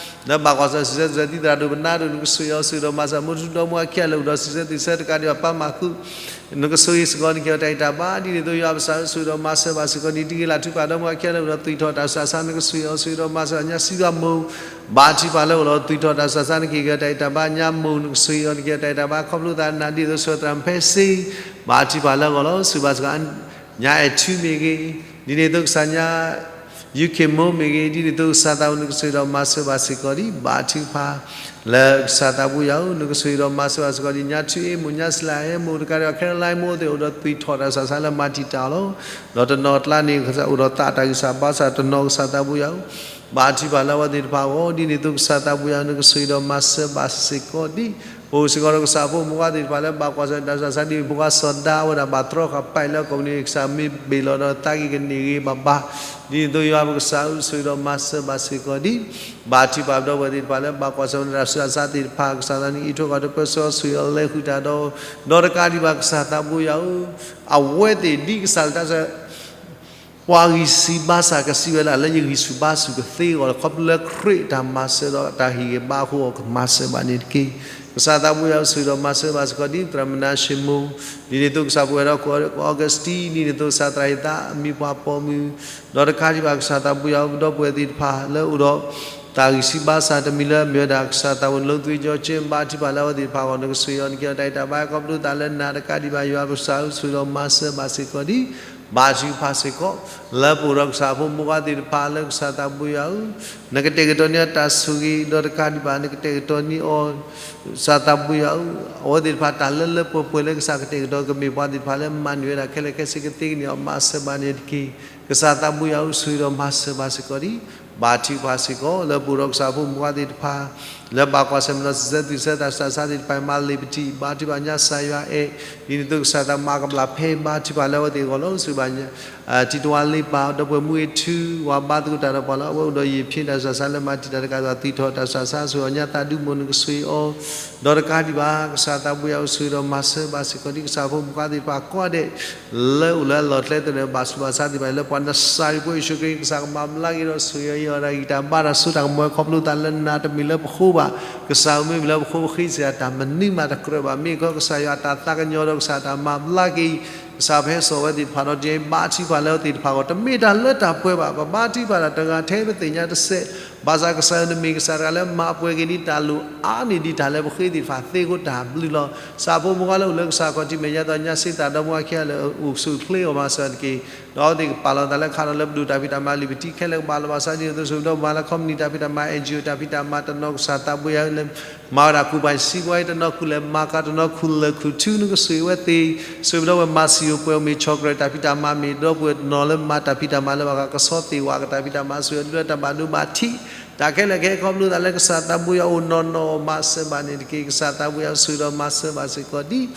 လၢဘၣ်ကွၢ်ဆၢၣ်စံးဆၢသူၣ်ဆၢ တံၤသရၣ်ဒိၣ်ပနါဒိၣ် နကဆိၣ်ဂ့ၤအီၤ ဆိၣ်ဂ့ၤဒီးမၤစၢၤ မိၢ်ထူဒီမါ ခဲလၢာ်အိၣ်ဒီးစံးဆၢသူၣ်ဆၢတကးဒံးဘၣ် ပၢ်မၤဃုာ် နကဆိၣ်ဂ့ၤစ့ၢ်ကီး နကဟ့ၣ်အီၤတၢ်ဂံၢ်တၢ်ဘါ ဒ်န့ၣ်အသိးယွၤပကစၢ်ဧၢ ဆိၣ်ဂ့ၤဒီးမၤစၢၤဘၣ်စ့ၢ်ကီး နတံၤဂ့ၤလၢ်ထူပၢ်ဒီမါ ခဲလၢာ်အိၣ်ဒီးသွံၣ်ထီၣ်တၢ်ဆူးတၢ်ဆါ နကဆိၣ်ဂ့ၤအီၤ ဆိၣ်ဂ့ၤဒီးမၤစၢၤ ညါစံးဘၣ်မိၢ် ဘါထုကဖၣ်လၢအိၣ်ဒီးသွံၣ်ထီၣ်တၢ်ဆူးတၢ်ဆါ နကဟ့ၣ်က့ၤတၢ်ဂံၢ်တၢ်ဘါ ညါမိၢ် နကဆိၣ်ဂ့ၤအီၤ နကဟ့ၣ်အီၤတၢ်ဂံၢ်တၢ်ဘါ ခီဖျိသးနၤ ဒ်သိးဆိၣ်ဂ့ၤသရၣ်မုၣ်ဖဲစ့ ဘါထုကဖၣ်လၢအဂီၢ်လီၤ ဆိၣ်ဂ့ၤဘၣ်စ့ၢ်ကီး ညါအဲၣ်ထူမ့ၢ်ဂ့ၤ ဒ်န့ၣ်အသိးကစၢ်ညါ ယူၤခ့ၣ်မိၢ်မ့ၢ်ဂ့ၤ ဒ်န့ၣ်အသိးကစၢ်သးဘိယွၤ နကဆိၣ်ဂ့ၤဒီးမၤစၢၤဘၣ်စ့ၢ်ကီးဒံး ဘါထုကဖၣ် လၢကစၢ်သးဘိယွၤဧၢ နကဆိၣ်ဂ့ၤဒီးမၤစၢၤဘၣ်စ့ၢ်ကီးဒံး ညါထူအ့မိၢ် ညါစလၢအ့မိၢ် တကးဒံးဘၣ် ခဲလၢာ်လါအ့မိၢ် အဝဲသ့ၣ်အိၣ်ဒီးသွံၣ်ထီၣ်တၢ်ဆူးတၢ်ဆါလၢမၤတံာ်တာ်အီၤလီၤ ဒီးတနီၤကျါန့ၣ် ကစၢ်အိၣ်ဒီးသးတၢ်ဂံၢ်စၢ်ဘါစၢ် တနီၤကစၢ်သးဘိယွၤဧၢ ဘါထုကဖၣ်လၢအဝဲသ့ၣ်တဖၣ်အဂီၢ် ဒ်န့ၣ်အသိးကစၢ်သးဘိယွၤ နကဆိၣ်ဂ့ၤဒီးမၤစၢၤဘၣ်စ့ၢ်ကီးဒံး ပအိၣ်စ့ၢ်ကီးဒီးကစၢ်ဖိမုၣ်ဖိခွါသ့ၣ်တဖၣ်လၢဘၣ်ကွၢ်ဆၢၣ်တၢ်ဆူးတၢ်ဆါဒ်အံၤ ဖိခွါစီၤဒါ အဝဲဒၣ်ဘၣ်တြီဃာ်ပာ်လၢကီၢ်ပူၤန့ၣ် ကစၢ်မ့ၢ်ဘ့ၣ်လီၤဒီးသးက့ၤကန့ၢ်ဂ့ၤဘၣ်ဘၣ် ဒ်န့ၣ်အသိးယွၤပကစၢ်ဧၢ ဆိၣ်ဂ့ၤဒီးမၤစၢၤဘၣ်စ့ၢ်ကီးဒံး ဘါထုကဖၣ်ပဒီပုၢ်ဝဲၢ်သ့ၣ်တဖၣ်လၢဘၣ်ကွၢ်ဆၢၣ်တၢ်ဆူးတၢ်ဆါသ့ၣ်တဖၣ် ကစၢ်သးနံၣ်အံးထွဲကွၢ်တပၢဆှၢ ဆိၣ်ဂ့ၤအီၤလဲၤဃုာ်တၢ်ဒီး ဒီးတကးဒံးဘၣ်ကစၢ်သးဘိယွၤဧၢ အဝဲသ့ၣ်ဒ်ကစၢ်လၢတၢ်ဆၢ ပှၤဂံၢ်ဆူၣ်ဘါစၢ်ကစံးဝဲဒၣ်လၢယဂံၢ်ဆူၣ်ဘါဆူၣ်ကသ့အဂီၢ် ခီဖျိလၢခရံာ်တၢ်မၤစၢၤဒီးတၢ်ဟ့ၣ်ဂံၢ်ဘါအဃိ ကမၤစၢၤဘၣ်န့ၣ်တက့ၢ်. ကစၢ်သးဘိယွၤအိၣ်ဆိၣ်ဂ့ၤဒီးမၤစၢၤဘၣ်စ့ၢ်ကီးဒ် သရၣ်မနၤၡ့မိၣ်, ဒ်န့ၣ်အသိးကစၢ်ပဝဲဒီး ကီၢ်အီကူးစတံ, ဒ်န့ၣ်အသိးကစၢ်သရၣ်ဟ့ၣ်သး အမံၤပှၤပိာ်မုၣ်, ဒီးတကးဒံးဘၣ်ကစၢ်သးဘိယွၤအိၣ် ပဒီပုၢ်ဝဲၢ်သ့ၣ်တဖၣ်လၢအိၣ်ဒီး တၢ်ဂံၢ်စၢ်ဘါစၢ်တမံၤလၢအမ့ၢ်ဝဲဒၣ်ကစၢ်သးဘိ နုာ်လီၤသွံၣ်ကၠီကၠ့ ဘါထုကဖၣ်လၢအဝဲသ့ၣ်တဖၣ်အဂီၢ် နကဆိၣ်ဂ့ၤအီၤ နက့ၤအီၤတၢ်အံၤတၢ်ဘါ ခီဖျိသးလၢနၤတကးဒံးဘၣ် ယွၤကစၢ်အိၣ်ဆိၣ်ဂ့ၤဒီးမၤစၢၤဘၣ်စ့ၢ်ကီးဒ် ဘါထုကဖၣ်စ့ၢ်ကီး လၢပအိၣ်ဒီးကစၢ်ဖိမုၣ်ခွါသ့ၣ်တဖၣ်လၢကစၢ်သးဘိယွၤဧၢ, နကတဲာ်ကတီၤန့ၢ်အီၤတၢ်ဆိၣ်ဂ့ၤ ဒီးတကးဒံးဘၣ် နကတဲာ်ကတီၤန့ၢ်အီၤ ကစၢ်သးဘိယွၤဧၢ, အဝဲသ့ၣ်တဖၣ်တၢ်လၢလၢပှဲၤပှဲၤလၢကစၢ်ကတဲာ်ကတီၤ ကမ့ၢ်ပှၤသ့ၣ်တဖၣ်လၢမၤန့ၢ်ဝဲဒၣ်ခဲလၢာ်ခဲဆ့ ကသ့ကန့ၢ်အီၤ မၤစၢၤဘၣ်န့ၢ်တက့ၢ်. ကစၢ်သးဘိယွၤအိၣ်ဆိၣ်ဂ့ၤဒီးမၤစၢၤဘၣ်စ့ၢ်ကီး ဒ် ဘါထုကဖၣ်စ့ၢ်ကီး လၢပအိၣ်ဒီးကစၢ်ဖိမုၣ်ခွါသ့ၣ်တဖၣ် လၢဘၣ်ကွၢ်ဆၢၣ်မဲာ်ဒီးစံးဆၢသွံၣ်ဆၢတၢ်ဆူးတၢ်ဆါသ့ၣ်တဖၣ် မၤလ့ၤပတံၢ် ဘါထုကဖၣ်ညါ ကစၢ်ယွၤအဲၣ် ဒ်န့ၣ်အသိးကစၢ်သးမၤကဘျၣ်ဖဲ ဘါထုကဖၣ်လၢအဝဲသ့ၣ်အဂီၢ်လီၤ. ဆိၣ်ဂ့ၤဘၣ် တံၤတဝါလ့ပၢ် ဒီပုၢ်ဝဲၢ်မူဂ့ၤထူ ဝၤဘါသကိးတၢ်ဒီးပှၤလၢအဝဲအိၣ်ဒီးယံာ်ဖျ့တၢ်ဆူးတၢ်ဆါလၢမၤတံာ်တာ်တကးဘၣ် သွံၣ်ထီၣ်တၢ်ဆူးတၢ်ဆါ ဆိၣ်ဂ့ၤအီၤညါသးဒုးမိၢ် နကဆိၣ်ဂ့ၤအီၤ ဒီးတကးဒံးဘၣ် ကစၢ်သးဘိယွၤအိၣ်ဆိၣ်ဂ့ၤဒီးမၤစၢၤဘၣ်စ့ၢ်ကီးဒ် ကစၢ်ဖိမုၣ်ခွါသ့ၣ်တဖၣ်ကိးဂၤဒဲး လၢအိၣ်လၢအလီၢ်ကျဲသနၢၣ်ဘၣ်ဆူးဘၣ်ဆါသ့ၣ်တဖၣ် လၢပှၤနစၤရ့းဖိယ့ၣ်ၡူးခရံာ် ကစၢ်ကမၤဘျါက့ၤဒီးဆိၣ်ဂ့ၤအီၤ ယွၤတၢ်ဂံၢ်တၢ်ဘါတၢ်စိတၢ်ကမီၤခီဖျိသးလၢနၤတမ့ၢ်လၢပဃိဘၣ် ကစၢ်ဧၢ မ့မ့ၢ်လၢပဃိပဃ့စ့ၢ်ကီးတၢ်မနုၤမးတကြၢးဘၣ် မ့ၢ်ကီးကစၢ်ယွၤအတၢ်သးကညီၤဒီးကစၢ်တၢ်မၤဘျါက့ၤ ကစၢ်ပဟဲစိာ်ဝဲသ့ၣ်တဖၣ်ဒီး တနံၤအံၤဘါထုကဖၣ်လၢအဝဲသ့ၣ်တဖၣ်အဂီၢ် တမ့ၢ်တၢ်လၢတၢ်ပှဲၤဘၣ် ပဘါထုကဖၣ်တၢ်တဂၤထဲပသ့ၣ်ညါတစဲး ဘၣ်ဆၣ်ကစၢ်ဧၢ နမ့ၢ်ကစၢ်တဂၤလၢမၤပှဲၤက့ၤဒ်တၢ်လိၣ်အါန့ၢ်ဒံးတၢ်လၢပဃ့သ့ၣ်တဖၣ်သ့အဃိတၢ်ဘျုးလီၤ. ကစၢ်ဖိမုၣ်ခွါလၢအိၣ်လၢကစၢ်ခီၣ်ထံးမဲာ်ညါဒီး ညါစ့တၢ်ဒီမါဝၤခံဂၤလၢအိၣ်ဆူၣ်အိၣ်ချ့အီၤမၤစၢၤတက့ၢ်. ဒီးအဝဲသ့ၣ်ကပာ်လီၤသးလၢခါဒီးလၢပဒိၣ်တၢ်ဖံးတၢ်မၤလံာ်ပတံၢ်ခဲလၢာ် ကပာ်လီၤဘၣ်ဆၣ်ဒ်န့ၣ်အသိး ဆိၣ်ဂ့ၤပဒီပုၢ်ဝဲၢ်မၤလၢခီပနံၣ်တၢ်ဖံးတၢ်မၤ အၣ်အၣ်ကၠီအိၣ် တၢ်ဖံးတၢ်မၤတနီၤ ကစၢ်သးဘိယွၤလၢ မၤဝဲဒၣ်ကူၣ်ဘၣ်စံးဘှီ တနီၤခူၣ်လဲၤမၤကၤ တနီၤခူၣ်လဲၤခူၣ်ထူ နကဆိၣ်ဂ့ၤဝဲသ့ၣ် ဆိၣ်ဂ့ၤပဒီပုၢ်ဝဲၢ်မ့ၢ်ဆီၣ်ကြဲၣ်တၢ်ဖံးတၢ်မၤ မ့ၢ်ဒီပုၢ်ဝဲၢ်တနီၤလၢမၤတၢ်ဖံးတၢ်မၤလၢဘၣ်ဃးကဆီသ့ၣ်ဝဲကတၢ်ဖံးတၢ်မၤ ဆိၣ်ဂ့ၤအီၤဒ်လၢတၢ်ဘၣ်ဒိဘၣ်ထံး တၢ်ခဲလၢာ်ခဲဆ့ ခီဖျိသးလၢကစၢ်သးဘိယွၤအိၣ်နီၢ်နီၢ်မၤစၢၤဘၣ်န့ၣ်တက့ၢ်. ကစၢ်သးဘိယွၤအိၣ်ဆိၣ်ဂ့ၤဒီးမၤစၢၤဘၣ်စ့ၢ်ကီးဒ်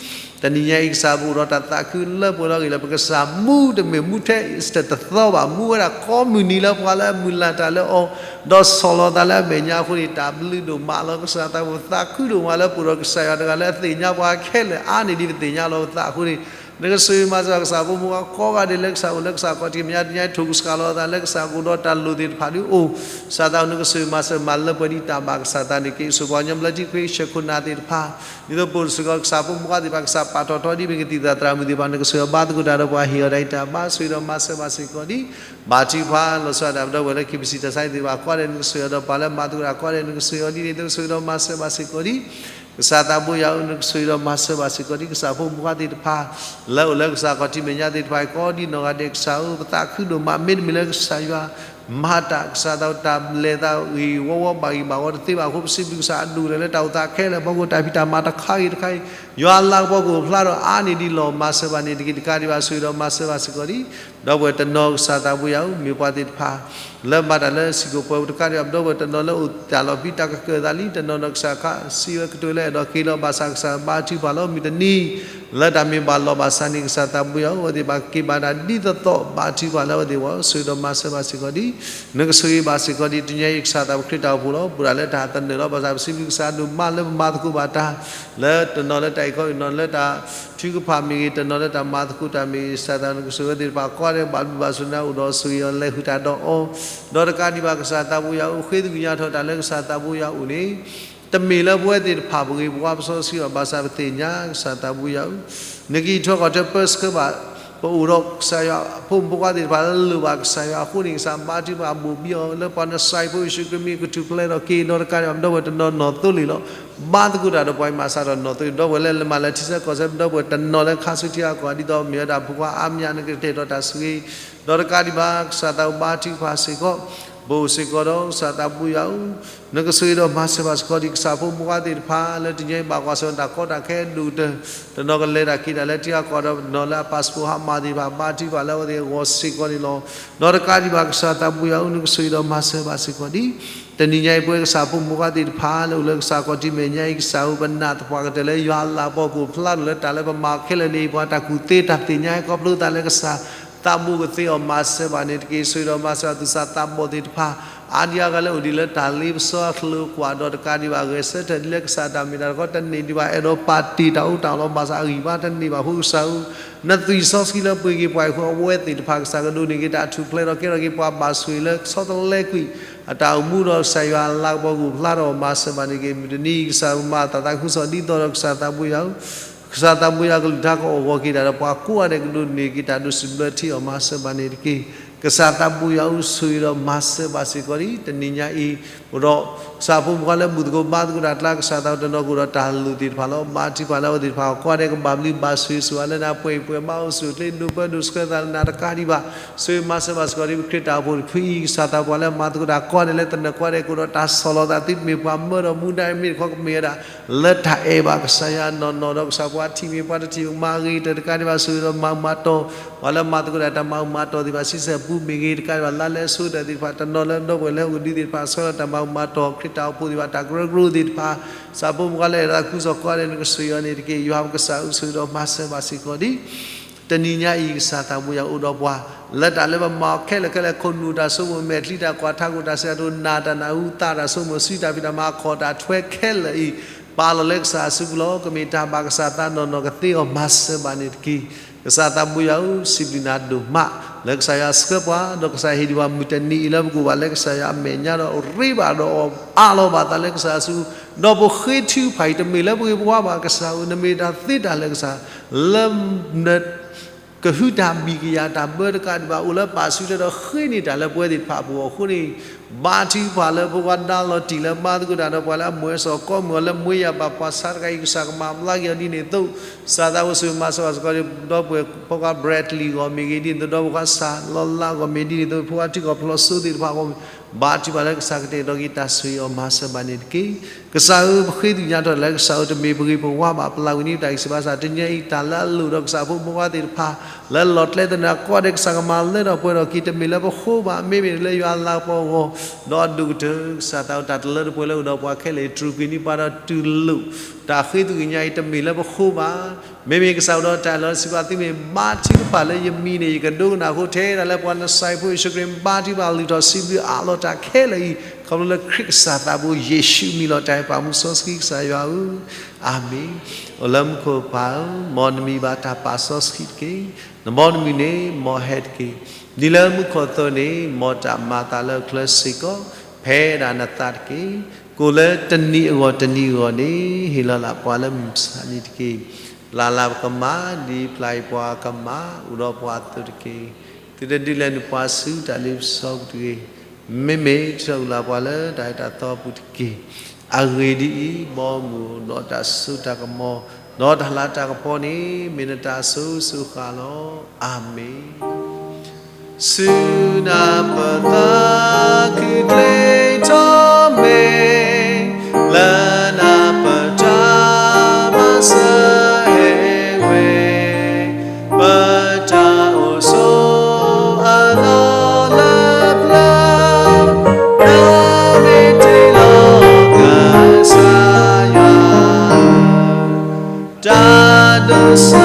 တနံၤညါအံၤ ကစၢ်ပအိၣ်ဒီးတၢ်သးခုလၢပှဲၤလီၤဂ့ၤလၢ ပကစၢ်မူတမ့ၢ်မူထဲတသီဘၣ် မူဝဲဒၣ်ကိးမုၢ်နံၤလၢပှၤလၢအမုၢ်လၢ်တၢ်လၢအီၤ ဒီးဆီၣ်လီၤသးလၢအမဲာ်ညါအဃိန့ၣ် တၢ်ဘျုးဒိၣ်မးလီၤ. ကစၢ်သးဘိယွၤသးခုဒိၣ်မးလၢပအိၣ်ဒီးကစၢ်ယွၤတဂၤလၢအသ့ၣ်ညါပှၤခဲလၢာ်အါန့ၢ်ဒံးပသ့ၣ်ညါလီၤပသးအဃိန့ၣ် နကဆိၣ်ဂ့ၤမၤစၢၤဘၣ်ကစၢ်ဖိမုၣ်ခွါကိးဂၤဒဲးလၢကစၢ်အိၣ်လၢကစၢ်ခီၣ်ထံးမဲာ်ညါ တနံၤညါအံၤ ထိၣ်ကစှၤလီၤသးလၢကစၢ်ကအိၣ်ဒီးတၢ်လိၣ်သ့ၣ်တဖၣ်ဒ်အိၣ် ကစၢ်သးဘိယွၤနကဆိၣ်ဂ့ၤမၤစၢၤမၤလၢပှဲၤဒံးတၢ်ဘၣ်ကစၢ်သးန့ၣ်တက့ၢ်. ဆိၣ်ဂ့ၤပှၤကညီဘျၢထံခရံာ်ဆၢခိၣ်နၢ်သ့ၣ်တဖၣ် ဒ်သိးပအိၣ်စ့ၢ်ကီးကစၢ်ဖိမုၣ်ခွါသ့ၣ်တဖၣ် ကစၢ်ပာ်ထီၣ်ထီဒ်မ့ၢ်ကသံၣ်သရၣ်မုၣ်သ့ၣ်တဖၣ် နကဆိၣ်ဂ့ၤဘါသကိးတၢ်ဒီးပှၤဟ့ၣ်အီၤတၢ်ဂံၢ်တၢ်ဘါ ဆိၣ်ဂ့ၤဒီးမၤစၢၤဘၣ်စ့ၢ်ကီးဒ် ဘါထုကဖၣ်လီၤဆီဒၣ်တၢ် ပဒီပုၢ်ဝဲၢ်လၢခံပစံၣ်တၢ်ဆါသ့ၣ်တဖၣ်ကိးဂၤဒဲး နကဆိၣ်ဂ့ၤဒီးပှၤလၢမၤသကိးတၢ်ကိးဂၤဒဲး နကဆိၣ်ဂ့ၤအီၤဒ်န့ၣ် နကဆိၣ်ဂ့ၤဒီးမၤစၢၤဘၣ်စ့ၢ်ကီးဒ် ကစၢ်သးဘိယွၤဧၢ နကဆိၣ်ဂ့ၤဒီးမၤစၢၤဘၣ်စ့ၢ်ကီးဒ် ကစၢ်ဖိမုၣ်ခွါသ့ၣ်တဖၣ် လၢအိၣ်လၢကစၢ်ခီၣ်ထံးမဲာ်ညါသ့ၣ်တဖၣ် ကိးဒ်နီၢ်ဂၤဒဲး ကစၢ်ဧၢ ပသးခုဒိၣ်မး မ့တမ့ၢ်လၢကစၢ်ယွၤ မၤတၢ် ကစၢ်သးဘိယွၤ တၢ်လဲၤသးဂ့ၢ်ဂီၤဝီဘၣ်ဂ့ၢ်ဘၣ်ဝီတသ့ဘၣ်အဃိ ပစံးဘျုးကစၢ်အဒိၣ်ကတၢၢ်လၢတၢ်အိၣ်သးခဲလၢာ် ဖီခိၣ်တၢ်ဖံးတၢ်မၤတခါဂ့ၤတခါဂ့ၤ ယွၤအလၤကပီၤကအိၣ်ဖျါဒီးအါန့ၢ်ဒံးလီၤ မၤစၢၤဘၣ်န့ၣ်တက့ၢ်. တကးဒံးဘၣ်ဆိၣ်ဂ့ၤဒီးမၤစၢၤဘၣ်စ့ၢ်ကီးဒ် ဒီပုၢ်ဝဲၢ်တနီၤ ကစၢ်သးဘိယွၤဧၢ မ့ၢ်ပှၤသ့ၣ်တဖၣ် လၢမၤတၢ်လၢစံာ်ကိၣ်ပှဲၤပူၤတကးဒံးဘၣ် ဒီပုၢ်ဝဲၢ်တနီၤလၢအိၣ်တၢ်လီၢ်ဖံးတၢ်ကကၢၢ်သးလံ တနီၤနီၤကစၢ်ခးစံးဝဲကတိၤလၢအဲၣ်ဒိးက့ၤလီၤ ဘၣ်ဆၣ်ကစၢ်ဘါထုကဖၣ်လီၤ မုၢ်တနံၤ လၢတၢ်မ့ၢ်ဘၣ်လီၤဘၣ်စးန့ၣ် ကစၢ်သးဘိယွၤဧၢ အဝဲသ့ၣ်ဘၣ်က့ၤဘၣ်တၢ်ဒ်သိးသိး ဘါထုကဖၣ်လၢအဝဲသ့ၣ်အဂီၢ် ဆိၣ်ဂ့ၤဒီးမၤစၢၤဘၣ်စ့ၢ်ကီးဒ် နကဆိၣ်ဂ့ၤဘၣ်စ့ၢ်ကီးဒ် တနံၤညါအံၤ ကစၢ်သးဘိခရံာ်တၢ်အိၣ်ဖှိၣ်လီၤ ပအိၣ်ဒၣ်လၢတၢ်သနၢၣ်လီၤ ဘၣ်ဆၣ်ပစံးဘျုးကစၢ်ဒိၣ်မးလၢပမၤသကိးဘၣ်တၢ် လၢတနီၤလၢတၢ်အဲၣ်ခီအံၤနီၤ လၢတၢ်ထုကဖၣ်မ့ၢ်ဂ့ၤ တနီၤလၢတၢ်မၤသကိးတၢ်မ့ၢ်ဂ့ၤ ကစၢ်သးဘိယွၤနကဆိၣ်ဂ့ၤဝဲသ့ၣ်တဖၣ်ကိးဂၤဒဲး ဘၣ်ဘျုးဘၣ်ဆိၣ်ဂ့ၤ အိၣ်ဒီးဆိၣ်ဂ့ၤအီၤလဲၤဃုာ်တၢ်ဒီးအီၤ ဒီးတကးဒံးဘၣ် ကစၢ်သးဘိယွၤဧၢ ဃ့သကွံာ်ညါထီၣ်တၢ်လၢကစၢ်သးဘိယွၤအအိၣ်န့ၣ် တမ့ၢ်လၢပဝဲသ့ၣ်တဖၣ်ပဂ့ၤပဝါပစီဆှံဘၣ် ဘၣ်ဆၣ်ပသ့ၣ်ညါ ကစၢ်သးဘိယွၤဧၢ နကအံးထွဲကွၢ်ထွဲပၢဆှၢဘၣ် ပအိၣ်ဒီးကစၢ်ယွၤ ဖိမုၣ်ဖိခွါသ့ၣ်တဖၣ်လၢလိၣ်ဘၣ်ကစၢ်ယွၤအဃိန့ၣ် ကစၢ်ဘါထုကဖၣ်ဘိၣ်ဘံအီၤ လၢပှၤနစၤရ့းဖိယ့ၣ်ၡူးခရံာ်မံၤကထူၣ်ဖျဲးဒီးက့ၤ ဒီးတကးဒံးဘၣ် ပဒီပုၢ်ဝဲၢ်တနီၤနီၢ်သိလ့ၣ်လီၤ ဘါသကိးတၢ်ဒီးပှၤအံၤမၤစၢ်ဒီးနီၢ်သိလ့ၣ် ဒီပုၢ်ဝဲၢ်လၢလဲၤမၤလၢထံဆၢကီၢ်ဆၢ ပဒီပုၢ်ဝဲၢ်တနီၤလၢခါဆူထံဂၤကီၢ်ဂၤ ဒ်သိးမ့ၢ်ဝဲဒၣ်ဖိခွါအါမး နကတဲာ်ကတီၤတၢ်ဆိၣ်ဂ့ၤ ဒီးတကးဒံးဘၣ် ကစၢ်သးဘိဘါထုကဖၣ်စ့ၢ်ကီး ပအိၣ်စ့ၢ်ကီးဒီးကစၢ်သးဘိယွၤဧၢ နကဆိၣ်ဂ့ၤဒီးမၤစၢၤဘၣ်စ့ၢ်ကီးဒ်ကစၢ်ဖိမုၣ်ဖိခွါသ့ၣ်တဖၣ် လၢတနံၤညါအံၤဘၣ်ကွၢ်ဆၢၣ်မဲာ်တၢ်ကီတၢ်ခဲဒိၣ်ကတၢၢ် တနီၤကလဲၤတၢ်က့ၤတၢ်လၢထံဂၤကီၢ်ဂၤဒီး တနီၤလၢအ passport ဟါမၢ်သ့ၣ်တဖၣ် ဘါထုကဖၣ်လၢအဝဲသ့ၣ်အဂီၢ်စ့ၢ်ကီးန့ၣ်လီၤ. ဒီးတကးဒံးဘၣ် ကစၢ်သးဘိယွၤဧၢ နကဆိၣ်ဂ့ၤဒီးမၤစၢၤဘၣ်စ့ၢ်ကီးဒ် တနံၤညါအံၤ ပဝဲကစၢ်ဖိမုၣ်ဖိခွါသ့ၣ်တဖၣ် လၢအိၣ်လၢကစၢ်ခီၣ်ထံးမဲာ်ညါအံၤ ကစၢ်ဧၢ ပနာ်သပှၢ်ကတၢၢ်လၢယွၤအလၤကပီၤကအိၣ်ဖျါထီၣ်လၢတၢ်လၢပမၤခဲလၢာ်န့ၣ် ပှၤတၢ်ကူၣ်သ့တၢ်သ့ၣ်ညါ ခီဖျိသးလၢကစၢ် သးဘိကသ့အီၤ မၤစၢၤဘၣ်န့ၣ်တက့ၢ်. ဆိၣ်ဂ့ၤဒီးမၤစၢၤသူၣ်စၢ်သးဘီၣ်သ့ၣ်တဖၣ် အါဒံအါဂၤလၢအိၣ်ဒံးလၢတၢ်လ့ပစီအချၢကွၢ် ဒီးတကးဒံးဘၣ် ဂဲၤဆၢထၢၣ်ဒ်လၢကစၢ်တၢ်မ့ၢ်တၢ်တီ တန့ၢ်ဒံးဘၣ် အဲၣ်ဒိးပာ်တ့ၢ်တၢ်အီၣ်တၢ်အီလီၤ ဘၣ်ဆၣ်အဂံၢ်ဘါတန့ၢ်ဘၣ်အဃိ ကစၢ်ဧၢ နသွံၣ်စီဆှံလၢပှ့ၤက့ၤပှၤအဃိ အဝဲသ့ၣ်တဖၣ် ကစၢ်ကဒိးန့ၢ်က့ၤတၢ်ထူၣ်ဖျဲးဒီးကဲထီၣ်က့ၤပှၤဘၣ်ဆိၣ်ဂ့ၤလၢဆီတလဲကွံာ် အတၢ်အိၣ်မူဒီးကစၢ်ယွၤအလၤကပီၤကအိၣ်ဖျါထီၣ်မၤစၢၤဘၣ်န့ၣ်တက့ၢ်. မုၢ်တနံၤအံၤ ကစၢ်မၤအသးသးခုကစီၣ်ဒ်သိးဒီးကစၢ်သးဘိယွၤဧၢ, ကစၢ်သးဘိယွၤကလုၢ်ကထါကအိၣ်ဂီၤက့ၤတၢ်ဒီးပှၤကိးဂၤဒဲး ကဒိးန့ၢ်က့ၤတၢ်ဒိးစံးဘျၢထံအီၤမၤစၢၤဘၣ်န့ၣ်တက့ၢ်. ကစၢ်သးဘိယွၤဧၢ ဆိၣ်ဂ့ၤဒီးမၤစၢၤဘၣ်စ့ၢ်ကီးဒ်တနံၤညါအံၤ, အိၣ်ဒီး ကစၢ်ဖိမုၣ်ခွါလၢမုၢ်သကိးဘါသကိးတၢ်အကျါ ကစၢ်သးအိၣ်တနီၤကအိၣ်ဒီးတၢ်လိၣ်သ့ၣ်တဖၣ်လီၤ. ဘါထုကဖၣ်လၢအဝဲသ့ၣ်တဖၣ်အဂီၢ် ကိးဂၤဒဲးကဘၣ်ဘျုးဘၣ်ဆိၣ်ဂ့ၤဆိၣ်ဝါလၢနၤ ပှဲၤအံၤပှဲၤမးအိၣ်ဆူၣ်အိၣ်ချ့ ဒိးပၢဒိးဆှၢသးလၢနၤတကးဒံးဘၣ်. ဆိၣ်ဂ့ၤမၤစၢၤဘၣ်စ့ၢ်ကီးဒ်ပခရံာ်တၢ်အိၣ်ဖှိၣ်တဖုအံၤ ကစၢ်သးပှၢ်လၢမၤသကိးတၢ်ကိးဂၤဒဲးလၢတနၢၤကိးဂၤဒဲးကအိၣ်ဒီးတၢ်ဆီၣ်လီၤသး သုတမ့ၢ်ပှၤမၢဒီးမူဒါ မ့ၢ်တခီကမ့ၢ်ဝဲဒၣ် လၢတၢ်အဲၣ်ဘၣ်ကစၢ်ယွၤနီၢ်နီၢ်ဒီး ကစၢ်ပှၤထံၣ်မ့ၢ်ပှၤတထံၣ်မ့ၢ်မၤဂ့ၤတၢ်တကးဒံးဘၣ် ဆိၣ်ဂ့ၤဒီးမၤမၤတီၢ် ပှၤလၢမၤသကိးတၢ်တၢ်မၤမၤတီၢ်သ့ၣ်တဖၣ် ဆံဆဲၣ်ပူၤမ့ၢ်ဂ့ၤတကးဒံးဘၣ် လါလဲဆိတၢ်သ့ၣ်တဖၣ် တနီၤလၢဒီပုၢ်ဝဲၢ်လၢအိၣ်ဒံးသ့ၣ်တဖၣ် ဆှၢလီၤတၢ်မၤမၤတီၢ် ခရံာ်တၢ်အိၣ်ဖှိၣ်သ့ၣ်တဖၣ် တၢ်ကရၢကရိသ့ၣ်တဖၣ် ကစၢ်ဖိမုၣ်ခွါလၢအဲၣ်တၢ်သးခုကစီၣ်ကိးဂၤဒဲး နကဆိၣ်ဂ့ၤအီၤန့ၣ်တက့ၢ်. ယွၤပကစၢ်ဧၢ ဆိၣ်ဂ့ၤဒီးမၤစၢၤဘၣ်စ့ၢ်ကီးဒ် တနံၤညါအံၤ ကစၢ်သးဘိယွၤအိၣ်ဒီးပှၤ လၢတၢ်လၢပမၤအီၤခဲလၢာ်ခဲလၢာ် ခိၣ်နူာ်တၢ်ဆိကမိၣ် မဲာ်ချံတၢ်ကွၢ်ထးခိၣ်တၢ်စံးတၢ်ကတိၤ နၢ်တၢ်နၢ်ဟူသးတၢ်ဆိကမိၣ် စုတၢ်ဖံးတၢ်မၤ အခီၣ်တၢ်ထွဲခဲလၢာ်အံၤ ပာ်လီၤလၢကစၢ်အစုပူၤလီၤ. ကမ့ၢ်တၢ်ဘၣ်ကစၢ်သးနီၢ်နီၢ်ကသ့အီၤ မၤစၢၤဘၣ်န့ၣ်တက့ၢ်. ကစၢ်သးဘိယွၤဧၢ စံးဘျုးနၤဒိၣ်မး လၢကစၢ်ယွၤဆှၢပှၤ ဒီးကစၢ်ဟ့ၣ်ဒံးပှၤမုၢ်တနံၤအံၤလၢပကအိၣ်ဘၣ်လၢကစၢ်ယွၤအမဲာ်ညါဒီး ရ့ဘၣ်ဒီးအီၤ အးလီၤဘၣ်သးလၢကစၢ်အစုပူၤ ဒီးပဃ့ထုကဖၣ်အံၤ တမ့ၢ်လၢပဂ့ၤပဝါဘၣ်ကစၢ်ဧၢ နမ့ၢ်တၢ်သ့တၢ်လၢာ်ကစၢ် လၢန ကဟုတၢ်ဘံၣ်ကယာ်တၢ်ဘၢတကးဒံးဘၣ် အိၣ်လၢပာ်စုထွဲဒီးဃ့န့ၢ်တၢ်လၢပဝဲသ့ၣ်တဖၣ်အပူၤအဃိန့ၣ် ဘါထုကဖၣ်လၢဖိခွါဒါလီၤတံၢ်လၢမၤသကိးတၢ်ဒီးပှၤလၢအမုၢ်အစီၤကိးမုၢ်အီၤလၢမွေးရာပါ ပှၤဆါတဂၤအံၤ ကစၢ်ကမၤဘျါက့ၤအီၤဒ်န့ၣ်အသိး ကစၢ်သးဘိယွၤဆိၣ်ဂ့ၤမၤစၢၤဘၣ်စ့ၢ်ကီး ဒီပုၢ်ဝဲၢ်ဖိခွါ Bradley အဂီၢ်မ့ၢ်ဂ့ၤဒ်န့ၣ်အသိး ဒီပုၢ်ဝဲၢ်ဖိခွါစၢ်လီၤလးအဂီၢ်မ့ၢ်ဒ်န့ၣ်အသိး ဖိခွါထံကီၢ်ဖျိးစိသ့ၣ်တဖၣ်အဂီၢ် ဘါထုကဖၣ်လၢကစၢ်ကတဲာ်ကတီၤက့ၤတၢ်ဆိၣ်ဂ့ၤအီၤမၤစၢၤဘၣ်န့ၣ်တက့ၢ်. ကစၢ်ဧၢ ပဃ့ကညးထီၣ်လၢကစၢ်ဧၢ တမ့ၢ်ပဂ့ၤပဝါဘၣ် ပလၢ်ဝံၤန့ၢ်တၢ်ဂံၢ်စၢ်ဘါစၢ် တနံၤအံၤတၢ်လၢအလိၣ်ဒီးကစၢ်ဖိမုၣ်ဖိခွါသ့ၣ်တဖၣ် လၢလီၤကျဲသနၢၣ်ကိးဂၤဒဲး ကစၢ်ကမၤလၢထီၣ်ပှဲၤထီၣ်က့ၤ တမ့ၢ်လၢပဃိဘၣ် မ့မ့ၢ်လၢယွၤအလၤကပီၤအဂီၢ် ဒီးအဒိၣ်ကတၢၢ် ကစၢ်သးအိၣ်တၢ်တလၢတပှဲၤလၢအိၣ်ဒီးပှၤခဲလၢာ် တြူာ်ကွံာ်န့ၢ်ပှၤဒီးတူၢ်လိာ် တၢ်ဃ့သုးကညးအံၤ တမ့ၢ်လၢပဃိဘၣ် မ့မ့ၢ်ကစၢ်အိၣ်ဒီးတၢ်လီၤစံးပာ်သုမ့ၢ် ဘါထုကဖၣ်လၢယမံၤန့ၣ် ယကဒိကနၣ်အဃိ ထဲဒၣ်လၢပှၤနစၤရ့းဖိယ့ၣ်ၡူးခရံာ် ဘါထုကဖၣ်လုၢ်ထီၣ်စံးဘျုးအးလီၤတၢ်ခဲလၢာ်အံၤ ခီဖျိလၢခရံာ်ကစၢ်သးဘိယ့ၣ်ၡူးအမံၤလီၤ. တၢ်အဲၣ်ပာ်မူစီဆှံကစၢ်ယွၤဧၢ, အၤမ့ၣ်. အိၣ်လၢမူခိၣ်ပၢ်ဧၢ, မ်နမံၤဘၣ်တၢ်ပာ်စီဆှံတက့ၢ်. နဘီနမုၢ်န့ၣ် မ်ဟဲတက့ၢ်. ဒ်လၢမူခိၣ်အသိးန့ၣ် မ်တၢ်မၤအသးလၢအချၢစ့ၢ်ကီး ဖဲဒၣ်နသးတက့ၢ်. ကိၣ်လၢတနံၤအဂီၢ်တနံၤအဂီၢ်န့ၣ် ဟ့ၣ်လီၤလၢပှၤလၢမုၢ်မဆါတနံၤတက့ၢ်. ပျၢ်လၢပကမၤ ဒ်ပျၢ်အံၤပှၤကမၤ အိၣ်ဒီးပှၤအသိးတက့ၢ်. သုတဒုးလဲၤနုာ်ပှၤဆူတၢ်လ့ပစီပူၤတဂ့ၤ. မ့မ့ၢ်ထုးထီၣ်အုၣ်လၢပှၤလၢတၢ်အၢတၢ်သီအပူၤတက့ၢ်. အဂ့ၢ်ဒ်အံၤ, ဘီမုၢ်ဒီးတၢ်စိတၢ်ကမီၤ ဒီးတၢ်လၤတၢ်ကပီၤန့ၣ် မ့ၢ်နတၢ်အစိၤစိၤဃၣ်လီၤ. အၤမ့ၣ်. ဆူနၢ်ပၢၢ်သးခုကျဲထီၣ်မဲာ်, လၢနၢ်ပၢၢ်တၢ်မၤစၢၤဟဲဝဲ, ပတၢ်အိၣ်ဆိးအလီၢ်လၢပျၢၤ, နမ့ၢ်တ့လီၤကစၢ်ယွၤ တၢ်ဒိးစၢ်,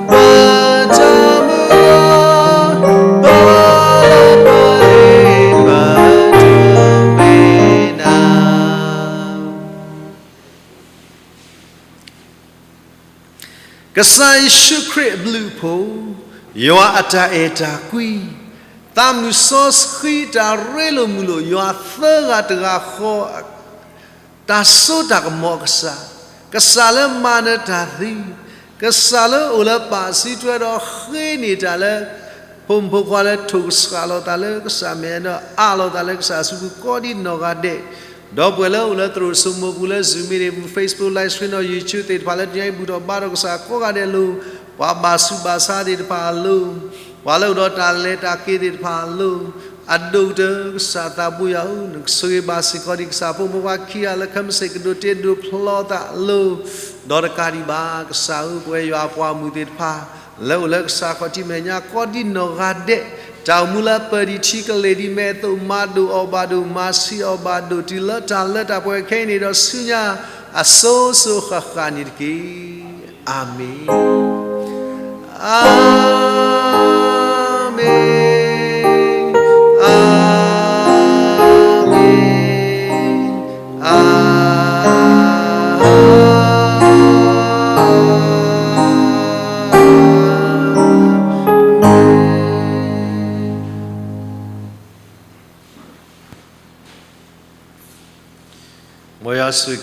ပတၢ်မုၢ်လီၤ, ဘၣ်လၢပလ့ပဒိးမ့ၢ်နၤ ကစၢ်ယ့ၣ်ၡူးခရံာ်အဘျုးအဖှိၣ်, ယွၤအတၢ်အဲၣ်တၢ်ကွံ, သးမုၢ်စီဆှံတၢ်ရ့လိာ်မုာ်လိာ် ယွၤသၢဂၤတဂၤဃီ တၢ်စိတၢ်ကမီၤအကစၢ်, ကစၢ်လၢမၤနၢၤတၢ်သံ, ကစၢ်လၢအိၣ်လၢပာ်စုထွဲဒီးဃ့န့ၢ်တၢ်လၢ ဖိမုၣ်ဖိခွါလၢထိၣ်ကစှၤလီၤသးလၢကစၢ်မဲာ်ညါဒီးအးလီၤသးလၢကစၢ်အစုပူၤကိးဒ်နီၢ်ဂၤဒဲး, ဒီပုၢ်ဝဲၢ်လၢအိၣ်လၢသရိာ်စိမိးပူၤလၢ Zoom meeting ပူၤ Facebook live stream ဒီး YouTube သ့ၣ်တဖၣ်လၢတနံၤအံၤဘူၣ်ထီၣ်ဘါထီၣ်ကစၢ်ကိးဂၤဒဲးအလိၤ, ပှၤဘၣ်ဆူးဘၣ်ဆါသ့ၣ်တဖၣ်အလိၤ, ပှၤလၢအိၣ်ဒီးတၢ်လဲၤတၢ်က့ၤသ့ၣ်တဖၣ်အလိၤ, အဒိၣ်ကတၢၢ်ကစၢ်သးဘိယွၤဧၢ, နကဆိၣ်ဂ့ၤဘၣ်စ့ၢ်ကီးဒံးကစၢ်ဖိမုၣ်ဖိခွါခံဂၤလၢ ခဲမုၢ်ဆ့ၣ်ကဒိးတ့ဒိးဖျီသးအလိၤ, ဒီးတကးဒံးဘၣ် ကစၢ်ဧၢ ပဝဲယွၤအပှၤမုၣ်သ့ၣ်တဖၣ် လၢအိၣ်လၢကစၢ်ခီၣ်ထံးမဲာ်ညါကိးဒ်နီၢ်ဂၤဒဲး, တၢ်အိၣ်မူလၢပၢၤဒံးထံကလ့ၢ်ဒံးမဲာ်အသိး မၤဒိၣ်အီၤဘၣ်ဒိၣ် မၤဆံးအီၤဘၣ်ဒိၣ် တုၤလၢတၢ်လၢတၢ်ပှဲၤခဲအံၤန့ၣ်ဒီးဆူညါ အစိၤစိၤဃၣ်ဃၣ်န့ၣ်တက့ၢ်. အၤမ့ၣ်, အၤမ့ၣ်, အၤမ့ၣ်, အၤမ့ၣ်. က မ်ယွၤဆိၣ်